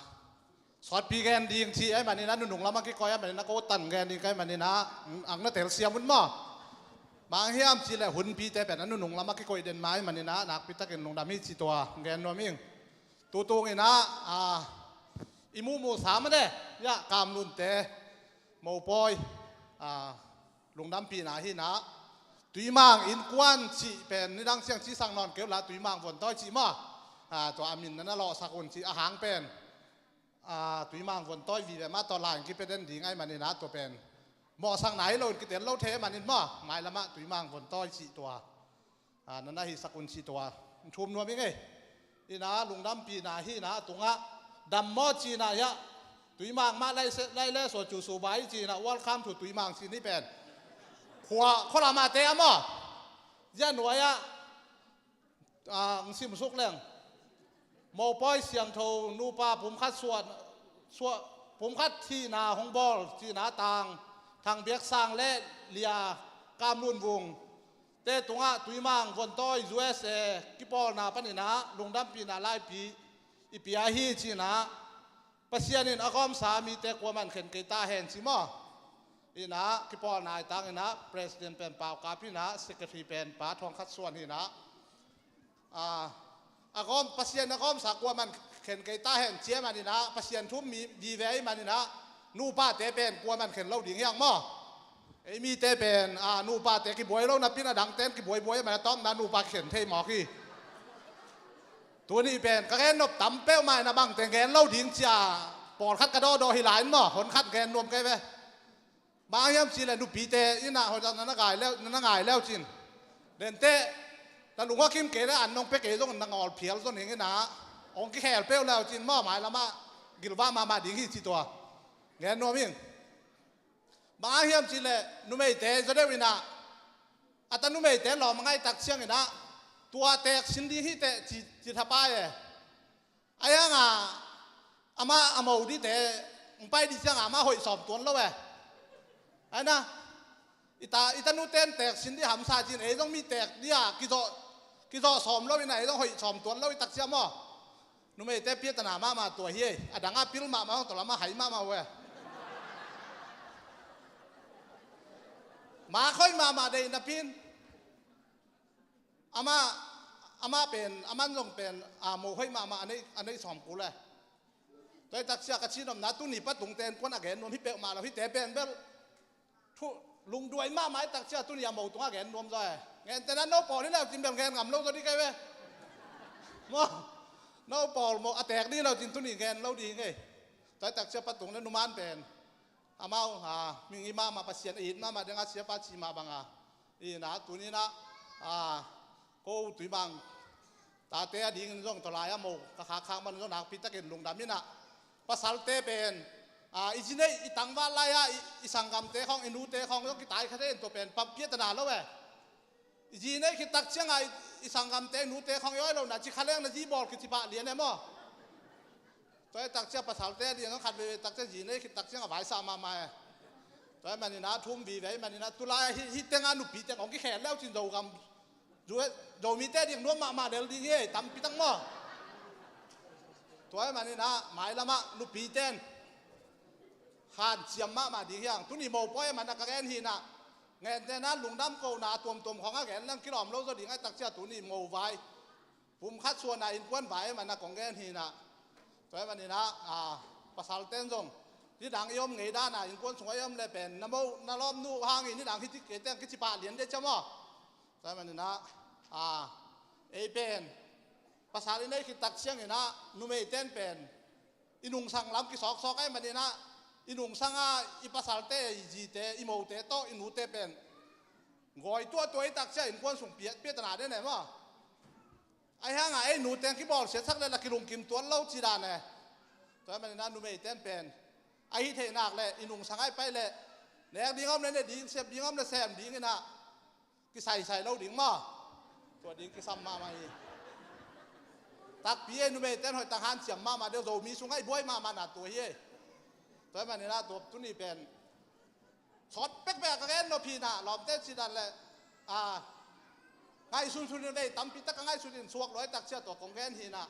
sawtpi gen ding ci ahih manin ah, nunung lamah kikoih ahih manin ah, ko tan gen ding ka hih manin ah, ang na telsiam un maw. Bang hiam cih leh hunpite pen a nunung lamah kikoih den mah ahih manin ah, nakpi takin lungdam hi ci tua gen nuam ing. Tutung in ah, ah, i muhmuhsa mah de, hiah Kamlunte mopawi, ah, lungdampihna hi in ah, Tuimang innkuan cih pen nidang ciang ci sang nawn kei uh la, Tuimang vuantawi cih maw. Ah, tua a min na na lawhsak un cih a hang pen. Ah, Tuimang vuantawi vive mah tawh lain kipia den ding ahih manin ah, tua pen mawhsakna hi lo in kitel lo thei ahih manin maw, mailamah Tuimang vuantawi cih tua, ah, na na hisak un cih tua thum nuam ing ei. In ah lungdampihna hi in ah, a tungah dam maw ci in ah, hiah Tuimang mah lai se, lai le sua cu su bai ci in ah, welcome to Tuimang ci ni pen. Khua, khua lamah te ah maw. Hiah nuai ah, ah, ng simsuk leng. Mopawi siangtho nupa pumkhat suah, suah, pumkhat thihna hong bawl cihna tang, Thang Biak Sang le Lia Kam Lun Vung te tungah Tuimang vuantawi U S A kipawlna panin ah lungdampihna laipi i pia hi ci in ah, Pasian in a gawmsa mite kuaman khen kei ta hen ci maw? Inah kipawl nai tang inah president pen Pau Kap inah secretary pen Pa Thawng Khat Suan inah a, a gawm, Pasian a gawmsa kuaman khen kei ta hen cia man inah Pasian thu mi vive man inah nupate pen kuaman khen lo ding hiang maw? Ei mite pen a, nupate kibuai lo napin a dangten kibuaibuai man a tawpna nupa khen thei mawk hi. Tuni pen ka gen nop tam peuhmah in a bangte gen lo ding cia pawlkhat ka dawhdawh hi lai in maw, hon khat gen nuam kei ve. Bang hiam cih leh nupite inah hon na na ngai leu, na na ngai leu cin. Denteh na lungua kim kei le an nong pe kei zong na ngawl phial zon hing inah hong kikhel peuh leu cin maw, mailamah gilvah mahmah ding hi ci tua gen nuam ing. Bang a hiam cih leh numeite zaw deuh inah a ta numeite lawm a ngaihtak ciang inah tua teek sin ding hi teh ci, ci thapai e. A hianga amah a mo dite hong pai dih cianga amah hoih sawm tuan lo e. Aina i ta, i ta nuten teek sin dih hamsa cin ei zong mi teek dih a kizawh, kizawh sawm lo inah ei zong hoih sawm tuan lo i tak ciang maw? Numeite piatana mahmah tua hi ei. A dang a pil mahmah hong tawh lamah hai mahmah uh e. Mak hoih mahmah deih napin amah, amah pen, aman zong pen a, mo hoih mahmah a nei, a nei sawm kul e. Tua i tak ciang ka cihnopna tuni patung ten kuan a gen nuam hi peuhmah lo hite pen bel thu lungduai mahmah i tak ciang tuni a mo tungah gen nuam zaw e. Ngentena no pawl hi leu cin bel ngen ngam lo zaw dih kei ve. Maw? No pawl mo a teek dih lo cin tuni ngen lo dih hi ngei. Tua i tak ciang patung le numan pen amau a, ming i mahmah Pasian a it mahmah dengah siapa ci mah banga inah tuninah a, ko tui bang tate a dingin zong tawlai a mo ka khakkhak man zong nakpi takin lungdam inah pasalte pen a, i zi neih i tangval lai-ah i, i sanggamte khawng i nute khawng zong kitai kha thei in tua pen pampiatana lo e. I zi neih khit tak cianga i, i sanggamte i nute khawng i awi lohna ci kha leng na zi bawl kici pah lian e maw? Tua i tak ciang pasalte a dingin zong khat veve tak ciang zi neih khit tak cianga vaisah mahmah e. Tua i maninah thum vive i maninah tulai hi, hi tenga nupi teng hong kikhel leu cin Zogam Zomite ding nuam mahmah lel ding hi ei, tampi tak maw? Tua i maninah mailamah nupiten hanciam mahmah ding hiang. Tuni mopawi a manah ka gen hinah ngentena lungdam kona a tuamtuam khawngah gen leng kilawm lo zaw ding ai tak ciang tuni movai pumkhat suana innkuan vai a manah kong gen hinah. Tua i maninah a, pasalten zong nidang i om ngei dana innkuan sungah i om le pen na mo na lawmnu hangin nidang hitik kei teng kici pah lian deh cia maw? Tua i maninah a, ei pen pasal i nei khit tak cianginah numeiten pen i nungsang lam kisawksawk ai maninah i nungsanga i pasalte i zite i mote tawh i nute pen gawi tuahtuah i tak ciang innkuan sung piat piatana den e maw? Ai hanga ei nuteng kibawlsiatsak le la kilungkim tuan lo ci dan e. Tua i maninah numeiten pen a hi theihnak le i nungsang ai pai le nek ding om le ne ding, sem ding om le sem dinginah kisaisai lo ding maw? Tua ding kisam mahmah hi. Takpi e, numeiten hoih tang hanciam mahmah deuh, Zomi sungah i buai mahmahna tua hi e. Tua i maninah tua tuni pen sawt pekpek a ka gen nop hinah lawmte cidan le a, ngaihsunsun in vei tampi tak a ngaihsun in suak luai tak ciah tua kong gen hinah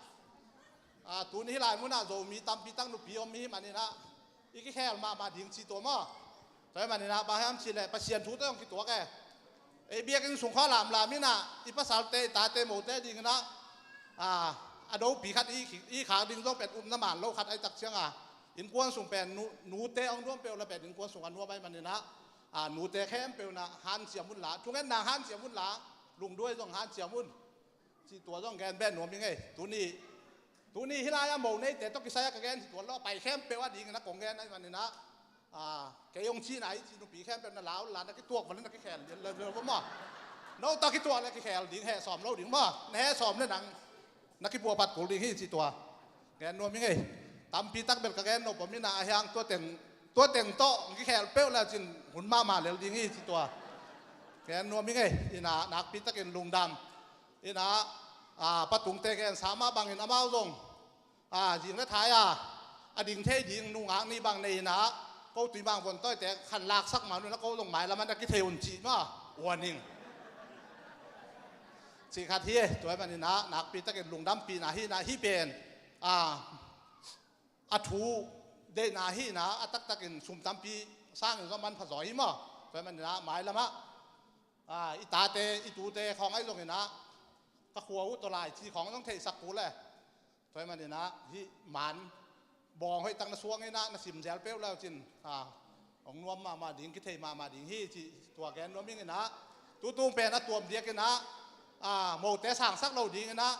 a, tuni hih lai munah Zomi tampi tak nupi om hi maninah i kikhel mahmah ding ci tua maw? Tua i maninah bang hiam cih leh Pasian thu tawh hong kituak e. Ei biakinn sung khualamlam inah i pasalte i tate mote dinginah a, a dopi khat i, i khak ding zong pen upna man lo khat ai tak cianga innkuan sung pen nu, nute hong nuam peuh la pen innkuan sung a nuam ai maninah a, nute khempeuh inah hanciam unla, thungetna hanciam unla, lungduai zong hanciam un. Cih tua zong gen beh nuam hi ngei. Tuni, tuni hih lai-ah mo neite tawh kisai-ah ka gen hi tuan lo, a pai khempeuh a dingin a kong gen ahi maninah a, kei hong cihna hi cih nupi khempeuh na lau la na kituak vale na kikhel lian lo maw? No tawh kituak le kikhel ding heh sawm lo ding maw? Na heh sawm le nang na kipuahphat kul ding hi cih tua gen nuam hi ngei. Tampi tak bel ka gen nop om inah a hiang tua teng, tua teng tawh hong kikhel peuh le cin hun mahmah lel ding hi cih tua gen nuam hi ngei. Inah nakpi takin lungdam. Inah a, patungte gensa mah bangin amau zong a, zing le thai a, a ding thei ding nungak nih bang nei inah ko tui bang von tawite khan laksak mah nunah ko zong mailam an a kithei un cih mah uaning cih khat hi. Tua i maninah nakpi takin lungdampihna hinah hih pen a, a thu deihna hi inah a taktakin sum tampi sangin zong manpha zaw hi maw? Tua hi maninah mailamah, a, i tate i tute khawng ahi zonginah ka khua uh tawlai ci khawng zong theihsak kul e. Tua hi maninah hih man bawng hoih tak na suang inah na sim zel peuh le uh cin, a, hong nuam mahmah ding, kithei mahmah ding hi ci tua gen nuam inginah tutung pen a tuam diakinah, a, mote sangsak lo dinginah,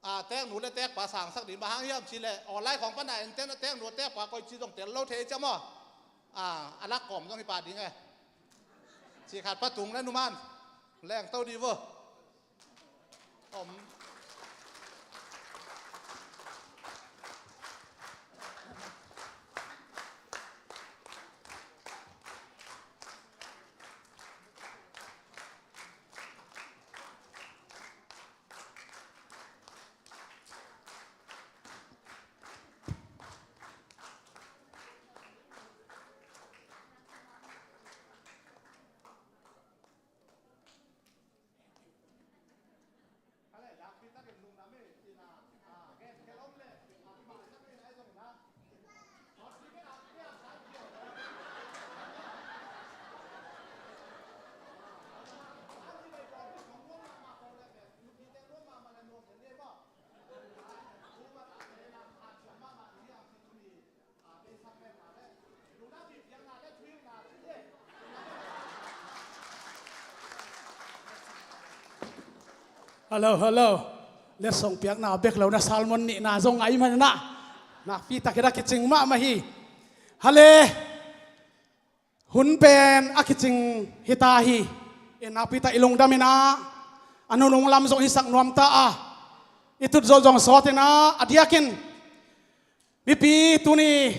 a, teknu le tekpa sangsak ding bang hang hiam cihleh online khawng pana enten a teknu a tekpa koici zong tel lo thei cia maw? A, a lak kawm zong hi pah ding e. Ci khat patung le numan lengto di vo. Om. Hello, hello. Letsong piakna bek lo na sermon nihna zong ngai manah nakpi takin a kicing mahmah hi. Hale. Hun pen a kicing hita hi. In nakpi tak i lungdam inah a nunung lam zong hisak nuam ta a, i tut zawh zong sawt inah a diakin mipi tuni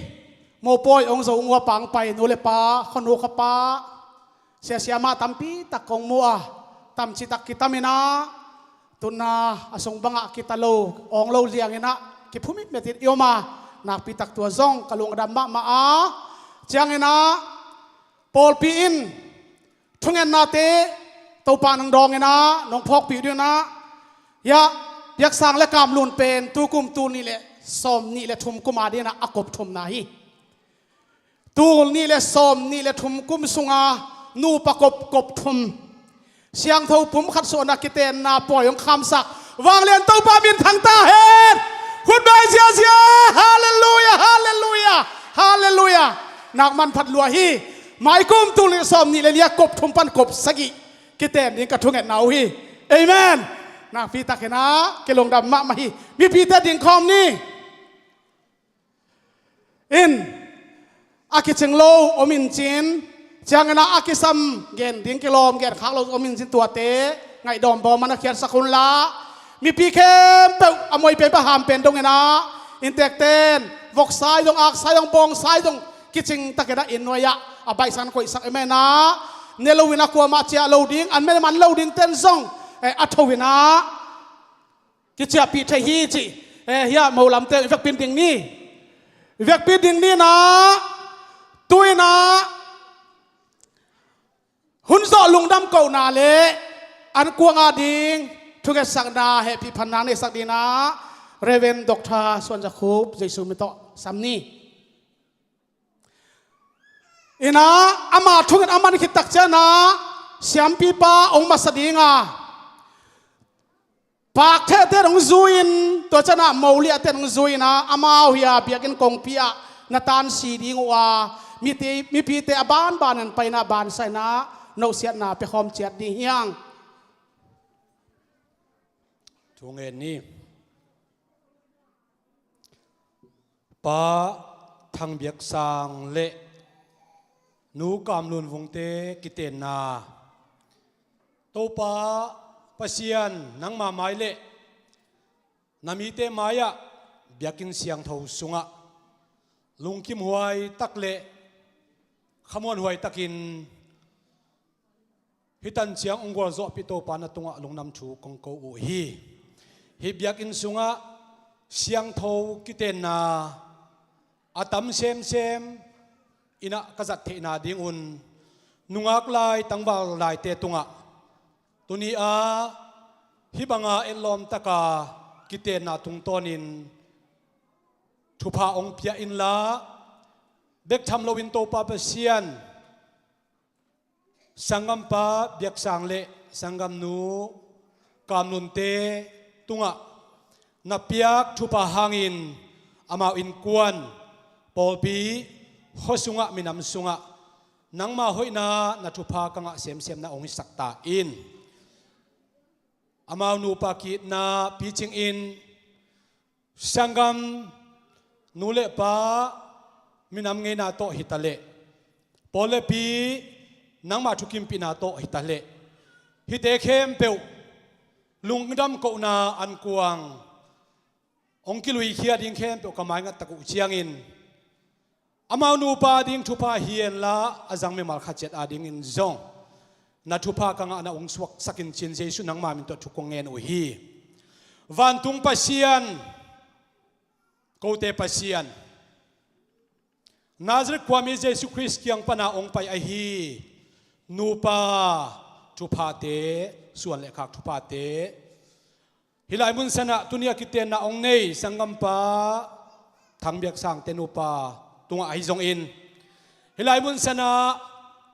mopawi hong zo ngua pangpai nu le pa, khonu khapa, siasia mah tampi tak kong mu a, tamci tak kitam inah tunna a sung bangah kita lo awng lo lianginah kiphumit metin i om a, nakpi tak tua zong ka lungdam mahmah a, cianginah pawlpi in thungetnate Topa nang dawnginah nong phawkpih dinginah, hiah Piaksang le Kamlun pen tukum tul nih le sawm nih le thum kum a dinginah a kop thumna hi. Tul nih le sawm nih le thum kum sunga nupa kop kop thum, siangtho pum khat suahna kitenna pawi hong khamsak vanglian Topa min thang ta hen. Khutbai ziazia. Halleluia, halleluia, halleluia. Nak manphat lua hi. Maikum tul nih sawm nih le nih a kop thum pan kop sagih kiten ding ka thungetna uh hi. Amen. Nakpi takinah kilungdam mahmah hi. Mipite dingkhawm ni. In a kicing lo om in cin, cianginah a kisam gen ding kilawm gen khak lo om in cin, tuate ngaih dawm bawm a na khiatsak unla, mipi khempeuh a moi pen pa ham pen donginah inntekten voksai zong aksai zong bawngsai zong kicing takinah inn nuai-ah a baihsan koihsak i menah ne loinah kuamah ciah lo ding, an men man lo ding ten zong, eh, a tho inah kiciahpih thei hi cih, eh, hiah mo lamte i vekpin ding ni. I vekpin ding ni inah tu inah hun zawh lungdam kohna le an kuang a ding thungetsakna hehpih phanna neisak dinginah Reverend Doctor Suan Za Khup Jesu min tawh sam ni. Inah ama thunget a man khit tak cianginah siampipa hong masa dinga, pakthehte hong zui-in, tua cianginah moliahte hong zui-inah amau hiah biakinn kongpi ah na tansi ding uh a, mite, mipite a banbanin painah bansainah nohsiatna piakhawm ciat ding hiang. Thungen ni. Pa Thang Biak Sang le Nu Kam Lun Vungte kitenna, Topa Pasian, nangma mai le na mite mai-ah biakinn siangtho sungah lungkimhuai tak le khamuanhuai takin hih tanciang hong gualzawhpih Topa na tungah lungdam thu kong ko uh hi. Hih biakinn sungah siangtho kitenna a tam semsem innah ka zat theihna dingun nungak lai tangval laite tungah tuni-ah hih banga etlawm taka kitenna tungtawnin thupha hong pia inla, bek tham loin Topa Pasian, sanggampa Biaksang le sanggamnu Kamlunte tungah na piak thupha hangin amau innkuan, pawlpi, khua sungah, minam sungah nangma hoihna, na thupha ka ngah semsemna hong hisak ta in. Amau nupa ki-itna picingin sanggam nu le pa minam ngeina tawh hitaleh, pawl le pi nangma thukimpihna tawh hitaleh, hihte khempeuh lungdam kohna ankuang hong kiluikhia ding khempeuh ka maingat tak uh ciangin, amau nupa ding thupha hi henla, a zang mimal khat ciat adingin zong na thupha ka ngahna hong suaksak in ci-in Jesuh nangma min tawh thu kong ngen uh hi. Vantung Pasian, kote Pasian, Nazareth khuami Jesuh Khrist kiang pana hong pai ahi nupa thuphate, suan le khak thuphate, hih lai mun sanah tuni a kitenna hong nei sanggampa Thang Biaksangte nupa tungah ahi zongin, hih lai mun sanah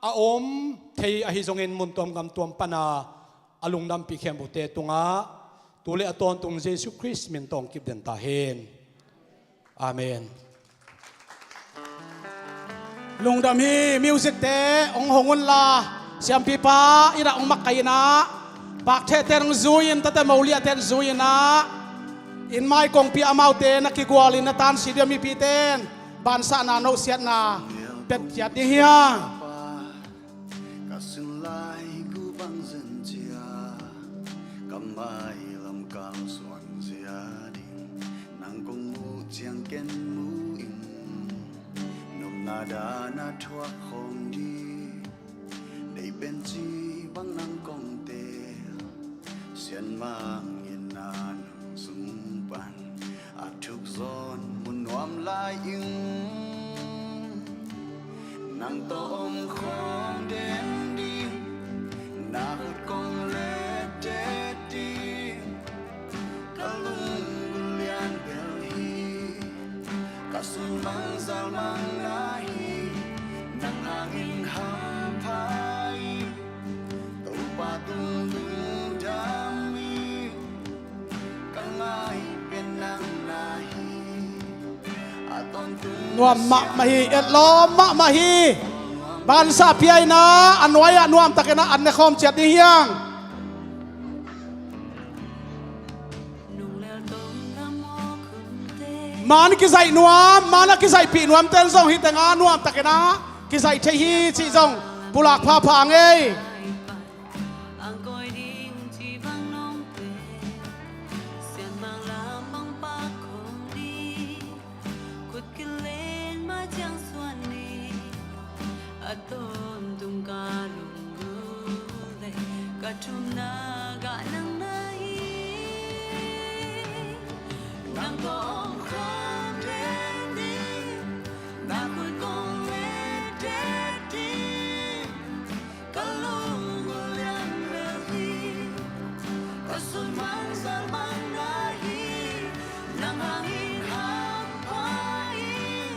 a om thei ahi zongin, mun tuam gam tuam pana a lungdampih khempeuhte tungah tu le a tawntung Jesuh Khrist min tawh kipden ta hen. Amen. Lungdam hi. Music te hong hong unla, siampipa i rak hong mak kai inah, pakthehte hong zui in, tate moliahte hong zui inah, inn mai kongpi amaute na kigual in na tansi dia mipite in bansahna, nosiatna pet ciat ding hi hang. Ka sun lai gu bang zen cia, ka mai lam kal suan zia ding, nang kong muh ciang ken mu in, nopna dan a thuak khawm ding, dei pen ci bang nang kong tel, sian mang in na nang sung pan a thuk zawn mun nuam lai in, nang tawh om khawm den ding, na khut kong let det ding, ka lunggulh lian bel hi, ka sun mang zal mang na hi, nang hangin hampha hi, Topa tung lungdam hi. Nuam mahmah hi, etlawm mahmah hi. Bansah pia inah a nuai-ah nuamtakin ah an ne khawm ciat ding hi hang. Man kizaih nuam, man a kizaihpih nuamte in zong hih tengah nuamtakin ah kizaih thei hi cih zong pulak phapha ngei. Ka lunggulh lian bel hi, ka sun mang zal mang na hi, nang hangin hampha hi,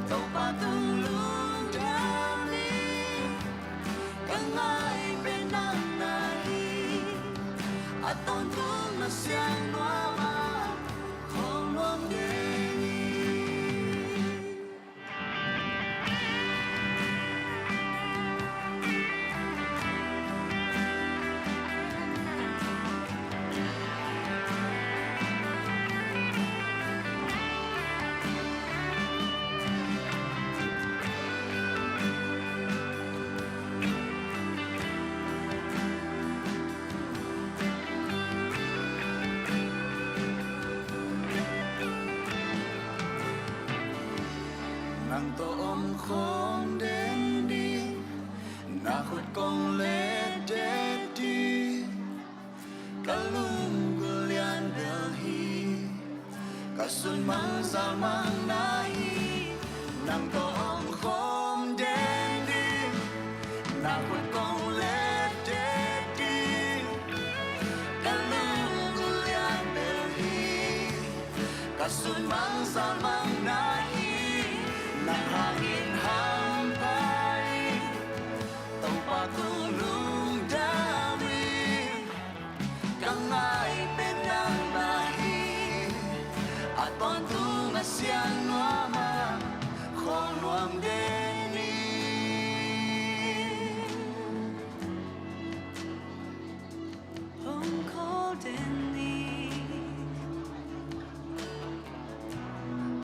Topa tung lungdam hi. Ka ngai pen nang na hi, a tawntung na siang nuam a, khawng nuam ding hi. Nang tawh om khawm den ding, na khut kong let det ding, ka lunggulh lian bel hi, ka sun mang zal mang na hi, nang tawh om khawm den ding, na khut kong let det ding, ka lunggulh lian bel hi, Ka sun mang zal mang na hi, nang hangin hampha ing. Topa kong lungdam ing. Ka ngai pen nangmah hi. A tawntung a siang nuam a, khawl nuam den